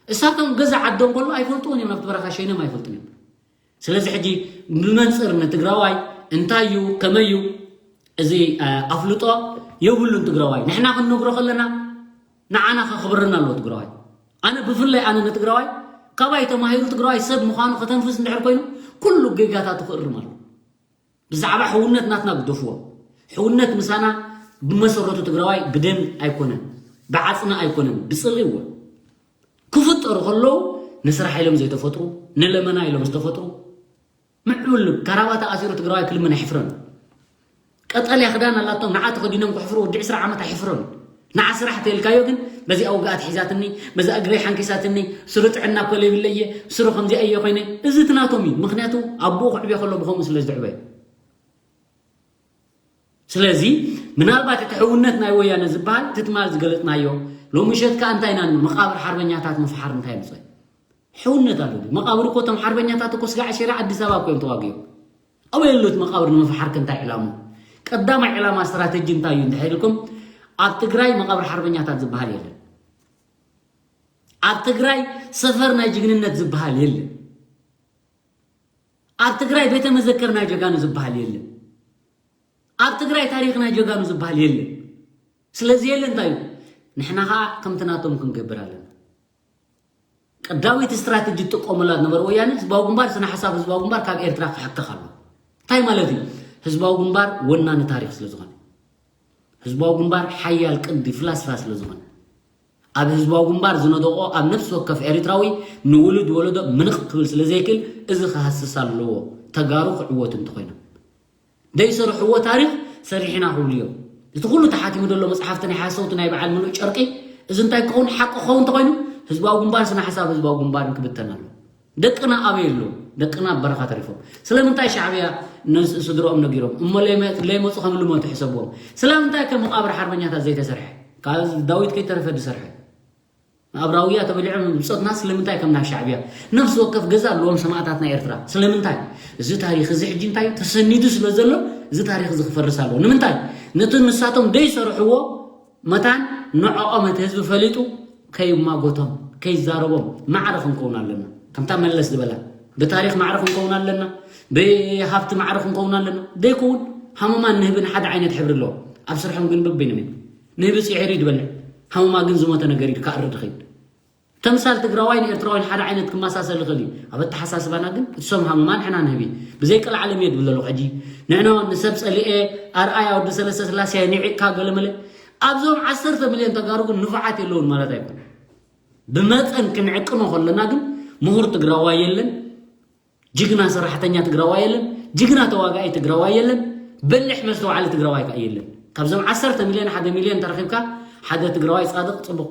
እሳቶም ገዛ ዓዶም ከሎ ኣይፈልጥዎን እዮም፣ ናብቲ በረኻ ሸይኖም ኣይፈልጡን እዮም። ስለዚ ሕጂ ብመንፅር ንትግራዋይ እንታይ እዩ ከመይ እዩ እዚ ኣፍልጦ የብሉን ትግራዋይ። ንሕና ክንነግሮ ከለና ንዓና ከኽብረና ኣለዎ ትግራዋይ። ኣነ ብፍላይ ኣነ ንትግራዋይ ካባይ ተማሂሩ ትግራዋይ ሰብ ምዃኑ ከተንፍስ እንድሕር ኮይኑ ኩሉ ጌጋታቱ ክእርም ኣሎ። ብዛዕባ ሕውነት ናትና ግደፍዎ። ሕውነት ምሳና ብመሰረቱ ትግራዋይ ብደም ኣይኮነን፣ ብዓፅሚ ኣይኮነን፣ ብፅልኢ እወ። ክፍጠሩ ከለዉ ንስራሕ ኢሎም ዘይተፈጥሩ፣ ንለመና ኢሎም ዝተፈጥሩ፣ ምዕቡል ካራባታ ኣሲሩ ትግራዋይ ክልምን ኣይሕፍረን። ቀጠልያ ክዳን ኣላቶም ንዓ ተኸዲኖም ክሕፍሩ ወዲ ዕስራ ዓመት ኣይሕፍረን። ንዓ ስራሕ ተልካዮ ግን በዚኣ ውግኣት ሒዛትኒ፣ በዛ እግረይ ሓንኪሳትኒ፣ ስሩ ጥዕና እኮ ለይብለየ፣ ስሩ ከምዚኣ እየ ኮይነ። እዚ ትናቶም እዩ። ምክንያቱ ኣቦኡ ክዕብዮ ከሎ ብኸምኡ ስለ ዝድዕበ። ስለዚ ምናልባት እቲ ሕውነት ናይ ወያነ ዝበሃል እቲ ትማል ዝገለጽናዮ ሎሚ ሸት ከኣ እንታይ ኢና ንብል? መቃብር ሓርበኛታት ምፍሓር እንታይ ምጸ? ሕውነት ኣሎ ድዩ? መቃብር እኮ እቶም ሓርበኛታት እኮ ስጋ ዕሸራ ኣዲስ ኣበባ እኮ እዮም ተዋጊኦም። ኣበይ ኣሎ እቲ መቃብር ንምፍሓር ከ እንታይ ዕላማ? ቀዳማይ ዕላማ ስትራተጂ እንታይ እዩ እንድሕር ኢልኩም ኣብ ትግራይ መቃብር ሓርበኛታት ዝበሃል የለን። ኣብ ትግራይ ሰፈር ናይ ጅግንነት ዝበሃል የለን። ኣብ ትግራይ ቤተ መዘክር ናይ ጀጋኑ ዝበሃል የለን። ኣብ ትግራይ ታሪኽ ናይ ጀጋኑ ዝበሃል የለን። ስለዚ የለ እንታይ እዩ? ንሕና ኸዓ ከምቲ ናቶም ክንገብር ኣለና። ቀዳመይቲ ስትራተጂ ትጥቀመላ ዝነበረ ወያነ ህዝባዊ ግንባር፣ ስነ ሓሳብ ህዝባዊ ግንባር ካብ ኤርትራ ክሕከኽ ኣሎ። እንታይ ማለት እዩ? ህዝባዊ ግንባር ወናኒ ታሪኽ ስለ ዝኾነ፣ ህዝባዊ ግንባር ሓያል ቅዲ ፍላስፋ ስለ ዝኾነ፣ ኣብ ህዝባዊ ግንባር ዝነደቆ ኣብ ነፍሲ ወከፍ ኤርትራዊ ንውሉድ ወለዶ ምንቕ ክብል ስለ ዘይክእል እዚ ክሃስስ ኣለዎ። ተጋሩ ክዕወቱ እንተኾይኖም ደይሰርሕዎ ታሪኽ ሰሪሕና ክብሉ እዮም። እቲ ኩሉ ተሓቲሙ ዘሎ መጽሓፍቲ ናይ ሓሰውቲ ናይ በዓል ምሉእ ጨርቂ፣ እዚ እንታይ ክኸውን ሓቂ ክኸውን እንተኾይኑ ህዝባዊ ግንባር ስነ ሓሳብ ህዝባዊ ግንባርን ክብተን ኣሎ። ደቅና ኣበይ ኣሎ? ደቅና ኣብ በረኻ ተሪፎም። ስለምንታይ ሻዕብያ ንስድሮኦም ነጊሮም እሞ ለይመ- ለይመፁ ከም ልሞቱ ሕሰብዎም? ስለምንታይ ከ መቃብር ሓርበኛታት ዘይተሰርሐ? ካብ ዳዊት ከይተረፈ ዝሰርሐ ኣብ ራውያ ተበሊዖም ብፆትና ስለምንታይ ከም ናብ ሻዕብያ ነፍሲ ወከፍ ገዛ ኣለዎም ሰማእታት ናይ ኤርትራ? ስለምንታይ? እዚ ታሪኽ እዚ ሕጂ እንታይ ተሰኒዱ ስለ ዘሎ እዚ ታሪኽ እዚ ክፈርስ ኣለዎ። ንምንታይ? ነቲ ንሳቶም ደይሰርሕዎ መታን ንዕኦም እቲ ህዝቢ ፈሊጡ ከይማጎቶም ከይዛረቦም ማዕረ ክንከውን ኣለና። ከምታ መለስ ዝበላ ብታሪኽ ማዕረ ክንከውን ኣለና፣ ብሃብቲ ማዕረ ክንከውን ኣለና። ደይከውን ሃመማን ንህብን ሓደ ዓይነት ሕብሪ ኣለዎም። ኣብ ስርሖም ግን በበይኖም እዮም። ንህቢ ጽዒሩ እዩ ዝበልዕ፣ ሃመማ ግን ዝሞተ ነገር እዩ ክኣርድ ይኸይድ። ተምሳል ትግራዋይን ኤርትራዋይን ሓደ ዓይነት ክመሳሰል ይኽእል እዩ። ኣብ ኣተሓሳስባና ግን እሶም ሃመማ ንሕና ንህቢ። ብዘይ ቀልዓለም እየ ድብል ዘለኹ ሕጂ። ንሕና ንሰብ ጸሊኤ ኣርኣያ ወዲ ሰለስተ ስላሴ ንዒቕካ ገለመለ ኣብዞም ዓሰርተ ሚልዮን ተጋሩ ግን ንፉዓት የለውን ማለት ኣይኮነን። ብመጠን ክንዕቅኖ ከለና ግን ምሁር ትግራዋይ የለን፣ ጅግና ሰራሕተኛ ትግራዋይ የለን፣ ጅግና ተዋጋኢ ትግራዋይ የለን፣ በሊሕ መስተውዓሊ ትግራዋይ ከዓ የለን። ካብዞም ዓሰርተ ሚልዮን ሓደ ሚልዮን ተረኺብካ ሓደ ትግራዋይ ፃድቕ ፅቡቕ።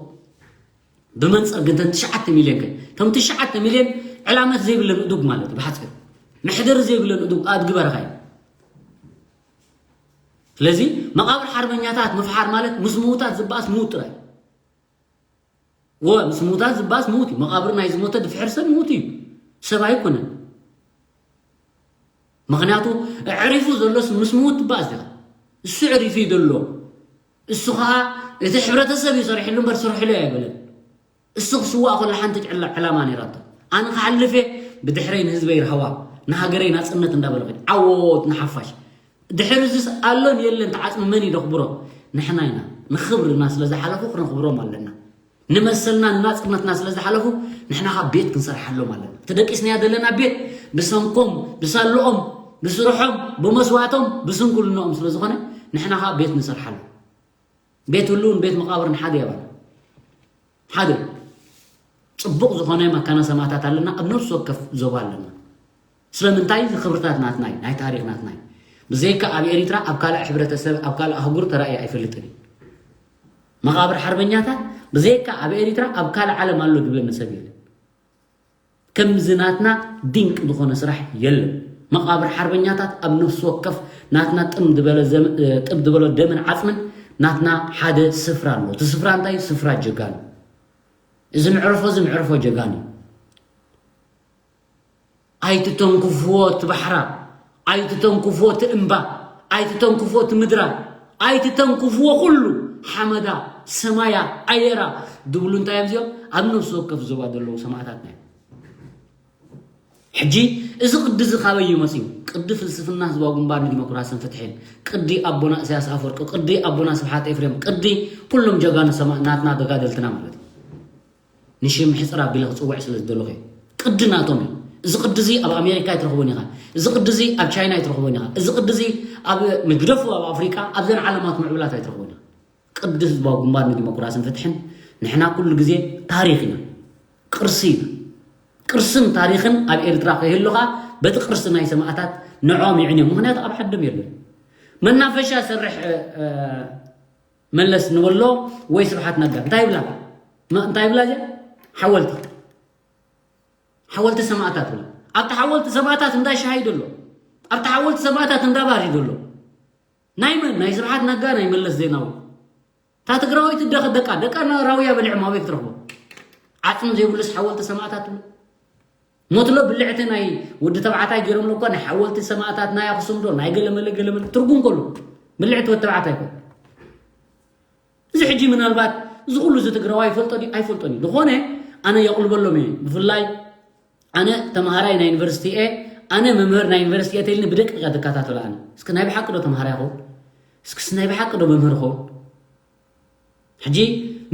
ብመንፅር ግን ተን ትሽዓተ ሚልዮን ከ? እቶም ትሽዓተ ሚልዮን ዕላመት ዘይብለን እዱግ ማለት እዩ። ብሓፂሩ መሕደሪ ዘይብለን እዱግ ኣድጊ በረኻ እዩ። ስለዚ መቓብር ሓርበኛታት ምፍሓር ማለት ምስ ምዉታት ዝበኣስ ምዉት ጥራይ። ወ ምስ ምዉታት ዝበኣስ ምዉት እዩ። መቓብር ናይ ዝሞተ ድፍሕር ሰብ ምዉት እዩ፣ ሰብ ኣይኮነን። ምኽንያቱ ኣዕሪፉ ዘሎስ ምስ ምዉት ትበኣስ ዲኻ? እሱ ኣዕሪፉ እዩ ዘሎ። እሱ ኸዓ እቲ ሕብረተሰብ እዩ ሰሪሕሉ እምበር ስርሕሉ ኣይበለን። እሱ ክስዋእ ከሎ ሓንቲ ዕላ- ዕላማ ነይራቶ። ኣነ ክሓልፍ እየ፣ ብድሕረይ ንህዝበይ ርህዋ፣ ንሃገረይ ናጽነት እንዳበለ ኸይዱ። ዓወት ንሓፋሽ። ድሕሪ እዚስ ኣሎን የለን ተዓጽሚ መን እዩ ደኽብሮ? ንሕና ኢና። ንኽብርና ስለ ዝሓለፉ ክነኽብሮም ኣለና። ንመሰልና ንናጽነትና ስለ ዝሓለፉ ንሕና ኸኣ ቤት ክንሰርሓሎም ኣለና። እቲ ደቂስናዮ ዘለና ቤት ብሰንኮም፣ ብሳልኦም፣ ብስርሖም፣ ብመስዋእቶም፣ ብስንኩልናኦም ስለ ዝኾነ ንሕና ኸኣ ቤት ንሰርሓሎም። ቤት ህሉውን ቤት መቓብርን ሓደ የባል ሓደ ጽቡቕ ዝኾነ መካነ ሰማእታት ኣለና፣ ኣብ ነፍሲ ወከፍ ዞባ ኣለና። ስለምንታይ? እዚ ክብርታት ናትና እዩ፣ ናይ ታሪኽ ናትና እዩ። ብዘይካ ኣብ ኤሪትራ ኣብ ካልእ ሕብረተሰብ ኣብ ካልእ ኣህጉር ተራእየ ኣይፈልጥን እዩ። መቓብር ሓርበኛታት ብዘይካ ኣብ ኤሪትራ ኣብ ካልእ ዓለም ኣሎ ዝብለኒ ሰብ የለን። ከምዚ ናትና ድንቅ ዝኾነ ስራሕ የለን። መቓብር ሓርበኛታት ኣብ ነፍሲ ወከፍ ናትና ጥም ዝበለ ዘም- ጥብ ዝበሎ ደምን ዓጽምን ናትና ሓደ ስፍራ ኣሎ። እቲ ስፍራ እንታይ? ስፍራ ጀጋኑ። እዚ መዕርፎ እዚ መዕርፎ ጀጋኑ እዩ። ኣይትተንክፍዎ እቲ ባሕራ፣ ኣይትተንክፍዎ እቲ እምባ፣ ኣይትተንክፍዎ እቲ ምድራ፣ ኣይትተንክፍዎ ኩሉ። ሓመዳ፣ ሰማያ፣ ኣየራ ድብሉ እንታይ እዮም እዚኦም? ኣብ ነፍሲ ወከፍ ዞባ ዘለዉ ሰማእታትና እዮም። ሕጂ እዚ ቅዲ እዚ ካበይ እዩ መፅዩ? ቅዲ ፍልስፍና ህዝባዊ ግንባር ንዲሞክራስን ፍትሕን፣ ቅዲ ኣቦና ኢሳያስ ኣፈወርቂ፣ ቅዲ ኣቦና ስብሓት ኤፍሬም፣ ቅዲ ኩሎም ጀጋኑ ሰማእናትና ተጋደልትና ማለት እዩ። ንሽም ሕፅር ኣቢለ ክፅውዕ ስለ ዝደለኹ እዩ። ቅዲ ናቶም እዩ። እዚ ቅዲ እዚ ኣብ ኣሜሪካ ኣይትረኽቦን ኢኻ። እዚ ቅዲ እዚ ኣብ ቻይና ኣይትረኽቦን ኢኻ። እዚ ቅዲ እዚ ኣብ ምግደፉ ኣብ ኣፍሪቃ ኣብዘን ዓለማት ምዕቡላት ኣይትረኽቦን ኢኻ። ቅዲ ህዝባዊ ግንባር ንዲሞክራስን ፍትሕን ንሕና ኩሉ ግዜ ታሪኽ ኢና፣ ቅርሲ ኢና። ቅርስን ታሪኽን ኣብ ኤርትራ ከይህሉ ኸኣ በቲ ቅርሲ ናይ ሰማእታት ንዕኦም ይዕንዮም። ምኽንያቱ ኣብ ዓዶም የለን። መናፈሻ ሰርሕ መለስ ንበሎ ወይ ስብሓት ነጋ እንታይ ይብላ? እንታይ ይብላ እዚኣ? ሓወልቲ ሓወልቲ ሰማእታት ብላ። ኣብቲ ሓወልቲ ሰማእታት እንዳ ሻሂ ደሎ፣ ኣብቲ ሓወልቲ ሰማእታት እንዳ ባህሪ ደሎ። ናይ መን? ናይ ስብሓት ነጋ፣ ናይ መለስ ዜናዊ። እታ ትግራወይቲ ደቂ ደቃ ደቃ ራውያ በሊዖም ኣበይ ክትረኽቦ? ዓፅሚ ዘይብሉስ ሓወልቲ ሰማእታት ትብሉ? ሞትሎ ብልዕቲ ናይ ወዲ ተባዕታይ ገይሮምሎ እኳ ናይ ሓወልቲ ሰማእታት ናይ ኣኽሱም ዶ ናይ ገለመለ ገለመለ ትርጉም ከሉ ብልዕቲ ወዲ ተባዕታይ እኮ። እዚ ሕጂ ምናልባት እዚ ኩሉ እዚ ትግራዋይ ይፈልጦ ድዩ? ኣይፈልጦን እዩ። ዝኾነ ኣነ የቕልበሎም እየ። ብፍላይ ኣነ ተምሃራይ ናይ ዩኒቨርሲቲ እየ፣ ኣነ መምህር ናይ ዩኒቨርሲቲ እየ ተይልኒ ብደቂቕ እያ ትከታተሎ። ኣነ እስኪ ናይ ብሓቂ ዶ ተምሃራይ ይኸውን? እስክስ ናይ ብሓቂ ዶ መምህር ይኸውን? ሕጂ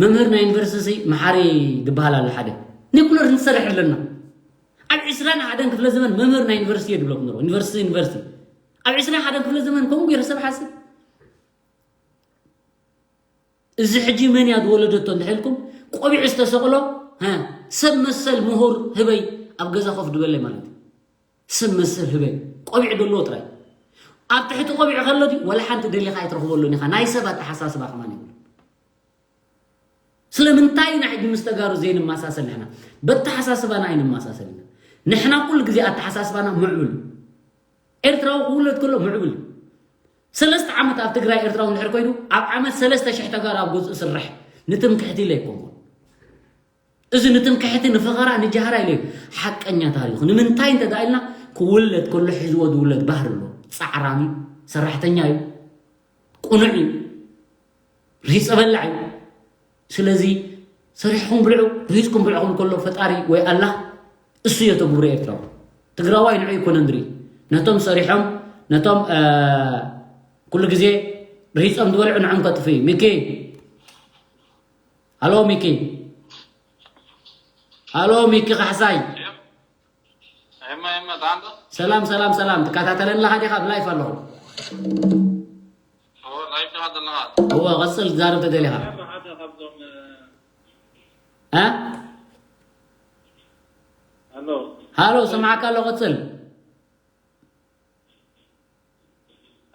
መምህር ናይ ዩኒቨርሲቲ መሓሪ ዝበሃል ኣሎ ሓደ ኒኩለር ንሰርሕ ኣለና። ኣብ ዕስራን ሓደን ክፍለ ዘመን መምህር ናይ ዩኒቨርሲቲ እየ ድብለኩም ነሮ። ዩኒቨርሲቲ ዩኒቨርሲቲ ኣብ ዕስራን ሓደን ክፍለ ዘመን ከምኡ ገይረ ሰብ ሓስብ። እዚ ሕጂ መን እያ ዝወለደቶ እንድሕልኩም ቆቢዕ ዝተሰቕሎ ሰብ መሰል ምሁር ህበይ ኣብ ገዛ ኮፍ ድበለይ ማለት እዩ። ሰብ መሰል ህበይ ቆቢዕ ዘለዎ ጥራይ ኣብ ትሕቲ ቆቢዕ ከሎ ድዩ ወላ ሓንቲ ደሊኻ ኣይትረኽበሉን ኢኻ። ናይ ሰብ ኣተሓሳስባ ከማን ይብሉ። ስለምንታይ ኢና ሕጂ ምስ ተጋሩ ዘይንመሳሰል? ንሕና በተሓሳስባና ኣይንመሳሰል ኢና። ንሕና ኩሉ ግዜ ኣተሓሳስባና ምዕብል። ኤርትራዊ ክውለድ ከሎ ምዕብል። ሰለስተ ዓመት ኣብ ትግራይ ኤርትራዊ እንድሕር ኮይኑ ኣብ ዓመት ሰለስተ ሽሕ ተጋሩ ኣብ ገዝኡ ስርሕ። ንትምክሕቲ ኢለ ኣይኮንኩን። እዚ ንትምክሕቲ ንፈኸራ ንጃህራ ኢለ እዩ። ሓቀኛ ታሪኹ ንምንታይ እንተ ደኣ ኢልና ክውለድ ከሎ ሒዝዎ ዝውለድ ባህሪ ኣሎ። ፃዕራሚ ሰራሕተኛ እዩ። ቁኑዕ እዩ። ርሂፀ በላዕ እዩ። ስለዚ ሰሪሕኩም ብልዑ፣ ርሂፅኩም ብልዕኹም ከሎ ፈጣሪ ወይ ኣላህ እሱ እዮ ተግብሮ ኤርትራዊ። ትግራዋይ ንዑ ይኮነ ንርኢ ነቶም ሰሪሖም ነቶም ኩሉ ግዜ ርሂፆም ዝበልዑ ንዖም ከጥፍ እዩ። ሚኪ ሃሎ ሚኪ ሃሎ ሚኪ ካሕሳይ። ሰላም ሰላም ሰላም ትከታተለና ዲኻ ብላይፍ ኣለኹ። እወ ቀፅል ትዛረብ ተደሊኻ። ሃሎ ሰማዕካ ኣሎ ቀፅል።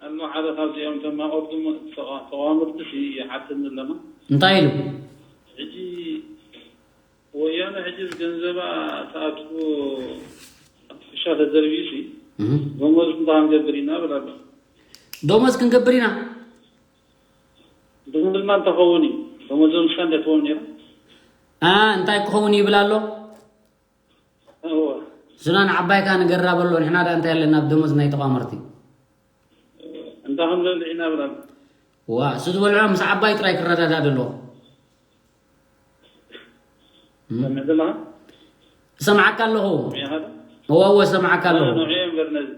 ኣሎ ሓደ ካብዚኦም ተማቆርቱ ተቋምርቲ ይሓትኒ ኣለና እንታይ ኢሉ? ሕጂ ወያነ ሕጂ ገንዘባ ተኣትኩ ኣርቲፊሻል ተዘርቢዩ ሲ ደሞዝ እንታይ ክንገብር ኢና ብላ ኣሎ። ደሞዝ ክንገብር ኢና። ደሞዝና እንተኸውን እዩ ደሞዞም ሳ እንደ ትኸውን ነይራ። እንታይ ክኸውን ይብል ኣሎ? እሱና ንዓባይካ ንገራ በሎ ንሕና ዳ እንታይ ኣለና ብደሞዝ ናይ ተቋመርቲ እንታይ ክንበልዕ ኢና ብላ ዋ እሱ ዝበልዖ ምስ ዓባይ ጥራይ ክረዳዳ ደሎ ሰምዕ ዘለኻ እሰምዓካ ኣለኹ ሚኻ ዶ እወ እወ እሰምዓካ ኣለኹ ንዑ እምበር ነዚ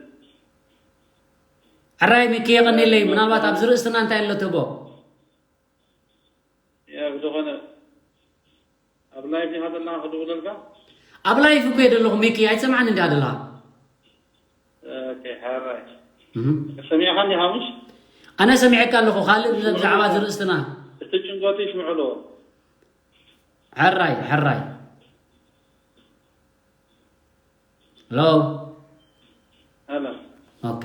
ሕራይ ሚኪ የቐኒለይ ምናልባት ኣብዚ ርእስትና እንታይ ኣሎ ትህቦ ያ ብዝኾነ ኣብ ላይፍ ኢኻ ዘለኻ ክድውለልካ ኣብ ላይፍ እኮ እየ ዘለኹ ሚኪ ኣይትሰምዓን እንዲያ ዘለኻ ኦኬ ሓራይ እህ። ሰሚዕኻኒ ሓሙሽ ኣነ ሰሚዐካ ኣለኹ ካልእ ብዛዕባ ዝርእስትና እቲ ጭንቆት ይስምዑ ኣለዎ ሕራይ ሕራይ ሎ ኣላ ኦኬ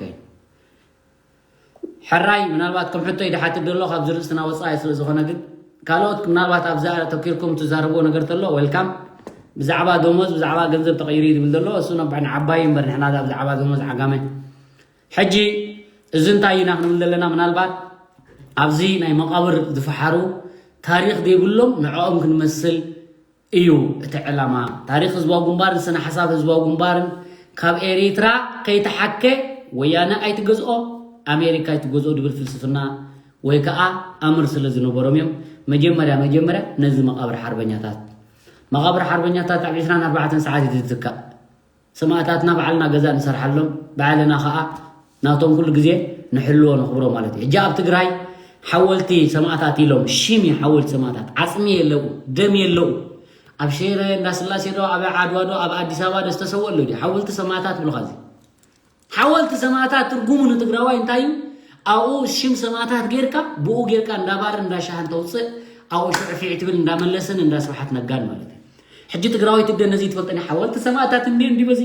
ሕራይ ምናልባት ከም ሕቶ ይድሓትት ደሎ ካብዚ ርእስትና ወፃኢ ስለ ዝኾነ ግን ካልኦት ምናልባት ኣብዛ ተኪርኩም ትዛረብዎ ነገር ተሎ ወልካም ብዛዕባ ደሞዝ ብዛዕባ ገንዘብ ተቐይሩ እዩ ዝብል ዘሎ እሱ ነባዕ ንዓባይ እምበር ንሕና ዳ ብዛዕባ ደሞዝ ዓጋመ ሕጂ እዚ እንታይ ኢና ክንብል ዘለና ምናልባት ኣብዚ ናይ መቓብር ዝፈሓሩ ታሪኽ ዘይብሎም ንዕኦም ክንመስል እዩ እቲ ዕላማ ታሪኽ ህዝባዊ ግንባርን ስነ ሓሳብ ህዝባዊ ግንባርን ካብ ኤሪትራ ከይተሓከ ወያነ ኣይትገዝኦ ኣሜሪካ ኣይትገዝኦ ድብል ፍልስፍና ወይ ከዓ ኣምር ስለ ዝነበሮም እዮም። መጀመርያ መጀመርያ ነዚ መቓብር ሓርበኛታት፣ መቓብር ሓርበኛታት ኣብ ዕስራን ኣርባዕተን ሰዓት እዩ ዝትካእ። ሰማእታትና ባዕልና ገዛ ንሰርሓሎም፣ ባዕልና ከዓ ናቶም ኩሉ ግዜ ንሕልዎ ነኽብሮ ማለት እዩ። ሕጂ ኣብ ትግራይ ሓወልቲ ሰማእታት ኢሎም ሽም እዩ፣ ሓወልቲ ሰማእታት፣ ዓፅሚ የለው፣ ደም የለው። ኣብ ሽረ እንዳስላሴ ዶ ኣብ ዓድዋ ዶ ኣብ ኣዲስ ኣበባ ዶ ዝተሰወ ኣሎ ድዩ ሓወልቲ ሰማእታት ብልኻ እዚ? ሓወልቲ ሰማእታት ትርጉሙ ንትግራዋይ እንታይ እዩ? ኣብኡ ሽም ሰማእታት ጌርካ፣ ብኡ ጌርካ እንዳባር እንዳሻህ እንተውፅእ፣ ኣብኡ ሽዑ ፊዕ ትብል እንዳመለስን እንዳስብሓት ነጋን ማለት እዩ። ሕጂ ትግራዋይ ትደ ነዚ ትፈልጠኒ ሓወልቲ ሰማእታት እንዲ እንዲ በዚ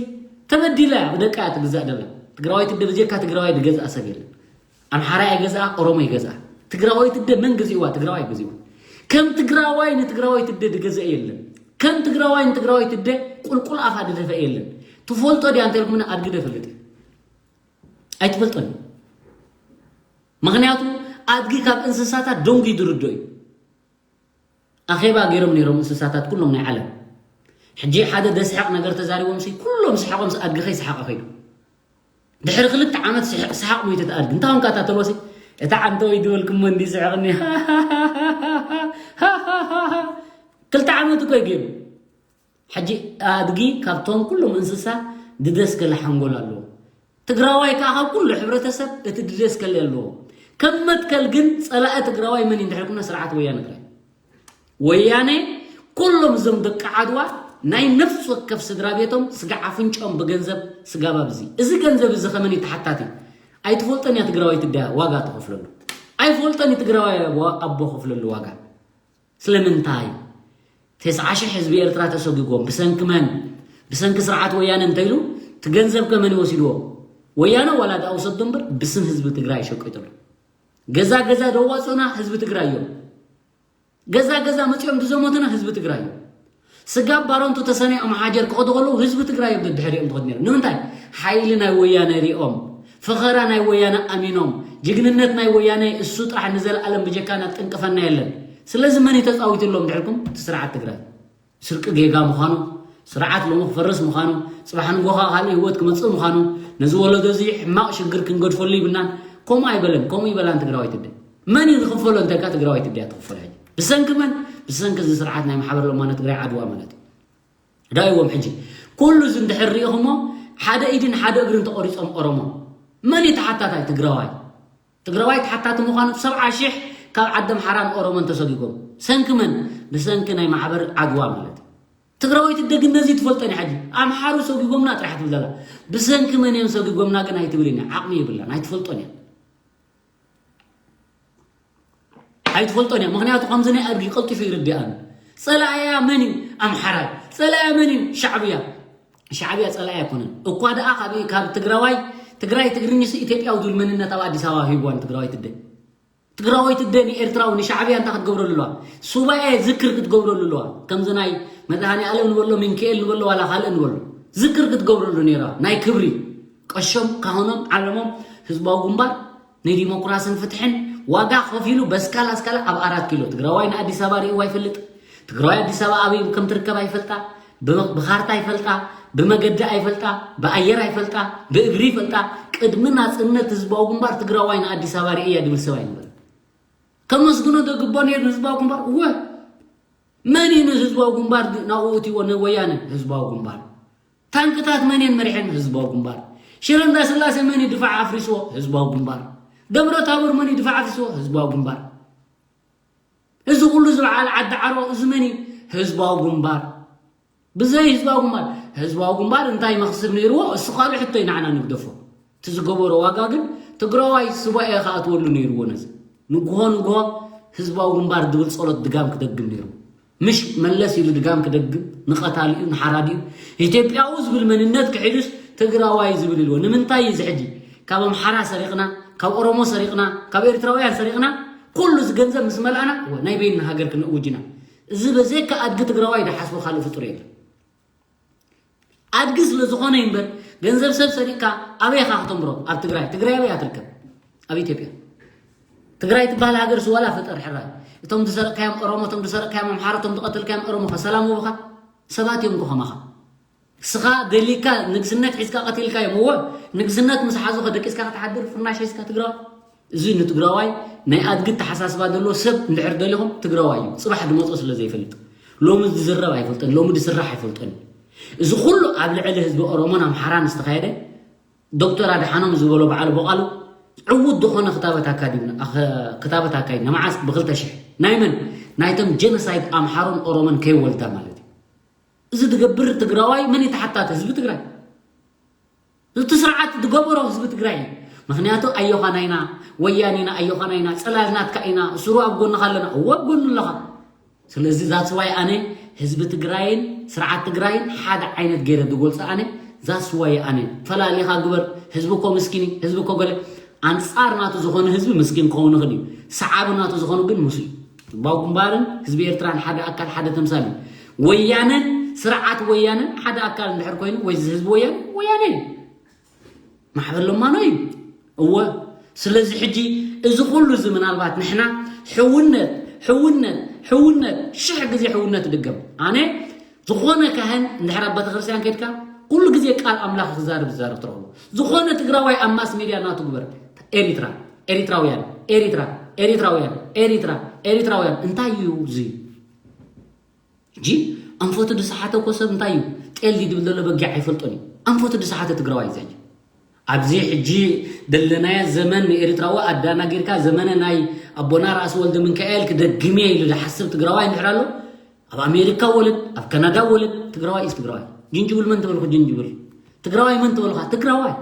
ተበዲላ እያ፣ ብደቃ እያ ትግዛእ ደላ። ትግራዋይ ትደ ብጀካ ትግራዋይ ዝገዝኣ ሰብ የለን። ኣምሓራይ ኣይገዝኣ፣ ኦሮሞ ይገዝኣ። ትግራዋይ ትደ መን ገዚእዋ? ትግራዋይ ገዚእዋ። ከም ትግራዋይ ንትግራዋይ ትደ ዝገዝእ የለን። ከም ትግራዋይ ንትግራዋይ ትደ ቁልቁል ኣፋ ዝደፈ የለን። ትፈልጦ ድያ እንተልኩምና ኣድጊ ደፈልጥ እዩ። ኣይትፈልጦን እዩ። ምኽንያቱ ኣድጊ ካብ እንስሳታት ደንጉ ዝርዶ እዩ። ኣኼባ ገይሮም ነይሮም እንስሳታት ኩሎም ናይ ዓለም። ሕጂ ሓደ ደስሕቕ ነገር ተዛሪቦም ሲ ኩሎም ስሕቖም ሲ ኣድጊ ከይስሓቐ ከይዱ። ድሕሪ ክልተ ዓመት ስሕ- ስሓቕ ሞይተ እቲ ኣድጊ። እንታይ ኾንካ እታ ተልቦ ሲ እታ ዓንተወይ ዝበልኩሞ እንዲ ስሕቕኒ። ክልተ ዓመት እኮ እዩ ገይሩ። ሕጂ ኣድጊ ካብቶም ኩሎም እንስሳ ድደስከለ ሓንጎል ኣለዎ። ትግራዋይ ከዓ ካብ ኩሉ ሕብረተሰብ እቲ ድደስከለ ኣለዎ። ከም መትከል ግን ፀላኢ ትግራዋይ መን እዩ እንድሕር ኩና ስርዓት ወያነ ጥራይ። ወያነ ኩሎም እዞም ደቂ ዓድዋ ናይ ነፍሲ ወከፍ ስድራ ቤቶም ስጋ ኣፍንጮም ብገንዘብ ስጋብ ኣብዚ። እዚ ገንዘብ እዚ ከመን እዩ ተሓታቲ? ኣይትፈልጦን እያ ትግራዋይ ትዳ ዋጋ ትኸፍለሉ። ኣይፈልጦን እዩ ትግራዋይ ኣቦ ከፍለሉ ዋጋ። ስለምንታይ ተስዓ ሽሕ ህዝቢ ኤርትራ ተሰጒጎም ብሰንኪ መን? ብሰንኪ ስርዓት ወያነ እንተኢሉ እቲ ገንዘብ ከመን ይወሲድዎ? ወያነ ዋላ ደኣ ውሰዶ እምበር ብስም ህዝቢ ትግራይ ሸቂጥሉ። ገዛ ገዛ ደዋፅኡና ህዝቢ ትግራይ እዮም። ገዛ ገዛ መፂኦም ድዘሞትና ህዝቢ ትግራይ እዮም። ስጋብ ባረንቱ ተሰኒኦም ሓጀር ክኸዱ ከለዉ ህዝቢ ትግራይ እዮም ደድሕሪኦም ትኸዱ ነይሮም። ንምንታይ? ሓይሊ ናይ ወያነ ሪኦም፣ ፈኸራ ናይ ወያነ ኣሚኖም፣ ጅግንነት ናይ ወያነ እሱ ጥራሕ ንዘለኣለም ብጀካና ጥንቅፈና የለን። ስለዚ መን እዩ ተፃዊትሎም ድሕርኩም? እቲ ስርዓት ትግራይ። ስርቂ ጌጋ ምዃኑ፣ ስርዓት ሎሚ ክፈርስ ምዃኑ፣ ፅባሕ ንጎኻ ካልእ ህይወት ክመፅእ ምዃኑ፣ ነዚ ወለዶ እዚ ሕማቕ ሽግር ክንገድፈሉ ይብልናን። ከምኡ ኣይበለን፣ ከምኡ ይበላን ትግራዋይ ትደ። መን እዩ ዝኽፈሎ እንተልካ ትግራዋይ ትደ እያ ትኽፈሎ። ሕጂ ብሰንኪ መን? ብሰንኪ እዚ ስርዓት ናይ ማሕበር ለማነ ትግራይ ዓድዋ ማለት እዩ። ዳይዎም ሕጂ ኩሉ እዚ እንድሕር ሪኢኹሞ ሓደ ኢድን ሓደ እግርን ተቆሪጾም ኦሮሞ። መን እዩ ተሓታታይ? ትግራዋይ። ትግራዋይ ተሓታቲ ምዃኑ ሰብዓ ሽሕ ካብ ዓዲ ኣምሓራን ኦሮሞን ተሰጊጎም። ሰንኪ መን? ብሰንኪ ናይ ማሕበር ዓድዋ ማለት እዩ። ትግራወይቲ ደግ ነዚ ትፈልጦን እያ። ሕጂ ኣምሓሩ ሰጊጎምና ጥራሕ ትብል ዘላ። ብሰንኪ መን እዮም ሰጊጎምና ግን ኣይትብልን እያ። ዓቕሚ የብላን፣ ኣይትፈልጦን እያ። ኣይትፈልጦን እያ። ምኽንያቱ ከምዚ ናይ ኣድጊ ቀልጢፉ ይርድኣን። ጸላእያ መን እዩ? ኣምሓራይ። ጸላእያ መን እዩ? ሻዕብያ። ሻዕብያ ጸላእያ ኣይኮነን። እኳ ደኣ ካብ፣ ካብ ትግራዋይ፣ ትግራይ ትግርኝስ ኢትዮጵያዊ ዝብል መንነት ኣብ ኣዲስ ኣበባ ሂብዋን ትግራዋይ ትደ። ትግራዋይ ትደ ንኤርትራዊ ንሻዕብያ እንታይ ክትገብረሉ ኣለዋ? ሱባኤ ዝክር ክትገብረሉ ኣለዋ። ከምዚ ናይ መድሃኔ ኣለም ንበሎ፣ ሚንክኤል ንበሎ፣ ዋላ ካልእ ንበሎ። ዝክር ክትገብረሉ ነይራ። ናይ ክብሪ ቀሾም፣ ካህኖም፣ ዓለሞም፣ ህዝባዊ ግንባር ንዲሞክራስን ፍትሕን ዋጋ ከፊሉ በስካል ኣስካላ ኣብ ኣራት ኪሎ። ትግራዋይ ንኣዲስ ኣበባ ርእይዋ ይፈልጥ። ትግራዋይ ኣዲስ ኣበባ ኣበይ ከም ትርከብ ኣይፈልጣ። ብ-፣ ብኻርታ ኣይፈልጣ፣ ብመገዲ ኣይፈልጣ፣ ብኣየር ኣይፈልጣ፣ ብእግሪ ይፈልጣ። ቅድሚ ናጽነት ህዝባዊ ግንባር ትግራዋይ ንኣዲስ ኣበባ ርእያ ድብል ሰብ ኣይነበረን። ከመስግኖ ዘግቦ ነይሩ ህዝባዊ ግንባር። እወ፣ መን እዩ ንህዝባዊ ግንባር ድ-፣ ናብኡ እትይዎ ንወያነ? ህዝባዊ ግንባር። ታንክታት መን እየን መሪሐን? ህዝባዊ ግንባር። ሽረ እንዳስላሴ መን እዩ ድፋዕ ኣፍሪስዎ? ህዝባዊ ግንባር። ደብረ ታቦር መን እዩ ድፋዕ ኣፍሪስዎ? ህዝባዊ ግንባር። እዚ ኩሉ ዝበዓል ዓዲ ዓሮ እዚ መን እዩ? ህዝባዊ ግንባር። ብዘይ ህዝባዊ ግንባር፣ ህዝባዊ ግንባር እንታይ መኽስብ ነይርዎ? እሱ ካልእ ሕቶ እዩ፣ ንዓና ንግደፎ። እቲ ዝገበሮ ዋጋ ግን ትግራዋይ ሱባኤ ክኣትወሉ ነይርዎ። ነዚ ንግሆ ንግሆ ህዝባዊ ግንባር ድብል ጸሎት ድጋም ክደግም ነይሩ። ምሽ መለስ ኢሉ ድጋም ክደግም ንቐታሊኡ ንሓራዲኡ ኢትዮጵያዊ ዝብል መንነት ክሒዱስ ትግራዋይ ዝብል ኢልዎ። ንምንታይ እዩ እዚ ሕጂ ካብ ኣምሓራ ሰሪቕና፣ ካብ ኦሮሞ ሰሪቕና፣ ካብ ኤርትራውያን ሰሪቕና ኩሉ እዚ ገንዘብ ምስ መልኣና እወ ናይ በይንና ሃገር ክነእውጅና። እዚ በዘይካ ኣድጊ ትግራዋይ ድሓስቦ ካልእ ፍጡር የለን። ኣድጊ ስለ ዝኾነ እዩ እምበር፣ ገንዘብ ሰብ ሰሪቕካ ኣበይ ኢኻ ከተንብሮ? ኣብ ትግራይ። ትግራይ ኣበይ እያ ትርከብ? ኣብ ኢትዮጵያ። ትግራይ ትበሃል ሃገር ስዋላ ፍጠር ሕራይ። እቶም ዝሰረቕካዮም ኦሮሞ፣ እቶም ዝሰረቕካዮም ኣምሓራ፣ እቶም ዝቐተልካዮም ኦሮሞ፣ ከሰላም ወብኻ ሰባት እዮም እኮ ከማኻ። እስኻ ደሊካ ንግስነት ሒዝካ ቀቲልካዮም። እወ፣ ንግስነት ምስ ሓዙ ከደቂስካ ክትሓድር ፍርናሽ ሒዝካ ትግራዋይ። እዚ ንትግራዋይ ናይ ኣድጊ ተሓሳስባ ዘለዎ ሰብ እንድሕር ደሊኹም፣ ትግራዋይ እዩ። ፅባሕ ድመፆ ስለ ዘይፈልጥ፣ ሎሚ ዝዝረብ ኣይፈልጥን፣ ሎሚ ዝስራሕ ኣይፈልጥን። እዚ ኩሉ ኣብ ልዕሊ ህዝቢ ኦሮሞን ኣምሓራን ዝተኻየደ፣ ዶክተር ኣድሓኖም ዝበሎ በዓል በቓሉ ዕዉት ዝኾነ ክታበት ኣካዲምና፣ ኣኸ-፣ ክታበት ኣካይድና። መዓስ? ብክልተ ሽሕ። ናይ መን? ናይቶም ጀኖሳይድ ኣምሓሮን ኦሮሞን ከይወልዳ ማለት እዩ። እዚ ዝገብር ትግራዋይ መን እዩ ተሓታቲ? ህዝቢ ትግራይ። እቲ ስርዓት ዝገበሮ ህዝቢ ትግራይ እዩ። ምክንያቱ ኣዮኻና ኢና፣ ወያኔና ኣዮኻና ኢና፣ ፅላል ናትካ ኢና፣ ስሩ ኣብ ጎንኻ ኣለና። እወ ኣብ ጎኑ ኣለኻ። ስለዚ that's why ኣነ ህዝቢ ትግራይን ስርዓት ትግራይን ሓደ ዓይነት ገይረ ዝገልፆ ኣነ that's why ኣነ ፈላሊኻ ግበር። ህዝቢ እኮ ምስኪን እዩ፣ ህዝቢ እኮ ገለ ኣንፃር ናቱ ዝኾነ ህዝቢ ምስኪን ክኸውን ይኽእል እዩ። ሰዓቢ ናቱ ዝኾኑ ግን ምስ እዩ። ህዝባዊ ግንባርን ህዝቢ ኤርትራን ሓደ ኣካል ሓደ ተምሳል እዩ። ወያነን ስርዓት ወያነን ሓደ ኣካል እንድሕር ኮይኑ ወይ ህዝቢ ወያነ ወያነ እዩ። ማሕበር ለማኖ እዩ። እወ ስለዚ ሕጂ እዚ ኩሉ እዚ ምናልባት ንሕና ሕውነት ሕውነት ሕውነት ሽሕ ግዜ ሕውነት ድገም ኣነ ዝኾነ ካህን እንድሕር ኣብ ቤተክርስትያን ከድካ ኩሉ ግዜ ቃል ኣምላኽ ክዛርብ ዝዛረብ ትረኽቦ። ዝኾነ ትግራዋይ ኣብ ማስ ሜድያ እናትጉበር ኤሪትራ ኤሪትራውያን ኤሪትራ ኤሪትራውያን ኤሪትራ ኤሪትራውያን እንታይ እዩ እዚ? ሕጂ ኣንፈቱ ዝሰሓተ እኮ ሰብ እንታይ እዩ? ጤል ድብል ዘሎ በጊዕ ኣይፈልጦን እዩ። ኣንፈቱ ዝሰሓተ ትግራዋይ ዘይ ኣብዚ ሕጂ ዘለናዮ ዘመን ንኤርትራዊ ኣዳናጊርካ ዘመነ ናይ ኣቦና ራእሲ ወልደ ምንካኤል ክደግም እየ ኢሉ ዝሓስብ ትግራዋይ እንድሕር ኣሎ ኣብ ኣሜሪካ ወለድ ኣብ ካናዳ ወለድ ትግራዋይ ኢስ ትግራዋይ ጅንጅብል መን ተበልኩ ጅንጅብል ትግራዋይ መን ተበልካ ትግራዋይ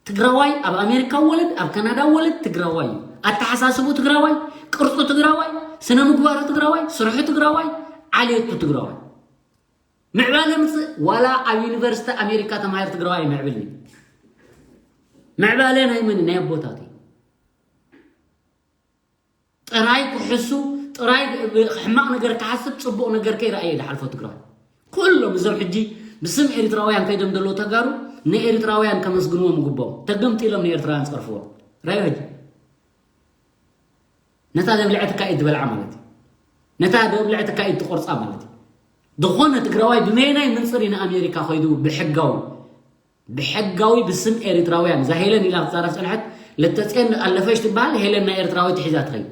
ትግራዋይ ኣብ ኣሜሪካ ወለድ ኣብ ካናዳ ወለድ ትግራዋይ እዩ ኣተሓሳስቡ ትግራዋይ ቅርፁ ትግራዋይ ስነ ምግባሩ ትግራዋይ ስርሑ ትግራዋይ ዓሌቱ ትግራዋይ ምዕባለ ምፅእ ዋላ ኣብ ዩኒቨርሲቲ ኣሜሪካ ተማሃር ትግራዋይ ምዕብል እዩ ምዕባለ ናይ መን ናይ ኣቦታት እዩ ጥራይ ክሕሱ ጥራይ ሕማቕ ነገር ክሓስብ ፅቡቕ ነገር ከይረኣየ ዝሓልፎ ትግራዋይ ኩሎም እዞም ሕጂ ብስም ኤሪትራውያን ከይዶም ዘለዉ ተጋሩ ንኤሪትራውያን ከመስግንዎም ይግብኦም ተገምጢሎም ንኤርትራውያን ፀርፍዎም ራዮ ሕጂ ነታ ደብልዐትካ ኢድ ዝበልዓ ማለት እዩ ነታ ደብልዐትካ ኢድ ትቆርፃ ማለት እዩ ዝኾነ ትግራዋይ ብመየናይ ምንፅር እዩ ንኣሜሪካ ከይዱ ብሕጋዊ ብሕጋዊ ብስም ኤሪትራውያን እዛ ሄለን ኢላ ክትዛረብ ፀንሐት ለተፅየን ኣለፈሽ ትበሃል ሄለን ናይ ኤርትራዊ ትሒዛ ትኸይድ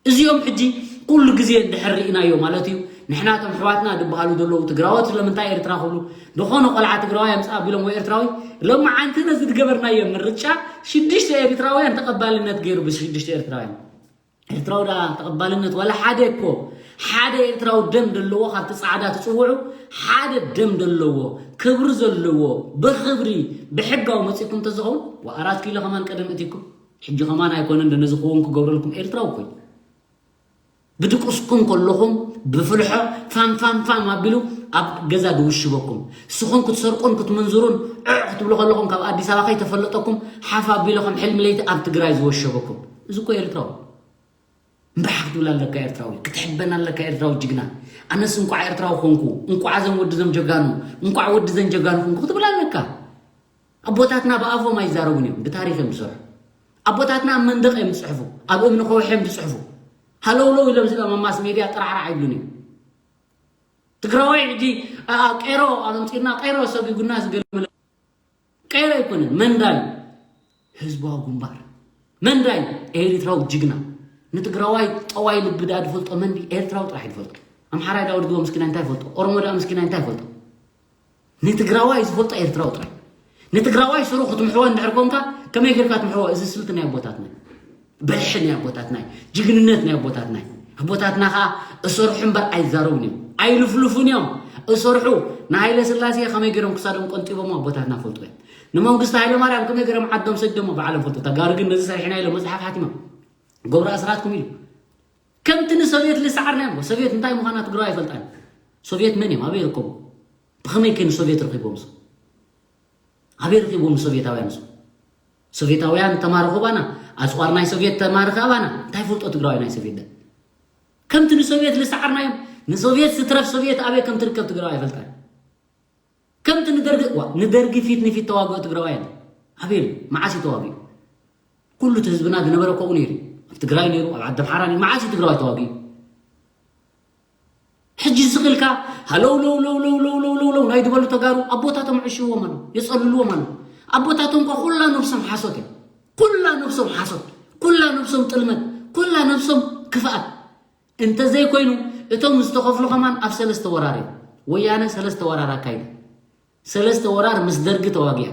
እዚኦም ሕጂ ኩሉ ግዜ እንድሕር ርኢናዮ ማለት እዩ ንሕና እቶም ኣሕዋትና ዝበሃሉ ዘለዉ ትግራዎት ስለምንታይ ኤርትራ ክብሉ ዝኾነ ቆልዓ ትግራዋይ ኣምፅእ ኣቢሎም ወይ ኤርትራዊ ሎማዓንቲ ነዚ ዝገበርናዮ ምርጫ ሽዱሽተ ኤሪትራውያን ተቐባልነት ገይሩ ብሽዱሽተ ኤርትራውያን ኤርትራዊ ደኣ ተቐባልነት ዋላ ሓደ እኮ ሓደ ኤርትራዊ ደም ዘለዎ ካብቲ ፃዕዳ ትፅውዑ ሓደ ደም ዘለዎ ክብሪ ዘለዎ ብክብሪ ብሕጋዊ መፂኩም ተዝኸውን ኣራት ኪሎ ከማን ቀደም እቲኩም ሕጂ ከማን ኣይኮነን ነዚ ክውን ክገብረልኩም ኤርትራዊ እኮ እዩ ብድቁስኩም ከለኹም ብፍልሖ ፋም ፋም ፋም ኣቢሉ ኣብ ገዛ ድውሽበኩም ስኹም ክትሰርቁን ክትምንዝሩን ዕዕ ክትብሉ ከለኹም ካብ ኣዲስ ኣበባ ከይተፈለጠኩም ሓፍ ኣቢሉ ከም ሕልሚ ለይቲ ኣብ ትግራይ ዝወሸበኩም እዚ እኮ ኤርትራዊ እምባሕ ክትብል ኣለካ ኤርትራዊ ክትሕበን ኣለካ ኤርትራዊ ጅግና ኣነስ እንቋዕ ኤርትራዊ ኮንኩ እንቋዕ ዘን ወዲ ዘም ጀጋኑ እንቋዕ ወዲ ዘን ጀጋኑ ኮንኩ ክትብል ኣለካ ኣቦታትና ብኣፎም ኣይዛረቡን እዮም ብታሪክ እዮም ዝሰርሑ ኣቦታትና ኣብ መንደቕ እዮም ዝፅሕፉ ኣብ እምኒ ከውሒ እዮም ዝፅሕፉ ሃለውለው ኢሎም ስለ ኣብ ማስ ሜድያ ጥራዕራዕ ኣይብሉን እዮም ትግራዋይ ሕጂ ቄሮ ኣምፂና ቄሮ ሰጊጉና ዝገለመለ ቄሮ ኣይኮነን መንዳይ ህዝባዊ ግንባር መንዳይ ኤሪትራዊ ጅግና ንትግራዋይ ጠዋይ ልቢ ዳ ዝፈልጦ መንዲ ኤርትራዊ ጥራሕ ዝፈልጦ ኣምሓራይ ዳ ወድግቦ ምስኪናይ እንታይ ይፈልጦ ኦሮሞ ዳ ምስኪናይ እንታይ ይፈልጦ ንትግራዋይ ዝፈልጦ ኤርትራዊ ጥራሕ ንትግራዋይ ስሩ ክትምሕዎ እንድሕር ኮንካ ከመይ ጌርካ ትምሕዎ እዚ ስልቲ ናይ ኣቦታትና በልሒ ናይ ኣቦታትና ጅግንነት ናይ ኣቦታትና ኣቦታትና ከዓ እሰርሑ እምበር ኣይዛረቡን እዮም ኣይልፍልፉን እዮም እሰርሑ ንሃይለ ስላሴ ከመይ ገይሮም ክሳዶም ቆንጢቦሞ ኣቦታትና ፈልጡ እዮም ንመንግስቲ ሃይለ ማርያም ከመይ ገይሮም ዓዶም ሰዶሞ ባዕሎም ፈልጡ ተጋሩ ግን ነዚ ሰሪሕና ኢሎም መፅሓፍ ሓቲሞም ገብሩ ኣስራትኩም ኢሉ ከምቲ ንሶቪየት ልሰዓርና እዮም ሶቪየት እንታይ ምዃና ትግራዊ ኣይፈልጣን ሶቪየት መን እዮም ኣበይ ይርከቡ ብኸመይ ከ ንሶቪየት ረኺቦም ኣበይ ረኺቦም ሶቪየታውያን እሱ ሶቪየታውያን ተማርኹ ባና ኣፅዋር ናይ ሶቪየት ተማርኸ ባና እንታይ ፈልጦ ትግራዊ ናይ ሶቪየት ደ ከምቲ ንሶቪየት ልሰዓርናዮም ንሶቪየት ስትረፍ ሶቪየት ኣበይ ከም ትርከብ ትግራዊ ኣይፈልጣን ከምቲ ንደርጊ ዋ ንደርጊ ፊት ንፊት ተዋግኦ ትግራዋይ ኣለ ኣበይ መዓስ ተዋግኡ ኩሉ እቲ ህዝብና ዝነበረ ከምኡ ነይሩ ኣብ ትግራይ ነይሩ ኣብ ዓዲ ኣምሓራ ነይሩ መዓስ ትግራዋይ ተዋግኡ ሕጂ ዝኽልካ ሃለው ለው ለው ለው ለው ለው ለው ለው ናይ ዝበሉ ተጋሩ ኣቦታቶም ዕሽዎም ኣሎ የፀልልዎም ኣሎ ኣቦታቶም እኳ ኩላ ነብሶም ሓሶት እዮም። ኩላ ነብሶም ሓሶት፣ ኩላ ነብሶም ጥልመት፣ ኩላ ነብሶም ክፍኣት። እንተዘይኮይኑ እቶም ዝተኸፍሉ ከማን ኣብ ሰለስተ ወራር እዮም። ወያነ ሰለስተ ወራር ኣካይዱ። ሰለስተ ወራር ምስ ደርጊ ተዋጊኣ።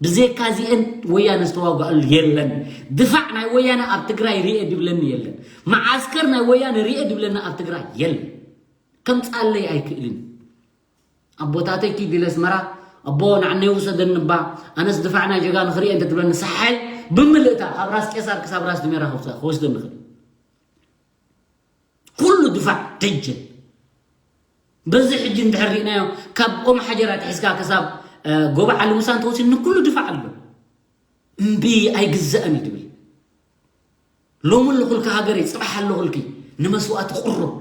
ብዘይካ እዚአን ወያነ ዝተዋጋኣሉ የለን። ድፋዕ ናይ ወያነ ኣብ ትግራይ ርኤ ድብለኒ የለን። መዓስከር ናይ ወያነ ርኤ ድብለኒ ኣብ ትግራይ የለን። ከምፃለይ ኣይክእልን። ኣቦታተይ ኪድ ኢለ ኣስመራ፣ ኣቦ ንዓነይ ውሰደኒ እባ፣ ኣነስ ድፋዕ ናይ ጀጋኑ ክርኢ እንተ ትብለኒ ሳሕል ብምልእታ ካብ ራስ ቄሳር ክሳብ ራስ ድሜራ ከውስደ- ከወስደኒ ይኽእል። ኩሉ ድፋዕ ደጀን። በዚ ሕጂ እንድሕር ርኢናዮ፣ ካብ ኦም ሓጀራ ትሒዝካ ክሳብ ጎባዓ ልሙሳ እንተወሲድ ንኩሉ ድፋዕ ኣሎ። እምቢ ኣይግዘእን እዩ ትብል። ሎሚ ኣለኹልኪ ሃገረይ፣ ፅባሕ ኣለኹልኪ ንመስዋእቲ ቁሩብ፣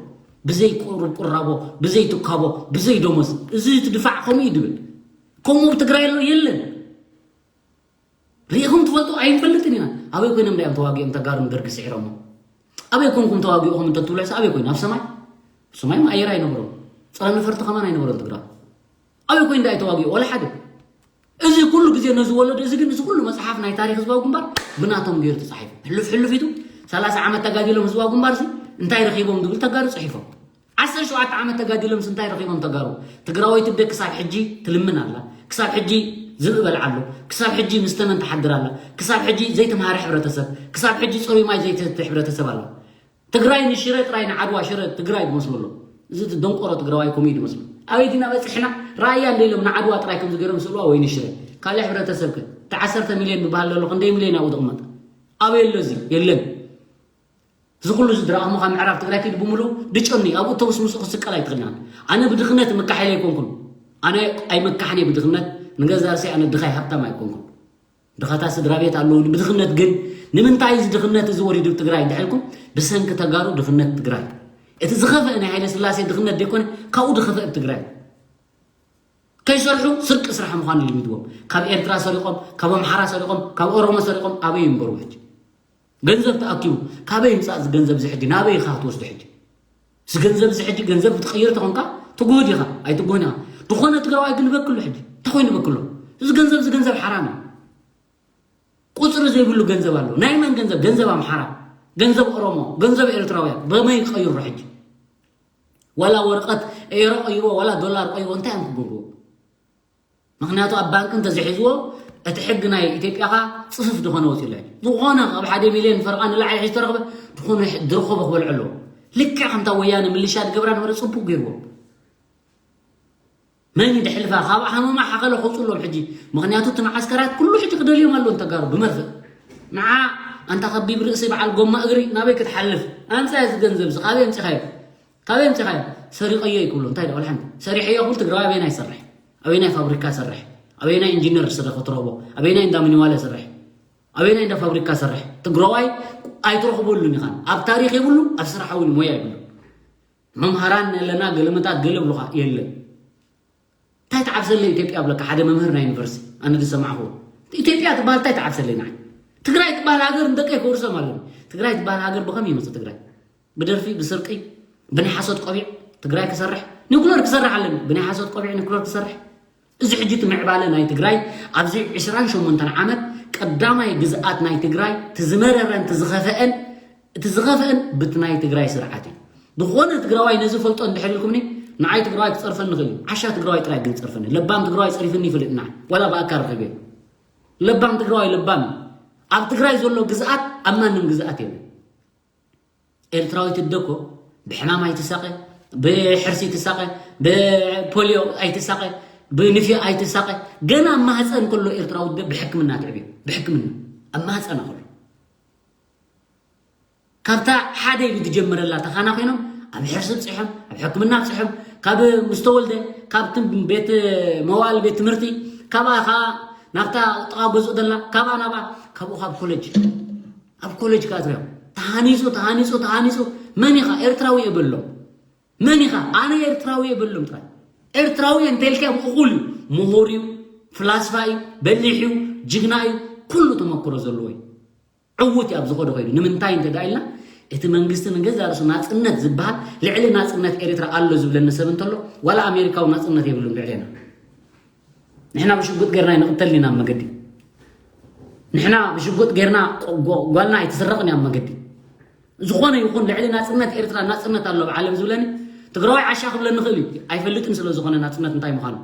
ብዘይ ቁሩብ ቁራቦ፣ ብዘይ ትካቦ፣ ብዘይ ደሞዝ። እዚ እቲ ድፋዕ ከምኡ እዩ ድብል። ከምኡ ኣብ ትግራይ ኣሎ የለን። ርኢኹም ትፈልጡ ኣይንፈልጥን ኢና። ኣበይ ኮይኖም ዳዮም ተዋጊኦም ተጋሩን ደርጊ ስዒሮሞ? ኣበይ ኮንኩም ተዋጊእኹም እንተትብሉ ሕሳ ኣበይ ኮይኑ? ኣብ ሰማይ? ኣብ ሰማይ ኣየር ኣይነበሮም። ፀረ ነፈርቲ ከማን ኣይነበሮም ትግራይ። ኣበይ ኮይኑ ዳይ ተዋጊኡ? ወላ ሓደ። እዚ ኩሉ ግዜ ነዚ ወለዶ እዚ ግን እዚ ኩሉ መፅሓፍ ናይ ታሪክ ህዝባዊ ግንባር ብናቶም ገይሩ ተፃሒፉ። ሕሉፍ ሕሉፍ ኢቱ ሰላሳ ዓመት ተጋዲሎም ህዝባዊ ግንባር እዚ እንታይ ረኺቦም ዝብል ተጋሩ ፅሒፎም። ዓሰርተ ሸውዓተ ዓመት ተጋዲሎምስ እንታይ ረኺቦም ተጋሩ? ትግራወይቲ ኣደ ክሳብ ሕጂ ትልምን ኣላ፣ ክሳብ ሕጂ ዝብኢ በልዓ ኣሎ፣ ክሳብ ሕጂ ምስ ተመን ትሓድር ኣላ፣ ክሳብ ሕጂ ዘይተምሃረ ሕብረተሰብ፣ ክሳብ ሕጂ ፅሩይ ማይ ዘይትሰቲ ሕብረተሰብ ኣላ። ትግራይ ንሽረ ጥራይ ንዓድዋ ሽረ ትግራይ ዝመስሎ ኣሎ። እዚ እቲ ደንቆሮ ትግራዋይ ኮሚዲ መስሎ። ኣበይ ዲና በፂሕና? ራእያ እንደ ኢሎም ንዓድዋ ጥራይ ከምዚ ገይሮም ስእልዋ ወይ ንሽረ። ካልእ ሕብረተሰብ ከ? እቲ ዓሰርተ ሚልዮን ዝበሃል ዘሎ ክንደይ ሚልዮን ኣብኡ ዝቕመጥ? ኣበይ ኣሎ እዚ? የለን። እዚ ኩሉ እዚ ድረኣኹም ካብ ምዕራብ ትግራይ ኪድ ብምሉ ድጨኒ ኣብኡ ተውስምሱ ክስቀል ኣይትኽእልናን። ኣነ ብድኽነት ምካሓይለ ኣይኮንኩን። ኣነ ኣይመካሕን እየ ብድኽነት። ንገዛ ርእሰይ ኣነ ድኻይ ሃብታም ኣይኮንኩን። ድኻታት ስድራ ቤት ኣለውኒ። ብድኽነት ግን ንምንታይ እዚ ድኽነት እዚ ወሪዱ ትግራይ እንድሕልኩም ብሰንኪ ተጋሩ ድኽነት ትግራይ። እቲ ዝኸፍአ ናይ ሃይለ ስላሴ ድኽነት ደይኮነ ካብኡ ድኸፍአ ትግራይ። ከይሰርሑ ስርቂ ስራሕ ምዃኑ ልሚድዎም። ካብ ኤርትራ ሰሪቖም፣ ካብ ኣምሓራ ሰሪቖም፣ ካብ ኦሮሞ ሰሪቖም ኣበይ ይንበሩ ሕጂ? ገንዘብ ተኣኪቡ ካበይ ይምፃእ እዚ ገንዘብ እዚ ሕጂ? ናበይ ኢኻ ክትወስዶ ሕጂ? እዚ ገንዘብ እዚ ሕጂ ገንዘብ ክትቕይር ተኾንካ ትጉህድ ኢኻ ኣይትጉህን ኢኻ። ዝኾነ ትግራዋይ ግን በክሉ ሕጂ እንታይ ኮይኑ በክሎ? እዚ ገንዘብ እዚ ገንዘብ ሓራም እዩ። ቁፅሪ ዘይብሉ ገንዘብ ኣሎ። ናይ መን ገንዘብ? ገንዘብ ኣምሓራ፣ ገንዘብ ኦሮሞ፣ ገንዘብ ኤርትራውያን። በመይ ይቀይሮ ሕጂ? ዋላ ወረቐት ኤሮ ቀይሮ ዋላ ዶላር ቀይሮ እንታይ እዮም ክገብርዎ? ምክንያቱ ኣብ ባንክ እንተዘሒዝዎ እቲ ሕጊ ናይ ኢትዮጵያ ካ ፅፍፍ ዝኾነ ወፂኡ ኣሎ። ዝኾነ ካብ ሓደ ሚልዮን ፈረቓ ንላዕሊ ሕጂ ተረኽበ ዝኾነ ድርኾበ ክበልዖ ኣለዎ። ልክዕ ከምታ ወያነ ምልሻ ዝገብራ ነበረ ፅቡቅ ገይርዎ። መን ይድሕልፋ ካብ ሃመማ ሓኸለ ከውፅሎም ሕጂ። ምክንያቱ እቲ መዓስከራት ኩሉ ሕጂ ክደልዮም ኣለዎ ንተጋሩ ብመርፍእ። ንዓ ኣንታ ከቢብ ርእሲ በዓል ጎማ እግሪ ናበይ ክትሓልፍ? ኣምፃ እዚ ገንዘብ እዚ ካበይ ኣምፂኻዮ? ካበይ ኣምፂኻዮ? ሰሪቐዮ ይክብሎ እንታይ ደኣ ሓንቲ ሰሪሐዮ ክብል ትግራዋይ ኣበይናይ ይሰርሕ? ኣበይናይ ፋብሪካ ይሰርሕ? ኣበይናይ ኢንጂነር ስረ ክትረኽቦ? ኣበይናይ እንዳ ሚኒዋለ ይሰርሕ? ኣበይናይ እንዳ ፋብሪካ ይሰርሕ? ትግራዋይ ኣይትረኽበሉን ኢኻ። ኣብ ታሪክ የብሉ፣ ኣብ ስራሕ እውን ሞያ የብሉ። መምሃራን ኣለና ገለመታት ገለ ብሉኻ የለን። እንታይ ትዓብሰለይ ኢትዮጵያ ብለካ ሓደ መምህር ናይ ዩኒቨርሲቲ ኣነ ዝሰማዕኹ ኢትዮጵያ ትበሃል እንታይ ትዓብሰለይ ንዓይ ትግራይ ትበሃል ሃገር ንደቀይ ከውርሶም ኣለኒ። ትግራይ ትበሃል ሃገር ብኸም ይመፅእ ትግራይ ብደርፊ ብስርቂ ብናይ ሓሶት ቆቢዕ ትግራይ ክሰርሕ ኒኩለር ክሰርሕ ኣለኒ ብናይ ሓሶት ቆቢዕ ኒኩለር ክሰርሕ እዚ ሕጂ እቲ ምዕባለ ናይ ትግራይ ኣብዚ ዕስራን ሸሞንተን ዓመት ቀዳማይ ግዝኣት ናይ ትግራይ ትዝመረረን ትዝኸፈአን እቲ ዝኸፍአን ብቲ ናይ ትግራይ ስርዓት እዩ። ዝኾነ ትግራዋይ ነዚ ፈልጦ እንድሕር ኢልኩምኒ ንዓይ ትግራዋይ ክፀርፈኒ ይኽእል እዩ። ዓሻ ትግራዋይ ጥራይ ግን ዝፀርፈኒ። ለባም ትግራዋይ ፀሪፍኒ ይፈልጥ ንዓይ ዋላ ብኣካል ረኺበ። ለባም ትግራዋይ ለባም እዩ። ኣብ ትግራይ ዘሎ ግዝኣት ኣብ ማንም ግዝኣት የለን። ኤርትራዊት ኣደ እኮ ብሕማም ኣይትሳቐ፣ ብሕርሲ ትሳቐ፣ ብፖልዮ ኣይትሳቐ፣ ብንፍዮ ኣይትሳቐ። ገና ኣብ ማህፀን ከሎ ኤርትራዊ ኣደ ብሕክምና ትዕብዮ። ብሕክምና ኣብ ማህፀና ከሎ ካብታ ሓደ ኢሉ ዝጀመረላ ተኻና ኮይኖም ኣብ ሕርሲ ብፅሖም ኣብ ሕክምና ብፅሖም ካብ ምስተወልደ ካብ ትም- ቤት መዋል ቤት ትምህርቲ ካብኣ ከዓ ናብታ ጥቓ ገዝኡ ደላ ካብኣ ናብኣ ካብኡ ካብ ኮሌጅ ኣብ ኮሌጅ ከዓ ትሪኦም ተሃኒፁ ተሃኒፁ ተሃኒፁ መን ኢኻ ኤርትራዊ እየ በሎም መን ኢኻ ኣነ ኤርትራዊ እየ በሎም ጥራይ ኤርትራዊ እየ እንተልካ እኹል እዩ ምሁር እዩ ፍላስፋ እዩ በሊሕ እዩ ጅግና እዩ ኩሉ ተመክሮ ዘለዎ እዩ ዕዉት እዩ ኣብ ዝኸዶ ኮይኑ ንምንታይ እንተ ዳ ኢልና እቲ መንግስቲ ንገዛ ርእሱ ናፅነት ዝበሃል ልዕሊ ናፅነት ኤርትራ ኣሎ ዝብለኒ ሰብ እንተሎ ዋላ ኣሜሪካዊ ናፅነት የብሉን ልዕሌና ንሕና ብሽጉጥ ጌርና ኣይንቕተልን ኢና ኣብ መገዲ። ንሕና ብሽጉጥ ጌርና ጓልና ኣይትስረቕን እያ ኣብ መገዲ። ዝኾነ ይኹን ልዕሊ ናጽነት ኤርትራ ናጽነት ኣሎ ኣብ ዓለም ዝብለኒ ትግራዋይ ዓሻ ክብለኒ ይኽእል እዩ። ኣይፈልጥን ስለ ዝኾነ ናጽነት እንታይ ምዃኑ።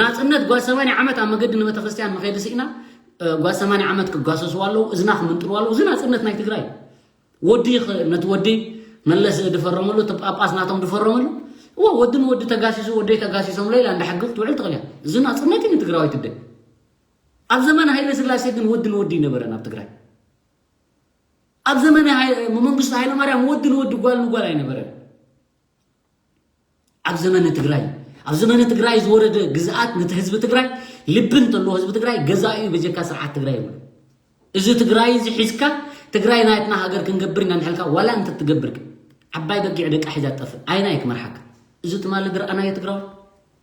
ናጽነት ጓል ሰማንያ ዓመት ኣብ መገዲ ንቤተክርስትያን መኸዲ ስኢና ጓል ሰማንያ ዓመት ክጓሰስዋ ኣለዉ፣ እዝና ክምንጥልዋ ኣለዉ። እዚ ናጽነት ናይ ትግራይ ወዲ ነቲ ወዲ መለስ ድፈረመሉ እቲ ጳጳስ ናቶም ድፈረመሉ። እዎ ወዲ ንወዲ ተጋሲሱ ወደይ ተጋሲሶም ለይላ እንዳ ሕግብ ትውዕል ትኽእል እያ። እዚ ናጽነት እዩ ንትግራዋይ ትደ። ኣብ ዘመን ሃይለ ስላሴ ግን ወዲ ንወዲ ይነበረን ኣብ ትግራይ። ኣብ ዘመን መንግስቱ ሃይለ ማርያም ወዲ ንወዲ ጓል ንጓል ኣይነበረን። ኣብ ዘመነ ትግራይ ኣብ ዘመነ ትግራይ ዝወረደ ግዝኣት ነቲ ህዝቢ ትግራይ ልቢ እንተሎ ህዝቢ ትግራይ ገዛኢ እዩ በጀካ ስርዓት ትግራይ ይብሉ። እዚ ትግራይ እዚ ሒዝካ ትግራይ ናትና ሃገር ክንገብር ኢና ንሕልካ ዋላ እንተ ትገብር ግን ዓባይ በጊዕ ደቃ ሒዛ ትጠፍእ ኣይና እየ ክመርሓካ። እዚ ትማሊ ዝረኣናዮ ትግራዋይ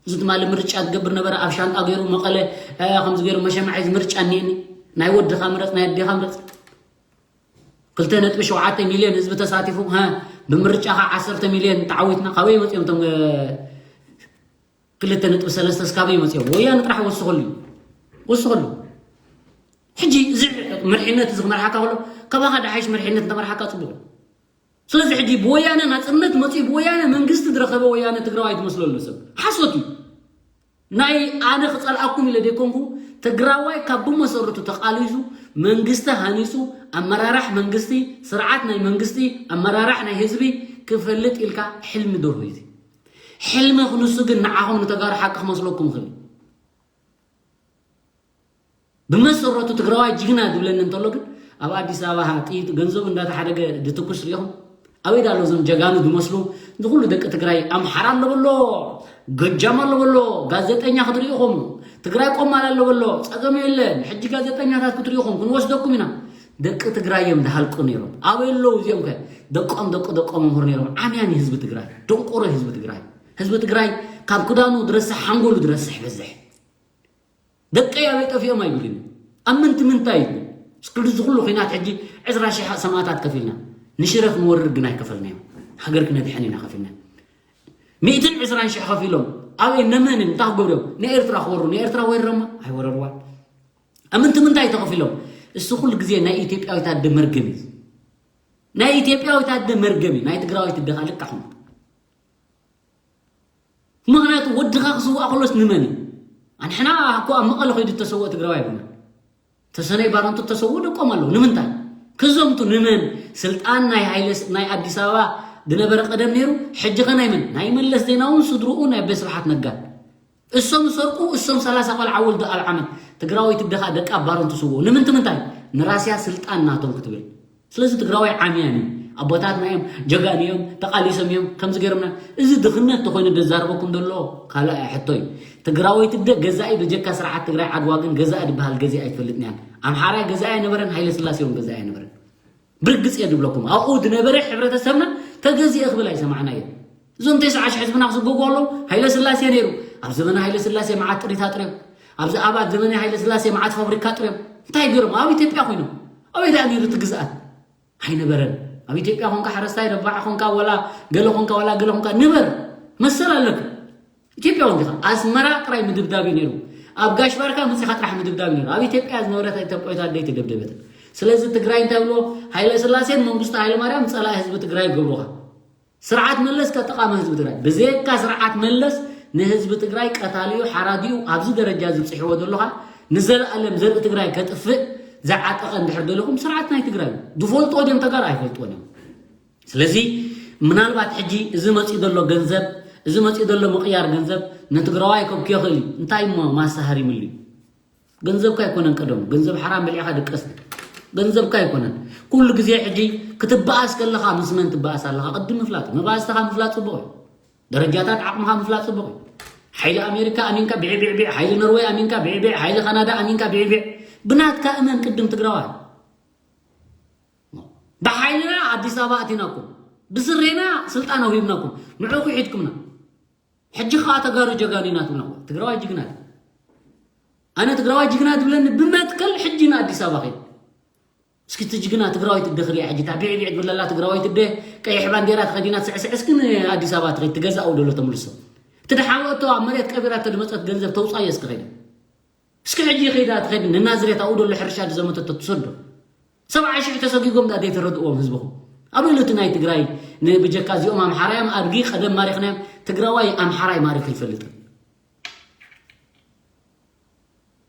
እዚ ትማሊ ምርጫ ትገብር ነበረ ኣብ ሻንጣ ገይሩ መቐለ ከምዚ ገይሩ መሸማዒ ምርጫ እኒኒ ናይ ወድኻ ምረፅ ናይ ኣዴኻ ምረፅ ክልተ ነጥቢ ሸውዓተ ሚልዮን ህዝቢ ተሳቲፉ ሀ ብምርጫኻ ዓሰርተ ሚልዮን ተዓዊትና ካበይ መፅኦም እቶም ክልተ ነጥቢ ሰለስተ ስካበይ መፅኦም ወያነ ጥራሕ ወስኸሉ እዩ ወስኸሉ ሕጂ እዚ መርሒነት እዚ ክመርሓካ ከሎ ካባኻ ድሓይሽ መርሒነት እንተመርሓካ ፅቡቅ እዩ ስለዚ ሕጂ ብወያነ ናፅነት መፅኡ ብወያነ መንግስቲ ዝረኸበ ወያነ ትግራዋይ ትመስለሉ ሰብ ሓሶት እዩ ናይ ኣነ ክፀልኣኩም ኢለ ዘይኮንኩ ትግራዋይ ካብ ብመሰረቱ ተቃሊሱ መንግስቲ ሃኒፁ ኣመራራሕ መንግስቲ ስርዓት ናይ መንግስቲ ኣመራራሕ ናይ ህዝቢ ክፈልጥ ኢልካ ሕልሚ ደርሆ እዩ ሕልሚ ክንሱ ግን ንዓኹም ንተጋሩ ሓቂ ክመስለኩም ይኽእል ብመሰረቱ ትግራዋይ ጅግና ዝብለኒ እንተሎ ግን ኣብ ኣዲስ ኣበባ ጥይት ገንዘቡ እንዳተሓደገ ድትኩስ ሪኢኹም ኣበይ ዳሎ እዞም ጀጋኑ ዝመስሉ ንኩሉ ደቂ ትግራይ ኣምሓራ ኣለበሎ ጎጃም ኣለበሎ ጋዜጠኛ ክትሪኢኹም ትግራይ ቆማል ኣለበሎ ፀገም የለን ሕጂ ጋዜጠኛታት ክትሪኢኹም ክንወስደኩም ኢና ደቂ ትግራይ እዮም ዝሃልቁ ነይሮም ኣበይ ኣለዉ እዚኦም ከ ደቆም ደቂ ደቆም ምሁር ነይሮም ዓምያን ህዝቢ ትግራይ ደንቆሮ ህዝቢ ትግራይ ህዝቢ ትግራይ ካብ ክዳኑ ዝረስሕ ሓንጎሉ ዝረስሕ በዝሕ ደቀይ ኣበይ ጠፊኦም ኣይብልን ኣብ ምንቲ ምንታይ ይብል እስክልዚ ኩሉ ኩናት ሕጂ ዕስራ ሺሕ ሰማእታት ከፊልና ንሽረ ክንወርር ግን ኣይከፈልናዮም ሃገር ክነድሐን ኢና ከፊልና ሚእትን ዕስራን ሺሕ ከፊሎም ኣበይ ነመንን እንታይ ክገብርዮም ንኤርትራ ክወሩ ንኤርትራ ወሪሮማ ኣይወረርዋ ኣብ ምንቲ ምንታይ ተኸፊሎም እሱ ኩሉ ግዜ ናይ ኢትዮጵያዊት ኣደ መርገም እዩ ናይ ኢትዮጵያዊት ኣደ መርገም እዩ ናይ ትግራዊት ኣደ ከዓ ልካኹም ምኽንያቱ ወድኻ ክስዋእ ከሎስ ንመን እዩ ኣንሕና እኮ ኣብ መቐለ ከይዱ እተሰውኦ ትግራዋይ ኣይኮነን ተሰነይ ባረንቱ እተሰውኡ ደቆም ኣለዉ ንምንታይ ክዘምቱ ንመን ስልጣን ናይ ሃይለ ናይ ኣዲስ ኣበባ ዝነበረ ቀደም ነይሩ ሕጂ ኸ ናይ መን ናይ መለስ ዜናውን ስድርኡ ናይ ኣቤ ስብሓት ነጋን እሶም ዝሰርቁ እሶም ሰላሳ ቆልዓ ወልዱ ኣብ ዓመት ትግራወይቲ ደኻ ደቃ ባረንቱ ስውኡ ንምንቲ ምንታይ ንራስያ ስልጣን ናቶም ክትብል ስለዚ ትግራዋይ ዓምያን እዩ ኣቦታትና እዮም ጀጋኑ እዮም ተቃሊሶም እዮም ከምዚ ገይሮምና እዚ ድኽነት ተኮይኑ ደዛረበኩም ዘሎ ካልእ ሕቶ እዩ ትግራወይቲ ደ ገዛኢ በጀካ ስርዓት ትግራይ ዓድዋ ግን ገዛኢ ዝበሃል ገዚኣ ኣይትፈልጥን እያ ኣምሓራይ ገዛኢ ኣይነበረን ሃይለ ስላሴ እውን ገዛኢ ኣይነበረን ብርግፅ እየ ዝብለኩም ኣብኡ ዝነበረ ሕብረተሰብና ተገዚአ ክብል ኣይሰማዕናዮ እዞም ተስዓ ሽሕ ህዝብና ክስጎጉ ኣለዉ ሃይለ ስላሴ ነይሩ ኣብ ዘመነ ሃይለ ስላሴ መዓት ጥሪት ኣጥርዮም ኣብዚ ኣባት ዘመነ ሃይለ ስላሴ መዓት ፋብሪካ ኣጥርዮም እንታይ ገይሮም ኣብ ኢትዮጵያ ኮይኖም ኣበይ ደኣ ነይሩ እቲ ግዝኣት ኣይነበረን ኣብ ኢትዮጵያ ኮንካ ሓረስታይ ረባዕ ኮንካ ወላ ገለ ኮንካ ወላ ገለ ኮንካ ንበር መሰል ኣለካ ኢትዮጵያ ወንዲኻ ኣስመራ ጥራይ ምድብዳብ እዩ ነይሩ ኣብ ጋሽ ባርካ መፂኻ ጥራሕ ምድብዳብ ነይሩ ኣብ ኢትዮጵያ ዝነበረት ኢትዮጵያዊት ኣደይ ተደብደበት ስለዚ ትግራይ እንታይ ብሎ ሃይለ ስላሴን መንግስቱ ሃይለ ማርያም ፀላኢ ህዝቢ ትግራይ ገብሩኻ ስርዓት መለስ ከጠቓመ ህዝቢ ትግራይ ብዘየካ ስርዓት መለስ ንህዝቢ ትግራይ ቀታሊኡ ሓራዲኡ ኣብዚ ደረጃ ዝብፅሕዎ ዘለኻ ንዘለኣለም ዘርኢ ትግራይ ከጥፍእ ዝዓጠቐ እንድሕር ደለኹም ስርዓት ናይ ትግራይ ዝፈልጥዎ ድም ተጋር ኣይፈልጥዎን እዮም ስለዚ ምናልባት ሕጂ እዚ መፂኡ ዘሎ ገንዘብ እዚ መፂኡ ዘሎ ምቕያር ገንዘብ ንትግራዋይ ከብክዮ ክእል እዩ እንታይ እሞ ማሳሃር ይምልዩ ገንዘብካ ኣይኮነን ቀደሙ ገንዘብ ሓራም በሊዕካ ድቀስ ገንዘብካ ኣይኮነን ኩሉ ግዜ ሕጂ ክትበኣስ ከለካ ምስ መን ትበኣስ ኣለካ ቅድም ምፍላጥ መባእስተካ ምፍላጥ ፅቡቅ እዩ ደረጃታት ዓቕምካ ምፍላጥ ፅቡቅ እዩ ሓይሊ ኣሜሪካ ኣሚንካ ብዕብዕብዕ ሓይሊ ኖርወይ ኣሚንካ ብዕብዕ ሓይሊ ካናዳ ኣሚንካ ብዕብዕ ብናትካ እመን ቅድም ትግራዋይ ብሓይልና ኣዲስ ኣበባ ኣቲናኩም ብስሬና ስልጣን ኣውሂብናኩም ንዕኡ ክሒድኩምና ሕጂ ከዓ ተጋሩ ጀጋኑ ኢና ትብልና ትግራዋይ ጅግና ኣነ ትግራዋይ ጅግና ትብለኒ ብመትከል ሕጂ ንኣዲስ ኣበባ ከይድ እስኪ እቲ ጅግና ትግራዋይ ትደ ክሪኣ ሕጂ እታ ብዕብዕ ትብለላ ትግራዋይ ትደ ቀይሕ ባንዴራ ተኸዲና ትስዕስዕ እስኪ ንኣዲስ ኣበባ ትኸይድ ትገዛኡ ደሎ ተምልሶ እቲ ድሓወቶ ኣብ መሬት ቀቢራቶ ድመፀት ገንዘብ ተውፃዮ እስኪ ከይደ እስኪ ሕጂ ይኸይዳ ትኸይድ ንናዝሬት ኣብኡ ደሎ ሕርሻ ዝዘመተቶ ትሰዶ ሰብዓ ሽሕ ተሰጊጎም ዳ ዘይተረድእዎም ህዝብኹም ኣበይ እቲ ናይ ትግራይ ብጀካ እዚኦም ኣምሓራዮም ኣድጊ ቀደም ማሪኽናዮም ትግራዋይ ኣምሓራይ ማሪኹ ይፈልጥን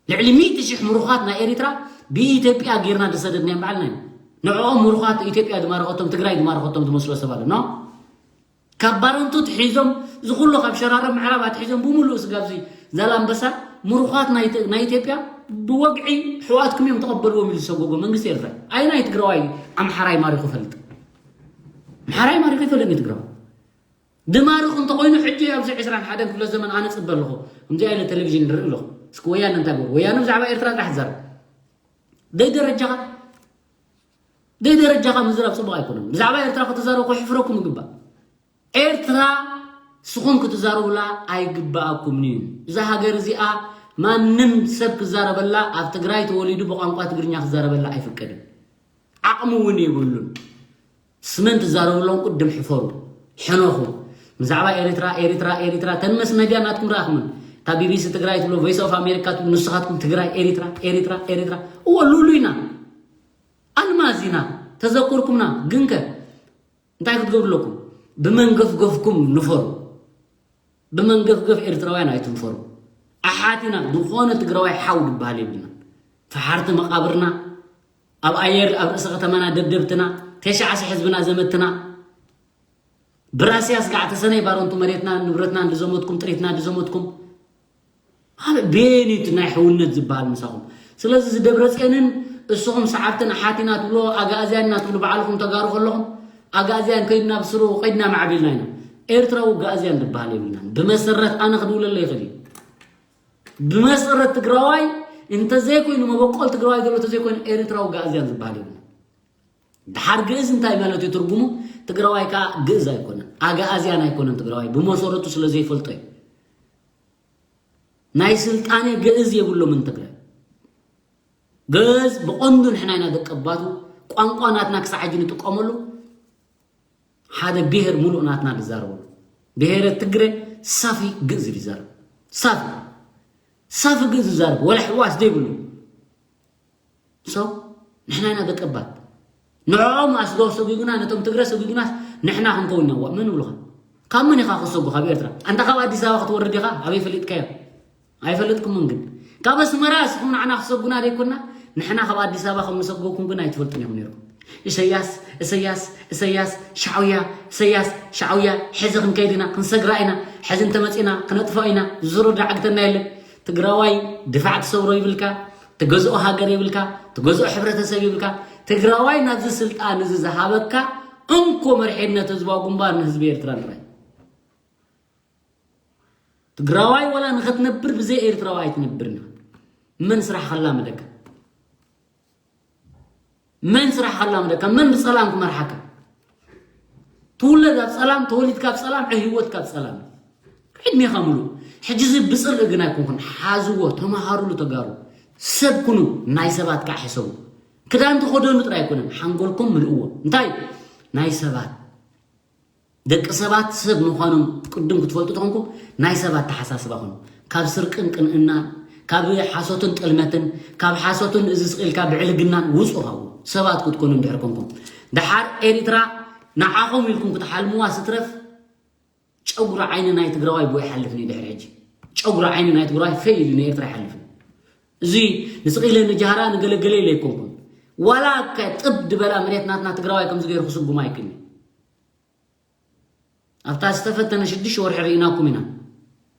ልዕሊ ሚእቲ ሽሕ ምሩኻት ናይ ኤሪትራ ብኢትዮጵያ ጌርና ዝሰደድናዮም ባዕልና ኢና ንዕኦም ምሩኻት ኢትዮጵያ ዝማረኸቶም ትግራይ ዝማረኸቶም ዝመስሎ ሰብ ኣሎ ኖ ካብ ባረንቱ ትሒዞም ዝኩሎ ካብ ሸራሮ ምዕራብ ኣትሒዞም ብምሉእ ስጋብዚ ዛላምበሳ ምሩኻት ናይ ኢትዮጵያ ብወግዒ ሕዋትኩም እዮም ተቐበልዎም ኢሉ ዝሰጎጎ መንግስቲ ኤርትራ ኣይ ናይ ትግራዋይ ኣምሓራይ ማሪኹ ፈልጥ ኣምሓራይ ማሪኹ ይፈልጥ ትግራዋይ ድማርኹ እንተኮይኑ ሕጂ ኣብዚ ዕስራን ሓደን ክፍለ ዘመን ኣነ ፅበ ኣለኹ ከምዚ ኣይነት ቴሌቪዥን ንርኢ ኣለኹ እስኪ ወያነ እንታይ ገሩ ወያነ ብዛዕባ ኤርትራ ጥራሕ ትዛረብ ደይ ደረጃኻ ደይ ደረጃኻ ምዝራብ ፅቡቅ ኣይኮነን ብዛዕባ ኤርትራ ክትዛረብ ክሕፍረኩም ይግባእ ኤርትራ ስኹም ክትዛረቡላ ኣይግባኣኩምን እዩ እዛ ሃገር እዚኣ ማንም ሰብ ክዛረበላ ኣብ ትግራይ ተወሊዱ ብቋንቋ ትግርኛ ክዛረበላ ኣይፍቀድን ዓቕሚ እውን የብሉን ስመን ትዛረብሎም ቅድም ሕፈሩ ሕነኹ ብዛዕባ ኤሪትራ ኤሪትራ ኤሪትራ ተንመስ መድያ ናትኩም ረኣኹምን እታ ቢቢሲ ትግራይ ትብሎ ቮይስ ኦፍ ኣሜሪካ ትብሎ ንስኻትኩም ትግራይ ኤሪትራ ኤሪትራ ኤሪትራ እወ ሉሉ ኢና ኣልማዝ ኢና ተዘኩርኩምና ግንከ እንታይ ክትገብሩ ኣለኩም ብመንገፍገፍኩም ንፈሩ ብመንገፍገፍ ኤርትራውያን ኣይትንፈሩ ኣሓት ኢና ዝኾነ ትግራዋይ ሓው ዝበሃል የብልና ፈሓርቲ መቃብርና ኣብ ኣየር ኣብ ርእሲ ከተማና ደብደብትና ተሽዓሰ ሕዝብና ዘመትና ብራስያ ስጋዕ ተሰነይ ባሮንቱ መሬትና ንብረትና እንድዘመትኩም ጥሪትና እንድዘመትኩም ኣበ ቤኒት ናይ ሕውነት ዝበሃል ምሳኹም ስለዚ ዝደብረፅዮንን እስኹም ሰዓብትን ኣሓቲና ትብሎ ኣጋእዝያን ኢና ትብሉ ባዕልኹም ተጋሩ ከለኹም ኣጋእዝያን ከይድና ብስሩ ቀይድና ማዕቢልና ኢና ኤርትራዊ ጋእዝያን ዝበሃል የብልናን ብመሰረት ኣነ ክድውለለ ይኽእል እዩ ብመሰረት ትግራዋይ እንተዘይኮይኑ መበቆል ትግራዋይ ዘሎ ተዘይኮይኑ ኤርትራዊ ጋእዝያን ዝበሃል የብልና ድሓር ግእዝ እንታይ ማለት እዩ ትርጉሙ ትግራዋይ ከዓ ግእዝ ኣይኮነን ኣጋኣዝያን ኣይኮነን ትግራዋይ ብመሰረቱ ስለ ዘይፈልጦ እዩ ናይ ስልጣኔ ግእዝ የብሎምን ትግራይ ግእዝ ብቐንዱ ንሕና ኢና ደቀባቱ ቋንቋ ናትና ክሳዕ ሕጂ ንጥቀመሉ ሓደ ብሄር ሙሉእ ናትና ዝዛረበሉ ብሄረ ትግረ ሳፊ ግእዝ ይዛረብ ሳፊ ሳፊ ግእዝ ይዛረብ ወላ ሕዋስ ዘይብሉ so ንሕና ኢና ደቀባት ንዕኦም ኣስዶ ሰጒጉና ነቶም ትግረ ሰጒጉናስ ንሕና ክንከውን ኢና ዋእ መን ይብሉኻ ካብ መን ኢኻ ክሰጉ ካብ ኤርትራ ኣንታ ካብ ኣዲስ ኣበባ ክትወርድ ኢኻ ኣበይ ፈሊጥካዮ ኣይፈለጥኩምን ግን ካብ ኣስመራ እስኹም ንዓና ክሰጉና ዘይኮና ንሕና ካብ ኣዲስ ኣበባ ከም ንሰጎኩም ግን ኣይትፈልጡን ኢኹም ነርኩም እሰያስ እሰያስ እሰያስ ሻዕውያ እሰያስ ሻዕውያ ሕዚ ክንከይድ ኢና ክንሰግራ ኢና ሕዚ እንተመፂና ክነጥፍኦ ኢና ዝስሩ ዳዕግተና የለን ትግራዋይ ድፋዕ ትሰብሮ ይብልካ ትገዝኦ ሃገር የብልካ ትገዝኦ ሕብረተሰብ የብልካ ትግራዋይ ናብዚ ስልጣን እዚ ዝሃበካ እንኮ መርሒነት ህዝባዊ ግንባር ንህዝቢ ኤርትራ ንራይ ትግራዋይ ወላ ንኸትነብር ብዘይ ኤርትራዊ ኣይትነብርና መን ስራሕ ከላመደካ መን ስራሕ ከላመደካ መን ብፀላም ክመርሓካ ትውለድ ኣብ ፀላም ተወሊድካ ኣብ ፀላም ዕህወትካ ኣብ ፀላም ዕድሜኻ ሙሉ ሕጂ እዚ ብፅልኢ ግን ኣይኮንኩን ሓዝዎ ተመሃሩሉ ተጋሩ ሰብ ኩኑ ናይ ሰባት ከዓ ሕሰቡ ክዳን ተኸደኑ ጥራይ ኣይኮነን ሓንጎልኩም ምልእዎ እንታይ ናይ ሰባት ደቂ ሰባት ሰብ ምዃኖም ቅድም ክትፈልጡ ተኾንኩም ናይ ሰባት ተሓሳስባ ኹኑ ካብ ስርቅን ቅንእና ካብ ሓሶትን ጥልመትን ካብ ሓሶትን እዚ ስቕ ኢልካ ብዕልግናን ውፁ ካብኡ ሰባት ክትኮኑ እንድሕር ኮንኩም ደሓር ኤሪትራ ንዓኹም ኢልኩም ክትሓልምዋ ስትረፍ ጨጉሪ ዓይኒ ናይ ትግራዋይ ብኡ ይሓልፍን እዩ ድሕሪ ሕጂ ጨጉሪ ዓይኒ ናይ ትግራዋይ ፈይ ኢሉ ንኤርትራ ይሓልፍን እዚ ንስቕ ኢለ ንጃህራ ንገለገለ ኢለ ኣይኮንኩን ዋላ ከ ጥብ ድበላ መሬት ናትና ትግራዋይ ከምዚ ገይሩ ክስጉማ ኣይክእልን ኣብታ ዝተፈተነ ሽዱሽተ ወርሒ ርኢናኩም ኢና።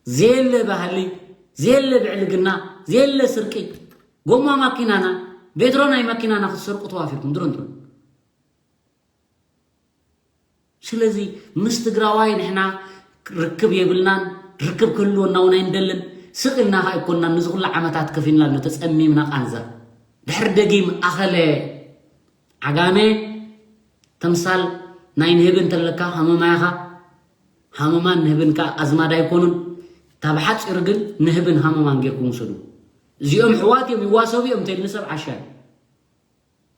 ዘየለ ባህሊ፣ ዘየለ ብዕልግና፣ ዘየለ ስርቂ፣ ጎማ ማኪናና፣ ቤትሮ ናይ መኪናና ክትሰርቁ ተዋፊርኩም ድሮን ድሮን። ስለዚ ምስ ትግራዋይ ንሕና ርክብ የብልናን፣ ርክብ ክህልወና እውን ኣይንደልን። ስቕ ኢልና ኸኣ ኣይኮንናን፣ ነዚ ኩሉ ዓመታት ከፊልናሉ፣ ተጸሚምና ቃንዛ። ድሕሪ ደጊም ኣኸለ ዓጋመ ተምሳል ናይ ንህቢ እንተለካ ሃመማ ኢኻ። ሃመማን ንህብን ከኣ ኣዝማድ ኣይኮኑን። እታ ብሓጺሩ ግን ንህብን ሃመማን ጌርኩም ውሰዱ። እዚኦም ኣሕዋት እዮም፣ ይዋሰቡ እዮም እንተኢልኒ ሰብ ዓሻ እዩ።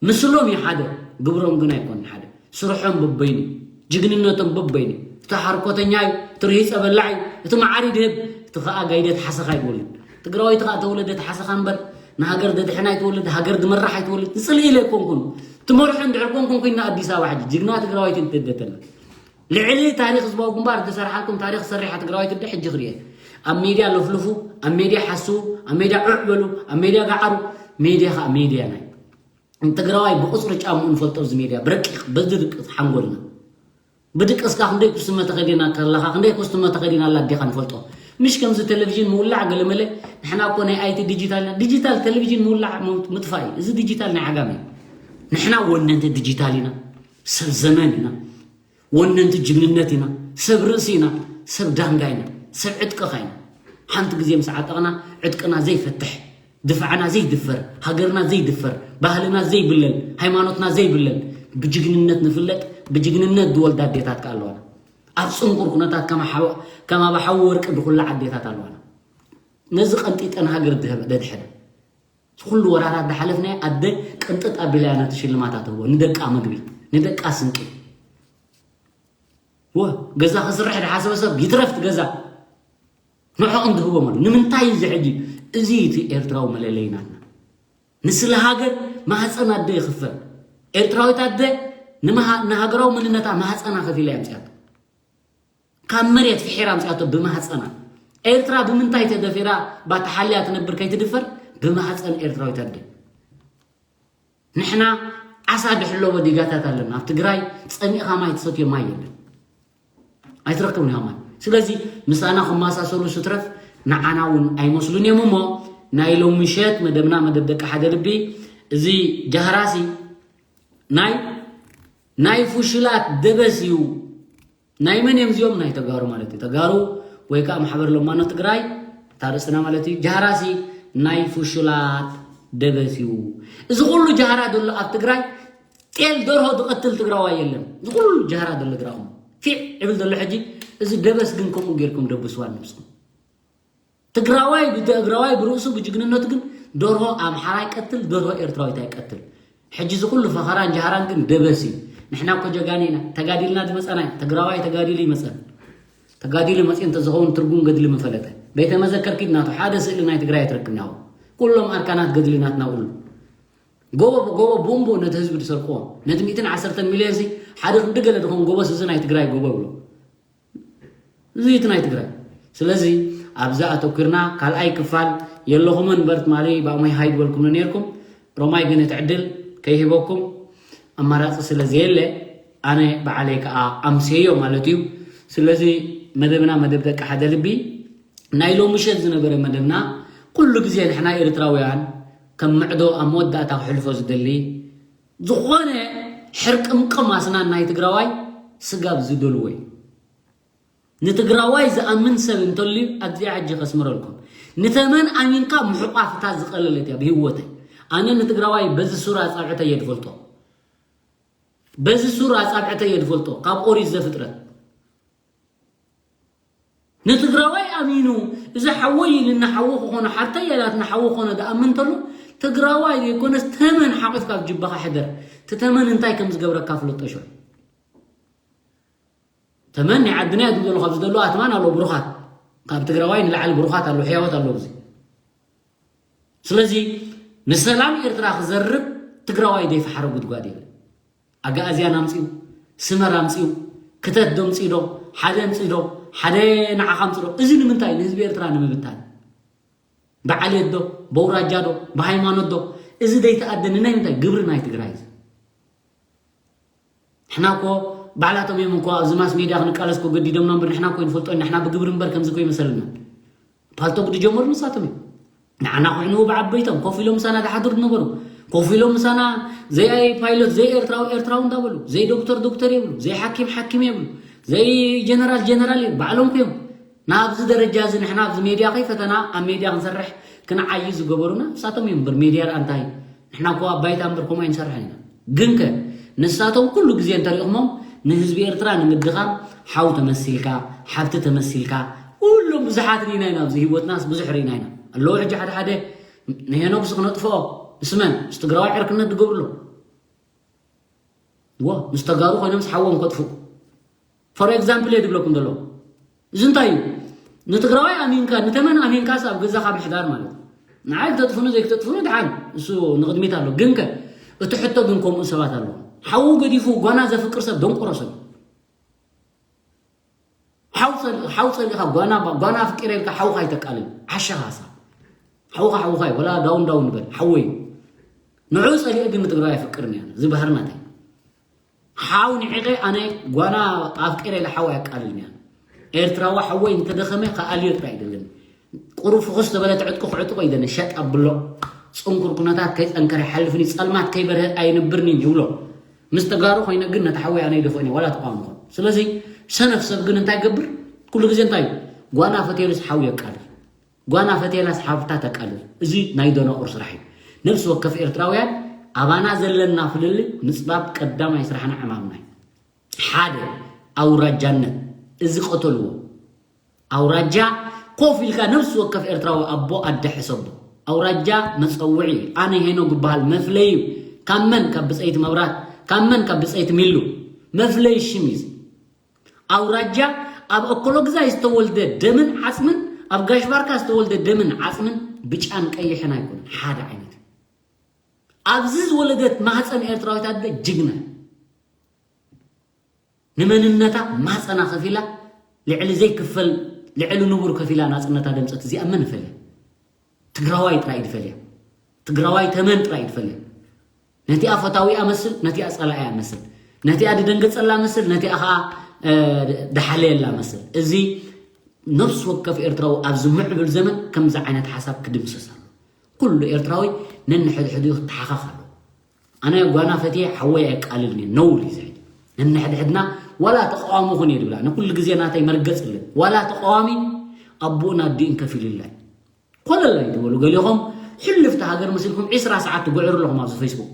ምስሎም እዩ ሓደ፣ ግብሮም ግን ኣይኮነን ሓደ። ስርሖም በበይኑ እዩ፣ ጅግንነቶም በበይኑ እዩ። እቲ ሓርኮተኛ እዩ፣ እቲ ርሂጸ በላዕ እዩ፣ እቲ መዓር ይድህብ፣ እቲ ኸኣ ጋይደት ሓሰኻ ይድወልን። ትግራወይቲ ከዓ ተወለደት ሓሰኻ እምበር ንሃገር ደድሕን ኣይትወልድ፣ ሃገር ድመራሕ ኣይትወልድ። ንፅልኢ ኢለ ኣይኮንኩን፣ ትመርሑ እንድሕር ኮንኩም ኮይና ኣዲስ ኣበባ ሕጂ ጅግና ትግራወይቲ እንትደተላ ልዕሊ ታሪኽ ህዝባዊ ግንባር ዝተሰርሓልኩም ታሪኽ ሰሪሓ ትግራወይቲ እንደ ሕጂ ክርኤ። ኣብ ሜድያ ለፍልፉ፣ ኣብ ሜድያ ሓስቡ፣ ኣብ ሜድያ ዑዕ በሉ፣ ኣብ ሜድያ ገዓሩ። ሜድያ ከዓ ሜድያ ናይ ትግራዋይ ብቁፅሪ ጫምኡ ንፈልጦ። እዚ ሜድያ ብረቂቕ በዚ ድቅስ ሓንጎልና ብድቅስካ ክንደይ ኩስትመ ተኸዲና ከለኻ ክንደይ ኩስትመ ተኸዲና ኣላ ኣዴኻ ንፈልጦ። ምሽ ከምዚ ቴሌቪዥን ምውላዕ ገለመለ። ንሕና እኮ ናይ ኣይቲ ዲጂታል ኢና። ዲጂታል ቴሌቪዥን ምውላዕ ምጥፋእ እዩ። እዚ ዲጂታል ናይ ዓጋመ እዩ። ንሕና ወነንቲ ዲጂታል ኢና፣ ሰብ ዘመን ኢና፣ ወነንቲ ጅግንነት ኢና፣ ሰብ ርእሲ ኢና፣ ሰብ ዳንጋ ኢና፣ ሰብ ዕጥቅኻ ኢና። ሓንቲ ግዜ ምስ ዓጠቕና ዕጥቅና ዘይፈትሕ፣ ድፋዕና ዘይድፈር፣ ሃገርና ዘይድፈር፣ ባህልና ዘይብለል፣ ሃይማኖትና ዘይብለል፣ ብጅግንነት ንፍለጥ፣ ብጅግንነት ዝወልዳ ኣዴታት ከኣ ኣለዋና። ኣብ ጽንቁር ኩነታት ከም ሓው-፣ ከም ኣብ ሓዊ ወርቂ ድኹላ ኣዴታት ኣለዋና። ነዚ ቀንጢጠን ሃገር ድህብ-፣ ደድሕን። ኩሉ ወራራት ዝሓለፍናዮ ኣደ ቅንጥጥ ኣቢላ እያ ነቲ ሽልማታ ትህቦ። ንደቃ ምግቢ፣ ንደቃ ስንቂ። ወ-፣ ገዛ ክስርሕ ዝሓሰበ ሰብ ይትረፍቲ ገዛ ንዕኦም ዝህቦም ኣሎ። ንምንታይ እዚ ሕጂ? እዚ እቲ ኤርትራዊ መለለይ ናትና። ንስለ ሃገር ማህፀን ኣደ ይኽፈል። ኤርትራዊት ኣደ ንመሃ-፣ ንሃገራዊ መንነታ ማህፀና ከፊላ እያ ኣምፅኣቶ። ካብ መሬት ፍሒራ ኣምፅኣቶ ብማህፀና። ኤርትራ ብምንታይ ተደፊራ ባታ ሓልያ ትነብር ከይትድፈር? ብማህፀን ኤርትራዊት ኣደ። ንሕና ዓሳ ድሕለቦ ዲጋታት ኣለና። ኣብ ትግራይ ጸሚእኻ ማይ ትሰትዮ ማይ የለን። ኣይትረክብን ኢኻ ማይ። ስለዚ ምሳና ክመሳሰሉ ስትረፍ ንዓና እውን ኣይመስሉን እዮም እሞ ናይ ሎሚ ምሸት መደብና መደብ ደቂ ሓደ ልቢ እዚ ጃህራሲ ናይ ናይ ፍሹላት ደበስ እዩ። ናይ መን እዮም እዚኦም? ናይ ተጋሩ ማለት እዩ። ተጋሩ ወይ ከዓ ማሕበር ለማኖ ትግራይ እታ ርእስና ማለት እዩ። ጃህራሲ ናይ ፍሹላት ደበስ እዩ። እዚ ኩሉ ጃህራ ዘሎ ኣብ ትግራይ ጤል ደርሆ ዝቐትል ትግራዋይ የለን። እዚ ኩሉ ጃህራ ዘሎ ድራኹም ፊዕ ይብል ዘሎ ሕጂ እዚ ደበስ ግን ከምኡ ጌርኩም ደብስዋ ነብስኩም። ትግራዋይ ብትግራዋይ ብርእሱ ብጅግንነቱ ግን ደርሆ ኣምሓራ ይቀትል፣ ደርሆ ኤርትራዊት ኣይቀትል። ሕጂ እዚ ኩሉ ፈኸራን ጃህራን ግን ደበስ እዩ። ንሕና እኮ ጀጋኑ ኢና፣ ተጋዲልና ዝመፀና እዩ። ትግራዋይ ተጋዲሉ ይመፀን። ተጋዲሉ መፅኡ እንተዝኸውን ትርጉም ገድሊ ምፈለጠ። ቤተ መዘከር ኪድ ናቱ ሓደ ስእሊ ናይ ትግራይ ኣይትረክብን ኢኻ። ኩሎም ኣርካናት ገድሊ ናትና ኩሉ። ጎቦ ብጎቦ ቦምቦ ነቲ ህዝቢ ዝሰርቅዎ። ነቲ ሚእትን ዓሰርተን ሚልዮን ሲ ሓደ ክንዲ ገለ ዝኸውን ጎቦስ እዚ ናይ ትግራይ ጎቦ ይብሎ። እዚ እቲ ናይ ትግራይ። ስለዚ ኣብዚ ኣተኲርና ካልኣይ ክፋል የለኹምን እምበር ትማሊ ብኣሞይ ሃይ ዝበልኩምኒ ነይርኩም። ሮማይ ግን እቲ ዕድል ከይህበኩም ኣማራፂ ስለ ዘየለ ኣነ በዓለይ ከዓ ኣምስየዮ ማለት እዩ። ስለዚ መደብና መደብ ደቂ ሓደ ልቢ ናይ ሎሚ ምሸት ዝነበረ መደብና ኩሉ ግዜ ንሕና ኤርትራውያን ከም ምዕዶ ኣብ መወዳእታ ክሕልፎ ዝደሊ ዝኾነ ሕርቅምቅም ኣስናን ናይ ትግራዋይ ስጋብ ዝደልዎ እዩ። ንትግራዋይ ዝኣምን ሰብ እንተልዩ ኣብዚኣ ሕጂ ከስምረልኩም። ንተመን ኣሚንካ ምሕቋፍ እታ ዝቐለለት እያ ብህይወተይ። ኣነ ንትግራዋይ በዚ ሱር ኣጻብዕተይ እየ ዝፈልጦ። በዚ ሱር ኣጻብዕተይ እየ ዝፈልጦ ካብ ኦሪት ዘፍጥረት። ንትግራዋይ ኣሚኑ እዚ ሓወይ ኢልና ሓወ ክኾኖ ሓብተይ እያ ኢላትና ሓወ ክኾኖ ዝኣምን እንተሎ ትግራዋይ ዘይኮነስ ተመን ሓቂፍካ ኣብ ጅባኻ ሕደር። እቲ ተመን እንታይ ከም ዝገብረካ ፍለጦ ሽዑ። ተመን ናይ ዓድና እያ ዝብሎ ካብ ዝደሎ ኣትማን ኣሎ ብሩኻት ካብ ትግራዋይ ንላዕሊ ብሩኻት ኣሎ ሕያወት ኣሎ እዚ። ስለዚ ንሰላም ኤርትራ ክዘርብ ትግራዋይ ዘይፈሓረ ጉድጓድ የለን። ኣጋኣዝያን ኣምፅኡ፣ ስመር ኣምፅኡ፣ ክተት ዶ ምፅኡ ዶ ሓደ ምፅኡ ዶ ሓደ ንዓኻ ምፅኡ ዶ እዚ ንምንታይ ንህዝቢ ኤርትራ ንምብታን ብዓሌት ዶ ብኣውራጃ ዶ ብሃይማኖት ዶ እዚ ዘይተኣደኒ ናይ ምንታይ ግብሪ ናይ ትግራይ እዚ። ንሕና እኮ ባዕላቶም እዮም እኮ ኣብዚ ማስ ሜድያ ክንቃለስ እኮ ገዲዶምና እምበር ንሕና እኮ ይንፈልጦ ኢና ንሕና ብግብሪ እምበር ከምዚ እኮ ይመሰልና። ፓልቶክ ዝጀመሩ ንሳቶም እዮም። ንዓና ክዕንዉ ብዓበይቶም ኮፍ ኢሎም ምሳና ዝሓድሩ ዝነበሩ ኮፍ ኢሎም ምሳና ዘይ ፓይሎት ዘይ ኤርትራዊ ኤርትራዊ እንዳበሉ ዘይ ዶክተር ዶክተር የብሉ ዘይ ሓኪም ሓኪም የብሉ ዘይ ጀነራል ጀነራል የብሉ ባዕሎም እዮም። ናብዚ ደረጃ እዚ ንሕና ኣብዚ ሜድያ ከይፈተና ኣብ ሜድያ ክንሰርሕ ክንዓይ ዝገበሩና ንሳቶም እዮም እምበር ሜድያ ደኣ እንታይ ንሕና እኮ ኣብ ባይታ እምበር ከምኡ ኣይንሰርሕን ኢና። ግንከ ንሳቶም ኩሉ ግዜ እንተሪእኹሞም ንህዝቢ ኤርትራ ንምድኻም ሓው ተመሲልካ ሓብቲ ተመሲልካ ኩሎም ብዙሓት ርኢና ኢና ኣብዚ ህይወትናስ ብዙሕ ርኢና ኢና ኣለዉ ሕጂ ሓደ ሓደ ንሄኖክስ ክነጥፍኦ ምስ መን ምስ ትግራዋይ ዕርክነት ዝገብሩ ኣለዉ ዎ ምስ ተጋሩ ኮይኖም ሓዎም ከጥፉ for example እየ ዝብለኩም ዘሎ እዚ እንታይ እዩ ንትግራዋይ ኣሚንካ ንተመን ኣሚንካስ ኣብ ገዛኻ ምሕዳር ማለት እዩ። ንዓይ ክተጥፍኑ ዘይክተጥፍኑ ድሓን እሱ ንቕድሚት ኣሎ። ግንከ እቲ ሕቶ ግን ከምኡ ሰባት ኣለዉ። ሓዉ ገዲፉ ጓና ዘፍቅር ሰብ ደንቆሮ ሰብ። ሓው ጸል- ሓው ጸሊእኻ ጓና ጓና ኣፍቂረ ኢልካ ሓውኻ ኣይተቃልል። ዓሻኻ ሳብ ሓውኻ ሓውኻ እዩ። ወላ ዳውን ዳውን በል ሓወይ እዩ። ንዑ ጸሊእ ግን ንትግራዋይ ኣፍቅርን እያ። እዚ ባህርና እንታይ ሓው ንዒቐ ኣነ ጓና ኣፍቂረ ኢለ ሓው ኣየቃልልን እያ። ኤርትራዊ ሓወይ እንተደኸመ ክኣልዮ ጥራይ ይደለኒ። ቁሩብ ፍኹስ ተበለ ትዕጥቁ ክዕጥቆ ይደለኒ። ሸጥ ኣብሎ ጽንኩር ኩነታት ከይጸንከረ ይሓልፍኒ ጸልማት ከይበርሀ ኣይንብርኒን ይብሎ። ምስ ተጋሩ ኮይነ ግን ነቲ ሓወይ ኣነ ይደፍኦን እየ ዋላ ተቃውሞ ኾን። ስለዚ ሰነፍ ሰብ ግን እንታይ ገብር? ኩሉ ግዜ እንታይ እዩ? ጓና ፈቴሉስ ሓው የቃልል። ጓና ፈቴላስ ሓፍታ ተቃልል። እዚ ናይ ደናቁር ስራሕ እዩ። ነፍሲ ወከፍ ኤርትራውያን ኣባና ዘለና ፍልልይ ምጽባብ ቀዳማይ ስራሕና ዕማምና እዩ። ሓደ ኣውራጃነት እዚ ቀተልዎ። ኣውራጃ ኮፍ ኢልካ ነፍሲ ወከፍ ኤርትራዊ ኣቦ ኣደ ሕሰቦ። ኣውራጃ መጸውዒ እዩ። ኣነ ሄኖ ግበሃል መፍለይ እዩ። ካብ መን ካብ ብጸይቲ መብራት ካብ መን ካብ ብጸይቲ ሚሉ መፍለይ ሽም እዩ። ኣውራጃ ኣብ ኣኮሎግዛይ ዝተወልደ ደምን ዓጽምን ኣብ ጋሽባርካ ዝተወልደ ደምን ዓጽምን ብጫን ቀይሕን ኣይኮነን ሓደ ዓይነት እዩ። ኣብዚ ዝወለደት ማህፀን ኤርትራዊት ኣደ ጅግና ንመንነታ ማህፀና ከፊላ ልዕሊ ዘይክፈል ልዕሊ ንቡር ከፊላ ናፅነታ ደምፀት እዚኣ መን ይፈልያ? ትግራዋይ ጥራይ ድፈልያ ትግራዋይ ተመን ጥራይ ድፈልያ ነቲኣ ፈታዊኣ መስል ነቲኣ ፀላኢያ መስል ነቲኣ ድደንገፀላ መስል ነቲኣ ከዓ ድሓለየላ መስል እዚ ነፍሲ ወከፍ ኤርትራዊ ኣብዚ ምዕብል ዘመን ከምዚ ዓይነት ሓሳብ ክድምሰስ ኣሎ ኩሉ ኤርትራዊ ነንሕድሕዲኡ ክተሓኻኽ ኣሎ ኣነ ጓና ፈትየ ሓወይ ኣየቃልልን እየ ነውር እዩ ዝሕጂ ነንሕድሕድና ዋላ ተቃዋሚ ኹን እየ ድብላ ንኩሉ ግዜ ናተይ መርገፅ ለ ዋላ ተቃዋሚ ኣቦኡን ኣዲኡን ከፊሉላይ ኮለል ኣይትበሉ ገሊኹም ሕልፍቲ ሃገር መሲልኩም ዒስራ ሰዓት ትጉዕሩ ኣለኹም ኣብዚ ፌስቡክ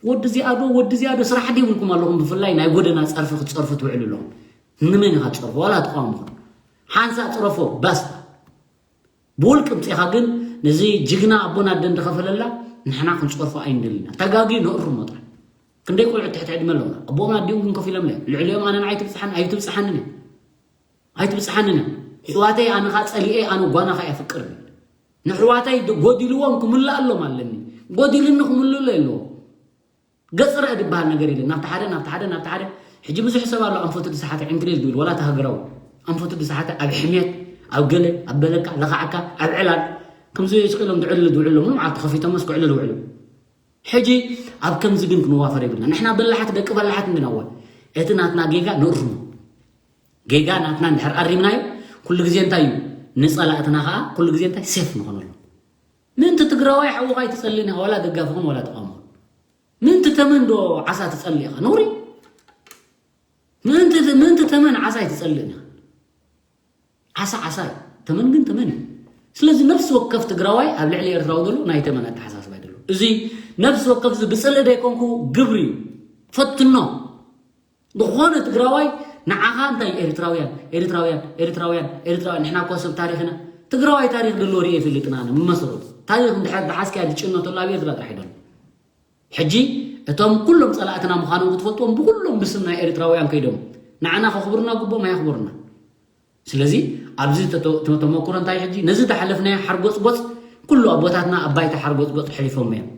ወዲ ዚኣዶ ወዲ ዚኣዶ ስራሕ ድይብልኩም ኣለኹም ብፍላይ ናይ ጎደና ፀርፊ ክትፀርፉ ትውዕሉ ኣለኹም ንመን ኢኻ ትፀርፎ ዋላ ተቃውምኹም ሓንሳእ ፅረፎ ባስታ ብውልቂ ምፅኢኻ ግን ነዚ ጅግና ኣቦና ደን ዝኸፈለላ ንሕና ክንፀርፎ ኣይንደልና ተጋጊ ነእርሞ ጥራሕ ክንደይ ቆልዑ ትሕቲ ዕድመ ኣለውና ኣቦኦም ኣዲኦም ግን ከፊሎም ለ ልዕሊኦም ኣነ ንዓይ ትብፅሓን ኣይትብፅሓንን እያ ኣይትብፅሓንን እያ ሕዋተይ ኣነኻ ፀሊኤ ኣነ ጓናኻ እያ ፍቅር ንሕዋተይ ጎዲልዎም ክምልኣሎም ኣለኒ ጎዲልኒ ክምልሎ የለዎም ገፅረ ዝበሃል ነገር የለን ናብቲ ሓደ ናብቲ ሓደ ናብቲ ሓደ ሕጂ ብዙሕ ሰብ ኣሎ ኣንፈቱ ዝሰሓተ ዕንክሊል ዝብል ዋላ ተሃገራዊ ኣንፈቱ ዝሰሓተ ኣብ ሕምየት ኣብ ገለ ኣብ በለካ ለኻዓካ ኣብ ዕላል ከምዚ ስቕ ኢሎም ዝዕልሉ ዝውዕሉ ሙሉ መዓልቲ ከፊቶምስ ክዕልሉ ውዕሉ ሕጂ ኣብ ከምዚ ግን ክንዋፈር የብልና ንሕና በላሓት ደቂ በላሓት እንድናወ እቲ ናትና ጌጋ ንእርሙ ጌጋ ናትና እንድሕር ኣሪምናዮ ኩሉ ግዜ እንታይ እዩ ንፀላእትና ከዓ ኩሉ ግዜ እንታይ ሴፍ ንኾነሉ ምንቲ ትግራዋይ ሓውኻ ኣይትፀልእን ኢኻ ዋላ ደጋፍኹም ዋላ ተቃውሞ ምንቲ ተመን ዶ ዓሳ ትፀልእ ኢኻ ነውሪ ምንቲ ምንቲ ተመን ዓሳ ኣይትፀልእን ኢኻ ዓሳ ዓሳ እዩ ተመን ግን ተመን እዩ ስለዚ ነፍሲ ወከፍ ትግራዋይ ኣብ ልዕሊ ኤርትራዊ ዘሎ ናይ ተመን ኣተሓሳስባ ይደሎ እዚ ነፍሲ ወከፍ እዚ ብፅልእ ደይኮንኩ ግብሪ እዩ ፈትኖ ዝኾነ ትግራዋይ ንዓኻ እንታይ ኤርትራውያን ኤርትራውያን ኤርትራውያን ኤርትራውያን ንሕና እኮ ሰብ ታሪኽና ትግራዋይ ታሪኽ ድሎ ርእ ይፈልጥና ኣነ መሰረቱ ታሪኽ እንድሕር ዝሓዝካያ ዝጭነተሉ ኣብ ኤርትራ ጥራሕ ይደሎ ሕጂ እቶም ኩሎም ፀላእትና ምዃኖም ክትፈልጥዎም ብኩሎም ብስም ናይ ኤርትራውያን ከይዶም ንዓና ከኽብሩና ግቦም ኣየኽብሩና ስለዚ ኣብዚ ተመክሮ እንታይ ሕጂ ነዚ ዝሓለፍናዮ ሓርጎፅጎፅ ኩሉ ኣቦታትና ኣብ ባይታ ሓርጎፅጎፅ ሕሊፎም እዮም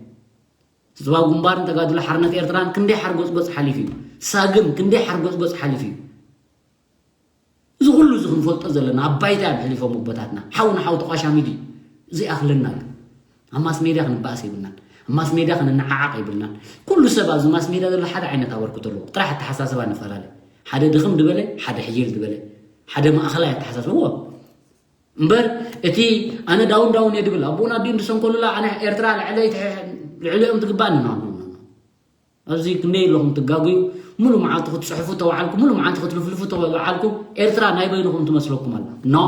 ህዝባዊ ግንባርን ተጋድሎ ሓርነት ኤርትራን ክንደይ ሓርጎፅጎፅ ሓሊፉ እዩ ሳግም ክንደይ ሓርጎፅጎፅ ሓሊፉ እዩ እዚ ኩሉ እዚ ክንፈልጦ ዘለና ኣብ ባይታ እዮም ሕሊፎም ኣቦታትና ሓው ንሓው ተቋሻሚ ድዩ ዘይኣኽለና እዩ ኣብ ማስ ሜድያ ክንበኣስ የብልናን ኣብ ማስ ሜድያ ክንነዓዓቕ የብልናን ኩሉ ሰብ ኣብዚ ማስ ሜድያ ዘሎ ሓደ ዓይነት ኣበርክቶ ኣለዎ ጥራሕ ኣተሓሳስባ ንፈላለ ሓደ ድኽም ድበለ ሓደ ሕይል ድበለ ሓደ ማእኸላይ ኣተሓሳስባ እዎ እምበር እቲ ኣነ ዳውን ዳውን እየ ድብል ኣቦኡን ኣዲኡን ድሰንከሉላ ኣነ ኤርትራ ልዕለይ ልዕሊኦም ትግባእኒ ኖ ኣብዚ ክንደይ ኣለኹም ትጋጉዩ ሙሉ መዓልቲ ክትፅሕፉ ተባዓልኩ ሙሉ መዓልቲ ክትልፍልፉ ተባዓልኩ ኤርትራ ናይ በይንኹም ትመስለኩም ኣላ ኖ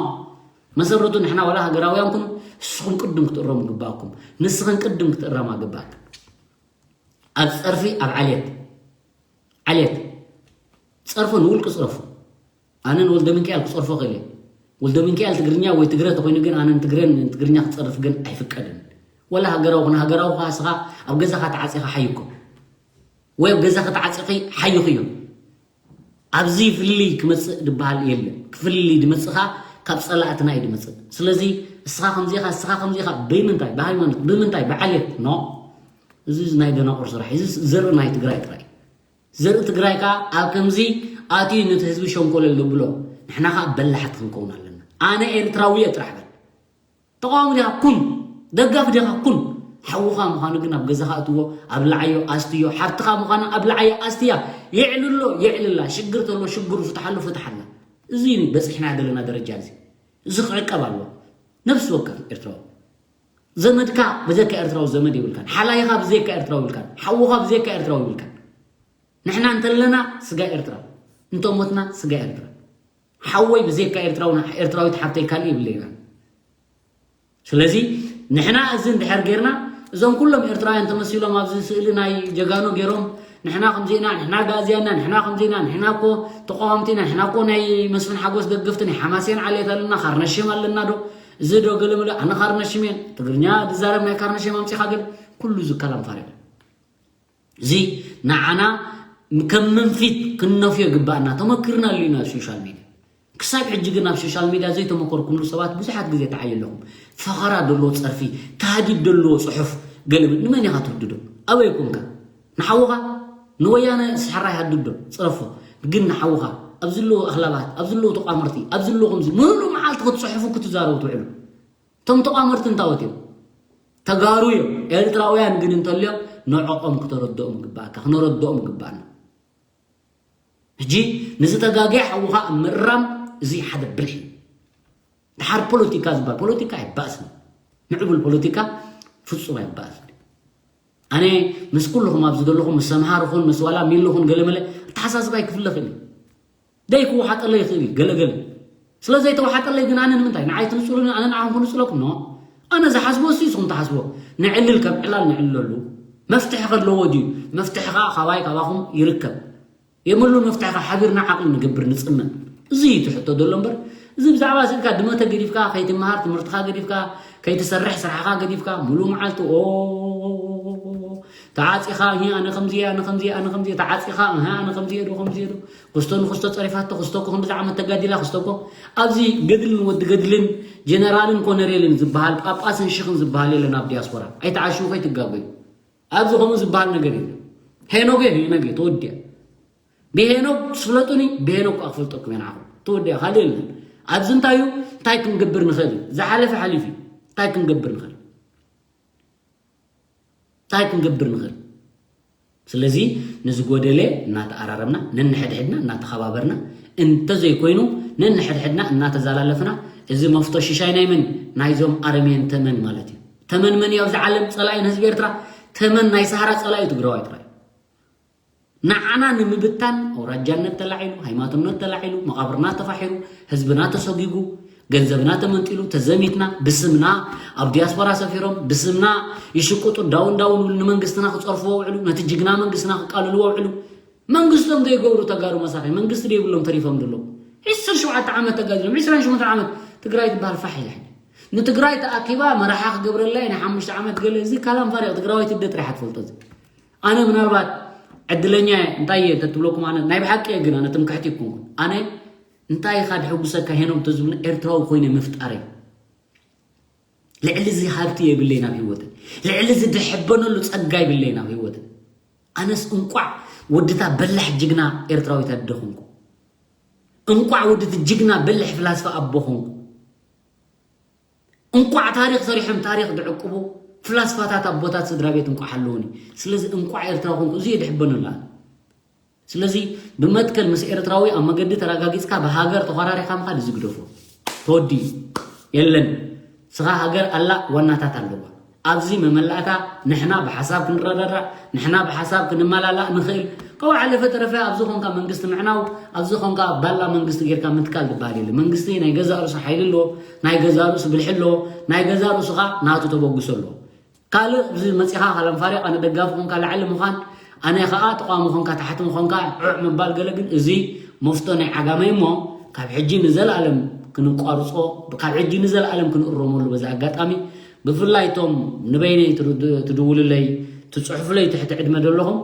መሰረቱ ንሕና ዋላ ሃገራውያን ኩኑ ንስኹም ቅድም ክትእረሙ ግባእኩም ንስኽን ቅድም ክትእረማ ግባእክ ኣብ ፀርፊ ኣብ ዓልየት ዓልየት ፀርፎ ንውልቂ ፅረፉ ኣነ ንወልደ ሚካኤል ክፀርፎ ክእል እየ ወልደ ሚካኤል ትግርኛ ወይ ትግረ ተኮይኑ ግን ኣነ ንትግረን ንትግርኛ ክፀርፍ ግን ኣይፍቀድን ወላ ሃገራዊ ኩነ ሃገራዊ ከዓ ስኻ ኣብ ገዛኻ ተዓፂኻ ሓይኮ ወይ ኣብ ገዛኺ ተዓፂኺ ሓይኽዮ ኣብዚ ፍልልይ ክመፅእ ዝበሃል የለን ክፍልልይ ዝመፅኻ ካብ ጸላእትና እዩ ዝመጽእ። ስለዚ እስኻ ከምዚኻ፣ እስኻ ከምዚኻ፣ ብምንታይ? ብሃይማኖት፣ ብምንታይ? ብዓሌት? ኖ። እዚ ናይ ደናቁር ስራሕ። እዚ ዘርኢ ናይ ትግራይ ጥራይ። ዘርኢ ትግራይ ከኣ ኣብ ከምዚ ኣትዩ ነቲ ህዝቢ ሸንኮለል ዘብሎ። ንሕና ከኣ በላሕቲ ክንከውን ኣለና። ኣነ ኤርትራዊ እየ ጥራሕ በል። ተቃዋሚ ዲኻ ኩን፣ ደጋፊ ዲኻ ኩን። ሓውኻ ምዃኑ ግን ኣብ ገዛኻ እትዎ፣ ኣብ ላዓዮ ኣስትዮ፣ ሓብትኻ ምዃና ኣብ ላዓዮ ኣስትያ። የዕልሎ፣ የዕልላ፣ ሽግር ተሎ ሽግሩ ፍትሓሉ፣ ፍትሓላ። እዚ እዩ በጺሕና ዘለና ደረጃ እዚ። እዚ ክዕቀብ ኣለዎ። ነፍሲ ወከፍ ኤርትራዊ። ዘመድካ ብዘካ ኤርትራዊ ዘመድ ይብልካን። ሓላይኻ ብዘካ ኤርትራዊ ይብልካን። ሓውኻ ብዘካ ኤርትራዊ ይብልካን። ንሕና እንተለና ስጋ ኤርትራ፣ እንተሞትና ስጋ ኤርትራ። ሓወይ ብዘካ ኤርትራዊ፣ ኤርትራዊት ሓብተይ ካልእ ይብለይና። ስለዚ ንሕና እዚ እንድሕር ጌርና፣ እዞም ኩሎም ኤርትራውያን ተመሲሎም ኣብዚ ስእሊ ናይ ጀጋኑ ጌሮም፣ ንሕና ከምዚና፣ ንሕና ጋዝያና፣ ንሕና ከምዚና፣ ንሕና እኮ ተቃወምቲና፣ ንሕና እኮ ናይ መስፍን ሓጎስ ደገፍቲ፣ ናይ ሓማሴን ዓሌት ኣለና፣ ካርነሽም ኣለና ዶ? እዚ ዶ ገለመለ? ኣነ ካርነሽም እየ። ትግርኛ ዝዛረብ ናይ ካርነሽም ኣምጺኻ ገለ? ኩሉ እዚ ከላም ፋሪቕ። እዚ ንዓና ከም መንፊት ክንነፍዮ ይግባኣና። ተመኪርናሉ ኢና ኣብ ሶሻል ሚድያ። ክሳብ ሕጂ ግን ኣብ ሶሻል ሚድያ ዘይተመከርኩምሉ ሰባት ብዙሓት ግዜ ተዓዩ ኣለኹም። ፈኸራ ዘለዎ ጸርፊ፣ ታህዲድ ዘለዎ ጽሑፍ፣ ገለ ንመን ኢኻ ትህድዶ? ኣበይ ኮንካ? ንሓውኻ? ንወያነ ስሕራይ ሃድዶ፣ ጽረፎ። ግን ንሓውኻ፣ ኣብ ዘለዉ ኣኽላባት፣ ኣብ ዘለዉ ተቋመርቲ፣ ኣብ ዘለዉ ከምዚ፣ ምሉእ መዓልቲ ክትጽሕፉ ክትዛረቡ ትውዕሉ። እቶም ተቋመርቲ እንታወት እዮም? ተጋሩ እዮም። ኤርትራውያን ግን እንተልዮም ንዕኦም ክተረድኦም ይግባእካ፣ ክነረድኦም ይግባእና። ሕጂ ንዝተጋግየ ሓውኻ ኣብ ምእራም እዚ ሓደ ብልሒ እዩ። ድሓር ፖለቲካ ዝበሃል ፖለቲካ ኣይባእስን። ምዕቡል ፖለቲካ ፍጹም ኣይባእስን። ኣነ ምስ ኩልኹም ኣብዚ ዘለኹም ምስ ሰምሃር ኹን ምስ ዋላ ሚሊ ኹን ገለመለ ኣተሓሳስባ ይክፍለ ይኽእል እዩ። ደይ ክወሓጠለይ ይኽእል እዩ ገለገለ። ስለ ዘይተወሓጠለይ ግን ኣነ ንምንታይ ንዓይ ትንጽሉኒ ኣነ ንዓኹም ክንጽለኩም ኖ። ኣነ ዝሓስቦ እሱ ንስኹም ትሓስቦ። ንዕልል ከም ዕላል ንዕልለሉ። መፍትሒ ከለዎ ድዩ? መፍትሒ ከኣ ካባይ ካባኹም ይርከብ። የመሉ መፍትሒ ከኣ ሓቢርና ዓቕሊ ንገብር ንጽመም። እዚ እዩ እቲ ሕቶ ዘሎ እምበር እዚ ብዛዕባ ስእልካ ድመተ ገዲፍካ ከይትመሃር ትምህርትኻ ገዲፍካ ከይትሰርሕ ስራሕኻ ገዲፍካ ሙሉእ መዓልቲ ኦ ተዓጺኻ እህ ኣነ ከምዚ እየ፣ ኣነ ከምዚ እየ፣ ኣነ ከምዚ እየ፣ ተዓጺኻ እህ ኣነ ከምዚ እየ ዶ ከምዚ እየ ዶ ክስቶ ንክስቶ ጸሪፋቶ ክስቶ እኮ ክንድዚ ዓመት ተጋዲላ ክስቶ እኮ ኣብዚ ገድልን ወዲ ገድልን ጀነራልን ኮነሬልን ዝበሃል ጳጳስን ሽኽን ዝበሃል የለን ኣብ ዲያስፖራ ኣይተዓሽዉ ከይትጋገዩ ኣብዚ ከምኡ ዝበሃል ነገር የለን ሄኖገ ሄኖገ ተወዲያ ብሄኖግ ትፍለጡኒ ብሄኖግ ከዓ ክፈልጠኩም እየ ንዓኹም ተወዲያ ካልእ የለን ኣብዚ እንታይ እዩ እንታይ ክንገብር ንኽእል እዩ ዝሓለፈ ሓሊፉ እዩ እንታይ ክንገብር ንኽእል እንታይ ክንገብር ንኽእል ስለዚ ንዝጎደለ እናተኣራረምና ነንሕድሕድና እናተኸባበርና እንተዘይኮይኑ ነንሕድሕድና እናተዘላለፍና እዚ መፍቶ ሽሻይ ናይ መን ናይዞም ኣረሜን ተመን ማለት እዩ ተመን መን እዩ ኣብዚ ዓለም ፀላኢ ንህዝቢ ኤርትራ ተመን ናይ ሰሃራ ፀላኢ ትግራዋይ ጥራይ ንዓና ንምብታን ኣውራጃነት ተላዒሉ፣ ሃይማኖትነት ተላዒሉ፣ መቓብርና ተፋሒሩ፣ ህዝብና ተሰጒጉ፣ ገንዘብና ተመንጢሉ፣ ተዘሚትና፣ ብስምና ኣብ ዲያስፖራ ሰፊሮም፣ ብስምና ይሽቅጡ፣ ዳውን ዳውን ይብሉ፣ ንመንግስትና ክጸርፍዎ ውዕሉ፣ ነቲ ጅግና መንግስትና ክቃልልዎ ውዕሉ። መንግስቶም ዘይገብሩ ተጋሩ መሳኺ መንግስቲ ደይብሎም ተሪፎም ዘለዉ። ዕስራን ሸውዓተ ዓመት ተጋዲሎም፣ ዕስራን ሸሞንተ ዓመት ትግራይ ትበሃል ፋሕ ኢላ ሕጂ። ንትግራይ ተኣኪባ መራሓ ክገብረላ እየ፣ ናይ ሓሙሽተ ዓመት ገለ፣ እዚ ካላም ፋሪቕ ትግራዋይ ትደ ጥራሕ ትፈልጦ እዚ። ኣነ ምናልባት ዕድለኛ እየ እንታይ እየ ተትብለኩም ኣነ ናይ ብሓቂ እየ ግን ኣነ ትምክሕቲ ይኮንኩን ኣነ እንታይ ኢኻ ድሕጉሰካ ሄኖም ተዝብሉ ኤርትራዊ ኮይነ ምፍጣረይ ልዕሊ እዚ ሃብቲ የብለይ ናብ ህይወተይ ልዕሊ እዚ ድሕበነሉ ጸጋ የብለይ ናብ ህይወተይ ኣነስ እንቋዕ ወድታ በላሕ ጅግና ኤርትራዊት ኣደ ኮንኩ እንቋዕ ወድቲ ጅግና በልሕ ፍላስፋ ኣቦ ኮንኩ እንቋዕ ታሪኽ ሰሪሖም ታሪኽ ድዕቅቡ ፍላስፋታት ኣቦታት ስድራ ቤት እንቋዕ ሃለውኒ ስለዚ እንቋዕ ኤርትራ ኮንኩ እዚ ድሕበነላ ስለዚ ብመትከል ምስ ኤርትራዊ ኣብ መገዲ ተረጋጊጽካ ብሃገር ተኾራሪኻ ምኻድ እዚ ግደፎ ተወዲ የለን ስኻ ሃገር ኣላ ዋናታት ኣለዋ ኣብዚ መመላእታ ንሕና ብሓሳብ ክንረዳዳእ ንሕና ብሓሳብ ክንመላላእ ንኽእል ካብ ሓለፈ ተረፈ ኣብዚ ኾንካ መንግስቲ ምዕናው ኣብዚ ኾንካ ባላ መንግስቲ ጌርካ ምትካል ዝበሃል የለ መንግስቲ ናይ ገዛእ ርእሱ ሓይሊ ኣለዎ ናይ ገዛእ ርእሱ ብልሒ ኣለዎ ናይ ገዛእ ርእሱ ኸዓ ናቱ ተበግሶ ኣለዎ ካልእ እዚ መፂኻ ካላም ፋሪቕ ኣነ ደጋፊ ኾንካ ላዕሊ ምዃን ኣነ ኸዓ ተቋሚ ኾንካ ታሕቲ ምኾንካ ዑዕ ምባል ገለ ግን እዚ መፍቶ ናይ ዓጋመይ እሞ ካብ ሕጂ ንዘለኣለም ክንቋርፆ ካብ ሕጂ ንዘለኣለም ክንእረመሉ በዚ ኣጋጣሚ ብፍላይ እቶም ንበይነይ ትድውልለይ ትፅሕፉለይ ትሕቲ ዕድመ ዘለኹም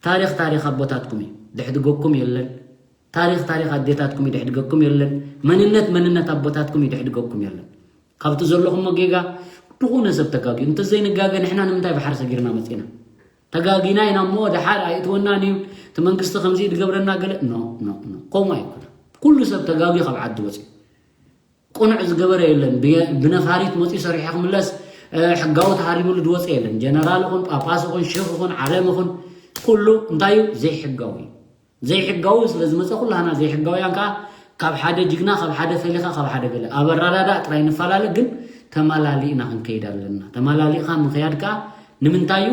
ታሪኽ ታሪኽ ኣቦታትኩም እዩ ድሕድገኩም የለን ታሪኽ ታሪኽ ኣዴታትኩም ይድሕድገኩም የለን። መንነት መንነት ኣቦታትኩም ይድሕድገኩም የለን። ካብቲ ዘለኹሞ ጌጋ ብኾነ ሰብ ተጋግዩ። እንተዘይንጋገ ንሕና ንምንታይ ባሕሪ ሰጊርና መጺና? ተጋጊና ኢና እሞ ደሓር ኣይእትወናን እዩ፣ እቲ መንግስቲ ከምዚ ድገብረና ገለ። ኖ፣ ኖ፣ ኖ። ከምኡ ኣይኮነ። ኩሉ ሰብ ተጋግዩ ካብ ዓዲ ወጺኡ። ቅኑዕ ዝገበረ የለን። ብየ-፣ ብነፋሪት መጺኡ ሰሪሑ ክምለስ፣ እ፣ ሕጋዊ ተሃሪሙሉ ዝወጸ የለን። ጀነራል ይኹን፣ ጳጳስ ይኹን፣ ሽኽ ይኹን፣ ዓለም ይኹን፣ ኩሉ እንታይ እዩ? ዘይሕጋዊ እዩ። ዘይሕጋዊ ስለ ዝመጸ ኩላህና ዘይሕጋውያን ከኣ ካብ ሓደ ጅግና፣ ካብ ሓደ ፈሊኻ፣ ካብ ሓደ ገለ ኣብ ኣረዳዳእ ጥራይ ንፈላለ፣ ግን ተመላሊእና ክንከይድ ኣለና። ተመላሊእኻ ምኽያድ ከኣ ንምንታይ እዩ?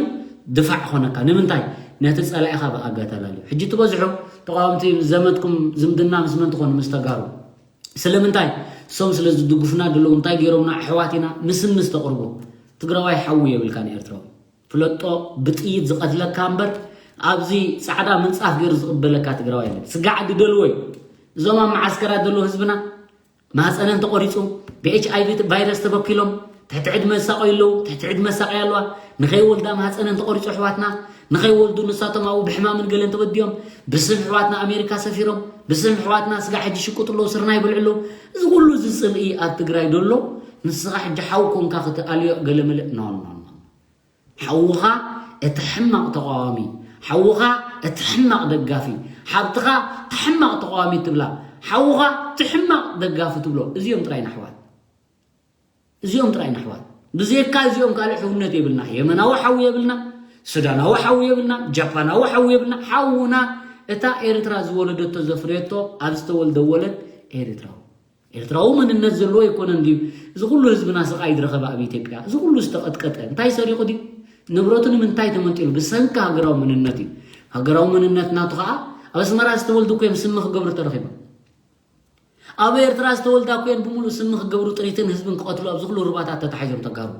ድፋዕ ኾነካ። ንምንታይ? ነቲ ጸላኢኻ ብኣጋ ተላልዩ። ሕጂ ትበዝሑ ተቃወምቲ ዘመድኩም ዝምድና ምስ መን ትኾኑ? ምስ ተጋሩ። ስለምንታይ? እሶም ስለ ዝድግፉና ደለዉ እንታይ ገይሮምና? ኣሕዋት ኢና። ምስ ምስ ተቕርቦ ትግራዋይ ሓዊ የብልካን ኤርትራዊ። ፍለጦ፣ ብጥይት ዝቐትለካ እምበር ኣብዚ ጻዕዳ ምንጻፍ ገይሩ ዝቕበለካ ትግራዋይ የለን። ስጋዕ ድደልዎ እዩ። እዞም ኣብ መዓስከራት ዘለዉ ህዝብና ማህፀነን ተቖሪፁ፣ ብኤች ኣይ ቪ ቫይረስ ተበኪሎም ትሕቲ ዕድመ ዝሳቐዩ ኣለዉ፣ ትሕቲ ዕድመ ዝሳቐያ ኣለዋ። ንኸይወልዳ ማህፀነን ተቖሪፁ ኣሕዋትና፣ ንኸይወልዱ ንሳቶም ኣብኡ ብሕማምን ገለን ተበድዮም፣ ብስም ኣሕዋትና ኣሜሪካ ሰፊሮም፣ ብስም ኣሕዋትና ስጋዕ ሕጂ ሽቁጥ ኣለዉ፣ ስርናይ ይበልዑ ኣለዉ። እዚ ኩሉ እዚ ጽልኢ ኣብ ትግራይ ደሎ፣ ንስኻ ሕጂ ሓው ኮንካ ክትኣልዮ ገለመለ። ኖ፣ ኖ፣ ኖ። ሓውኻ እቲ ሕማቕ ተቓዋሚ፣ ሓውኻ እቲ ሕማቕ ደጋፊ፣ ሓብትኻ እቲ ሕማቕ ተቓዋሚ ትብላ፣ ሓውኻ እቲ ሕማቕ ደጋፊ ትብሎ። እዚኦም ጥራይ ንኣሕዋት። እዚኦም ጥራይ ንኣሕዋት። ብዘይካ እዚኦም ካልእ ሕውነት የብልና። የመናዊ ሓው የብልና፣ ሱዳናዊ ሓው የብልና፣ ጃፓናዊ ሓው የብልና። ሓውና እታ ኤርትራ ዝወለደቶ ዘፍረየቶ ኣብ ዝተወልደ ወለድ ኤርትራዊ። ኤርትራዊ መንነት ዘለዎ ኣይኮነን ድዩ? እዚ ኩሉ ህዝብና ስቓይ ዝረኸበ ኣብ ኢትዮጵያ፣ እዚ ኩሉ ዝተቐጥቀጠ እንታይ ሰሪቑ ድዩ? ንብረቱ ንምንታይ ተመንጢሉ? ብሰንኪ ሃገራዊ መንነት እዩ። ሃገራዊ መንነት ናቱ ኸዓ ኣብ ኣስመራ ዝተወልዱ እኮ እዮም ስሚ ክገብሩ ተረኺቦም። ኣብ ኤርትራ ዝተወልዳ እኮ እየን ብምሉእ ስሚ ክገብሩ ጥሪትን ህዝብን ክቐትሉ ኣብዚ ኩሉ ሩባታት ተታሒዞም ተጋሩ።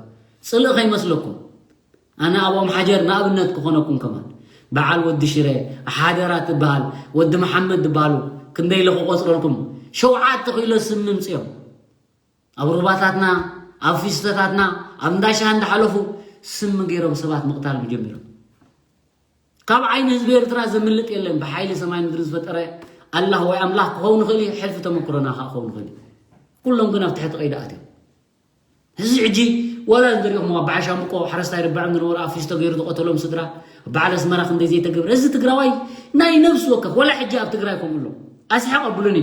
ጽልኢ ከይመስለኩም። ኣነ ኣብኦም ሓጀር ንኣብነት ክኾነኩም ከማን። በዓል ወዲ ሽረ፣ ሓደራ ትበሃል፣ ወዲ መሓመድ ዝበሃሉ ክንደይ ኢለ ክቆጽረልኩም። ሸውዓተ ኪሎ ስሚ ምጽኦም። ኣብ ሩባታትና፣ ኣብ ፊስተታትና፣ ኣብ እንዳ ሻሂ እንዳሓለፉ ስሚ ገይሮም ሰባት ምቕታል ጀሚሮም። ካብ ዓይኒ ህዝቢ ኤርትራ ዘምልጥ የለን። ብሓይሊ ሰማይ ምድሪ ዝፈጠረ ኣላህ ወይ ኣምላኽ ክኸውን ይኽእል እዩ፣ ሕልፊ ተመክሮና ከኣ ክኸውን ይኽእል እዩ። ኩሎም ግን ኣብ ትሕቲ ቀይዲ ኣትዮም። እዚ ሕጂ ዋላ እንተሪእኹም ኣብ በዓል ሻምብቆ ሓረስታይ ርባዕም ዝነበሩ ኣብ ፊስቶ ገይሩ ዝቐተሎም ስድራ፣ በዓል ኣስመራ ክንደይ ዘይተገብረ። እዚ ትግራዋይ ናይ ነብሲ ወከፍ፣ ዋላ ሕጂ ኣብ ትግራይ ከምኡ ኣሎ። ኣስሓቕ ኣብሉኒ።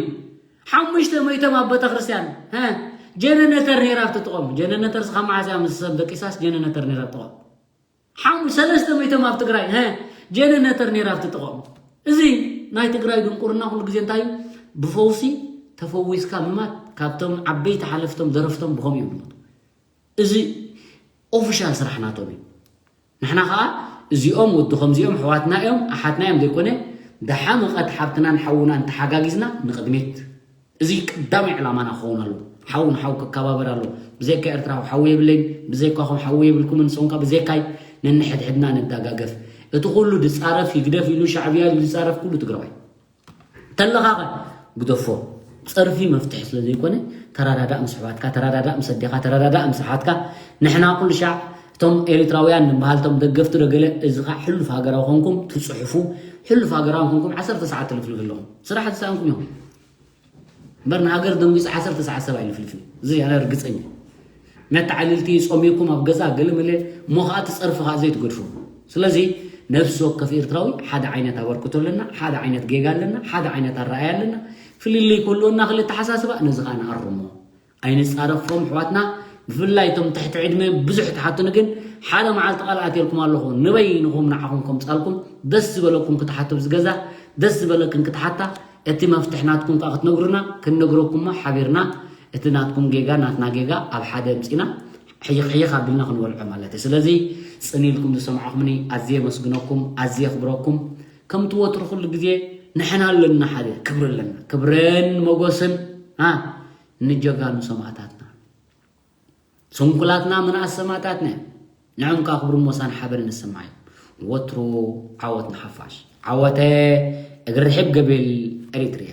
ሓሙሽተ መይቶም ኣብ ቤተክርስትያን፣ ሀ፣ ጀነነተር ነይራ ኣብ ትጥቐም። ጀነነተር ስኻ መዓስ እያ ምስ ሰብ ደቂሳስ ጀነነተር ነይራ ኣብ ጥቐም። ሓሙ-፣ ሰለስተ መይቶም ኣብ ትግራይ፣ ሀ፣ ጀነነተር ነይራ ኣብ ትጥቐም። እዚ ናይ ትግራይ ድንቁርና ኩሉ ግዜ እንታይ እዩ? ብፈውሲ ተፈዊስካ ምማት ካብቶም ዓበይቲ ሓለፍቶም ደረፍቶም ብኸምኡ እዮም ዝሞቱ። እዚ ኦፊሻል ስራሕ ናቶም እዩ። ንሕና ኸዓ እዚኦም ወዲ ከምዚኦም ኣሕዋትና እዮም፣ ኣሓትና እዮም ዘይኮነ፣ ደሓመቐት ሓብትናን ሓውናን ተሓጋጊዝና ንቕድሚት። እዚ ቀዳማይ ዕላማና ክኸውን ኣለዎ። ሓው ንሓው ክከባበር ኣለዎ። ብዘይካ ኤርትራዊ ሓው የብለይን፣ ብዘይካኹም ሓው የብልኩምን፣ ንስኹም ከኣ ብዘይካይ ነንሕድሕድና ንደጋገፍ። እቲ ኩሉ ዝጻረፍ ይግደፍ ኢሉ ሻዕብያ ኢሉ ዝጻረፍ ኩሉ ትግራዋይ። ተለኻኸ ግደፎ። ጸርፊ መፍትሒ ስለ ዘይኮነ፣ ተረዳዳእ ምስ ኣሕዋትካ፣ ተረዳዳእ ምስ ኣዴኻ፣ ተረዳዳእ ምስ ኣሓትካ። ንሕና ኩሉ ሻዕ እቶም ኤሪትራውያን ንበሃል፣ እቶም ደገፍቲ ዶ ገለ፣ እዚ ኸዓ ሕሉፍ ሃገራዊ ኮንኩም ትጽሕፉ፣ ሕሉፍ ሃገራዊ ኮንኩም ዓሰርተ ሰዓት ትልፍልፉ ኣለኹም። ስራሕ ዝሰኣንኩም ኢኹም። እምበር ንሃገር ደንጊጹ ዓሰርተ ሰዓት ሰብ ኣይልፍልፍን። እዚ ኣነ ርግጸኛ። መተዓልልቲ ጾሚኩም ኣብ ገዛ ገለ መለ እሞ ኸዓ እቲ ጸርፊ ኸዓ ዘይትገድፉ። ስለዚ ነፍሲ ወከፍ ኤርትራዊ ሓደ ዓይነት ኣበርክቶ ኣለና፣ ሓደ ዓይነት ጌጋ ኣለና፣ ሓደ ዓይነት ኣረኣእያ ኣለና። ፍልልይ ክህልወና ክእል ኣተሓሳስባ፣ ነዚ ኸዓ ንኣርሞ። ኣይንጻረፎም ኣሕዋትና፣ ብፍላይ እቶም ትሕቲ ዕድመ ብዙሕ ትሓቱኒ፣ ግን ሓደ መዓልቲ ቃል ኣትየልኩም ኣለኹ፣ ንበይንኹም ንዓኹም ከምጻልኩም፣ ደስ ዝበለኩም ክትሓቱ ኣብዚ ገዛ፣ ደስ ዝበለክን ክትሓታ፣ እቲ መፍትሕ ናትኩም ከኣ ክትነግሩና፣ ክንነግረኩሞ ሓቢርና፣ እቲ ናትኩም ጌጋ፣ ናትና ጌጋ ኣብ ሓደ ኣምጺና፣ ሕይኽ ሕይኽ ኣቢልና ክንበልዖ ማለት እዩ። ስለዚ ጽን ኢልኩም ዝሰማዕኹምኒ ኣዝየ የመስግነኩም፣ ኣዝየ የኽብረኩም። ከምቲ ወትሩ ኩሉ ግዜ ንሕና ኣለና ሓደ፣ ክብሪ ኣለና። ክብርን ሞጎስን፣ አ፣ ንጀጋኑ ሰማእታትና። ስንኩላትና ምንኣስ ሰማእታትና እዮም። ንዕም ከኣ ክብርን ሞሳን ሓበን ንሰማዕ እዩ። ወትሩ ዓወት ንሓፋሽ። ዓወተ እግሪ ርሒብ ገቤል ኤሪትሪያ።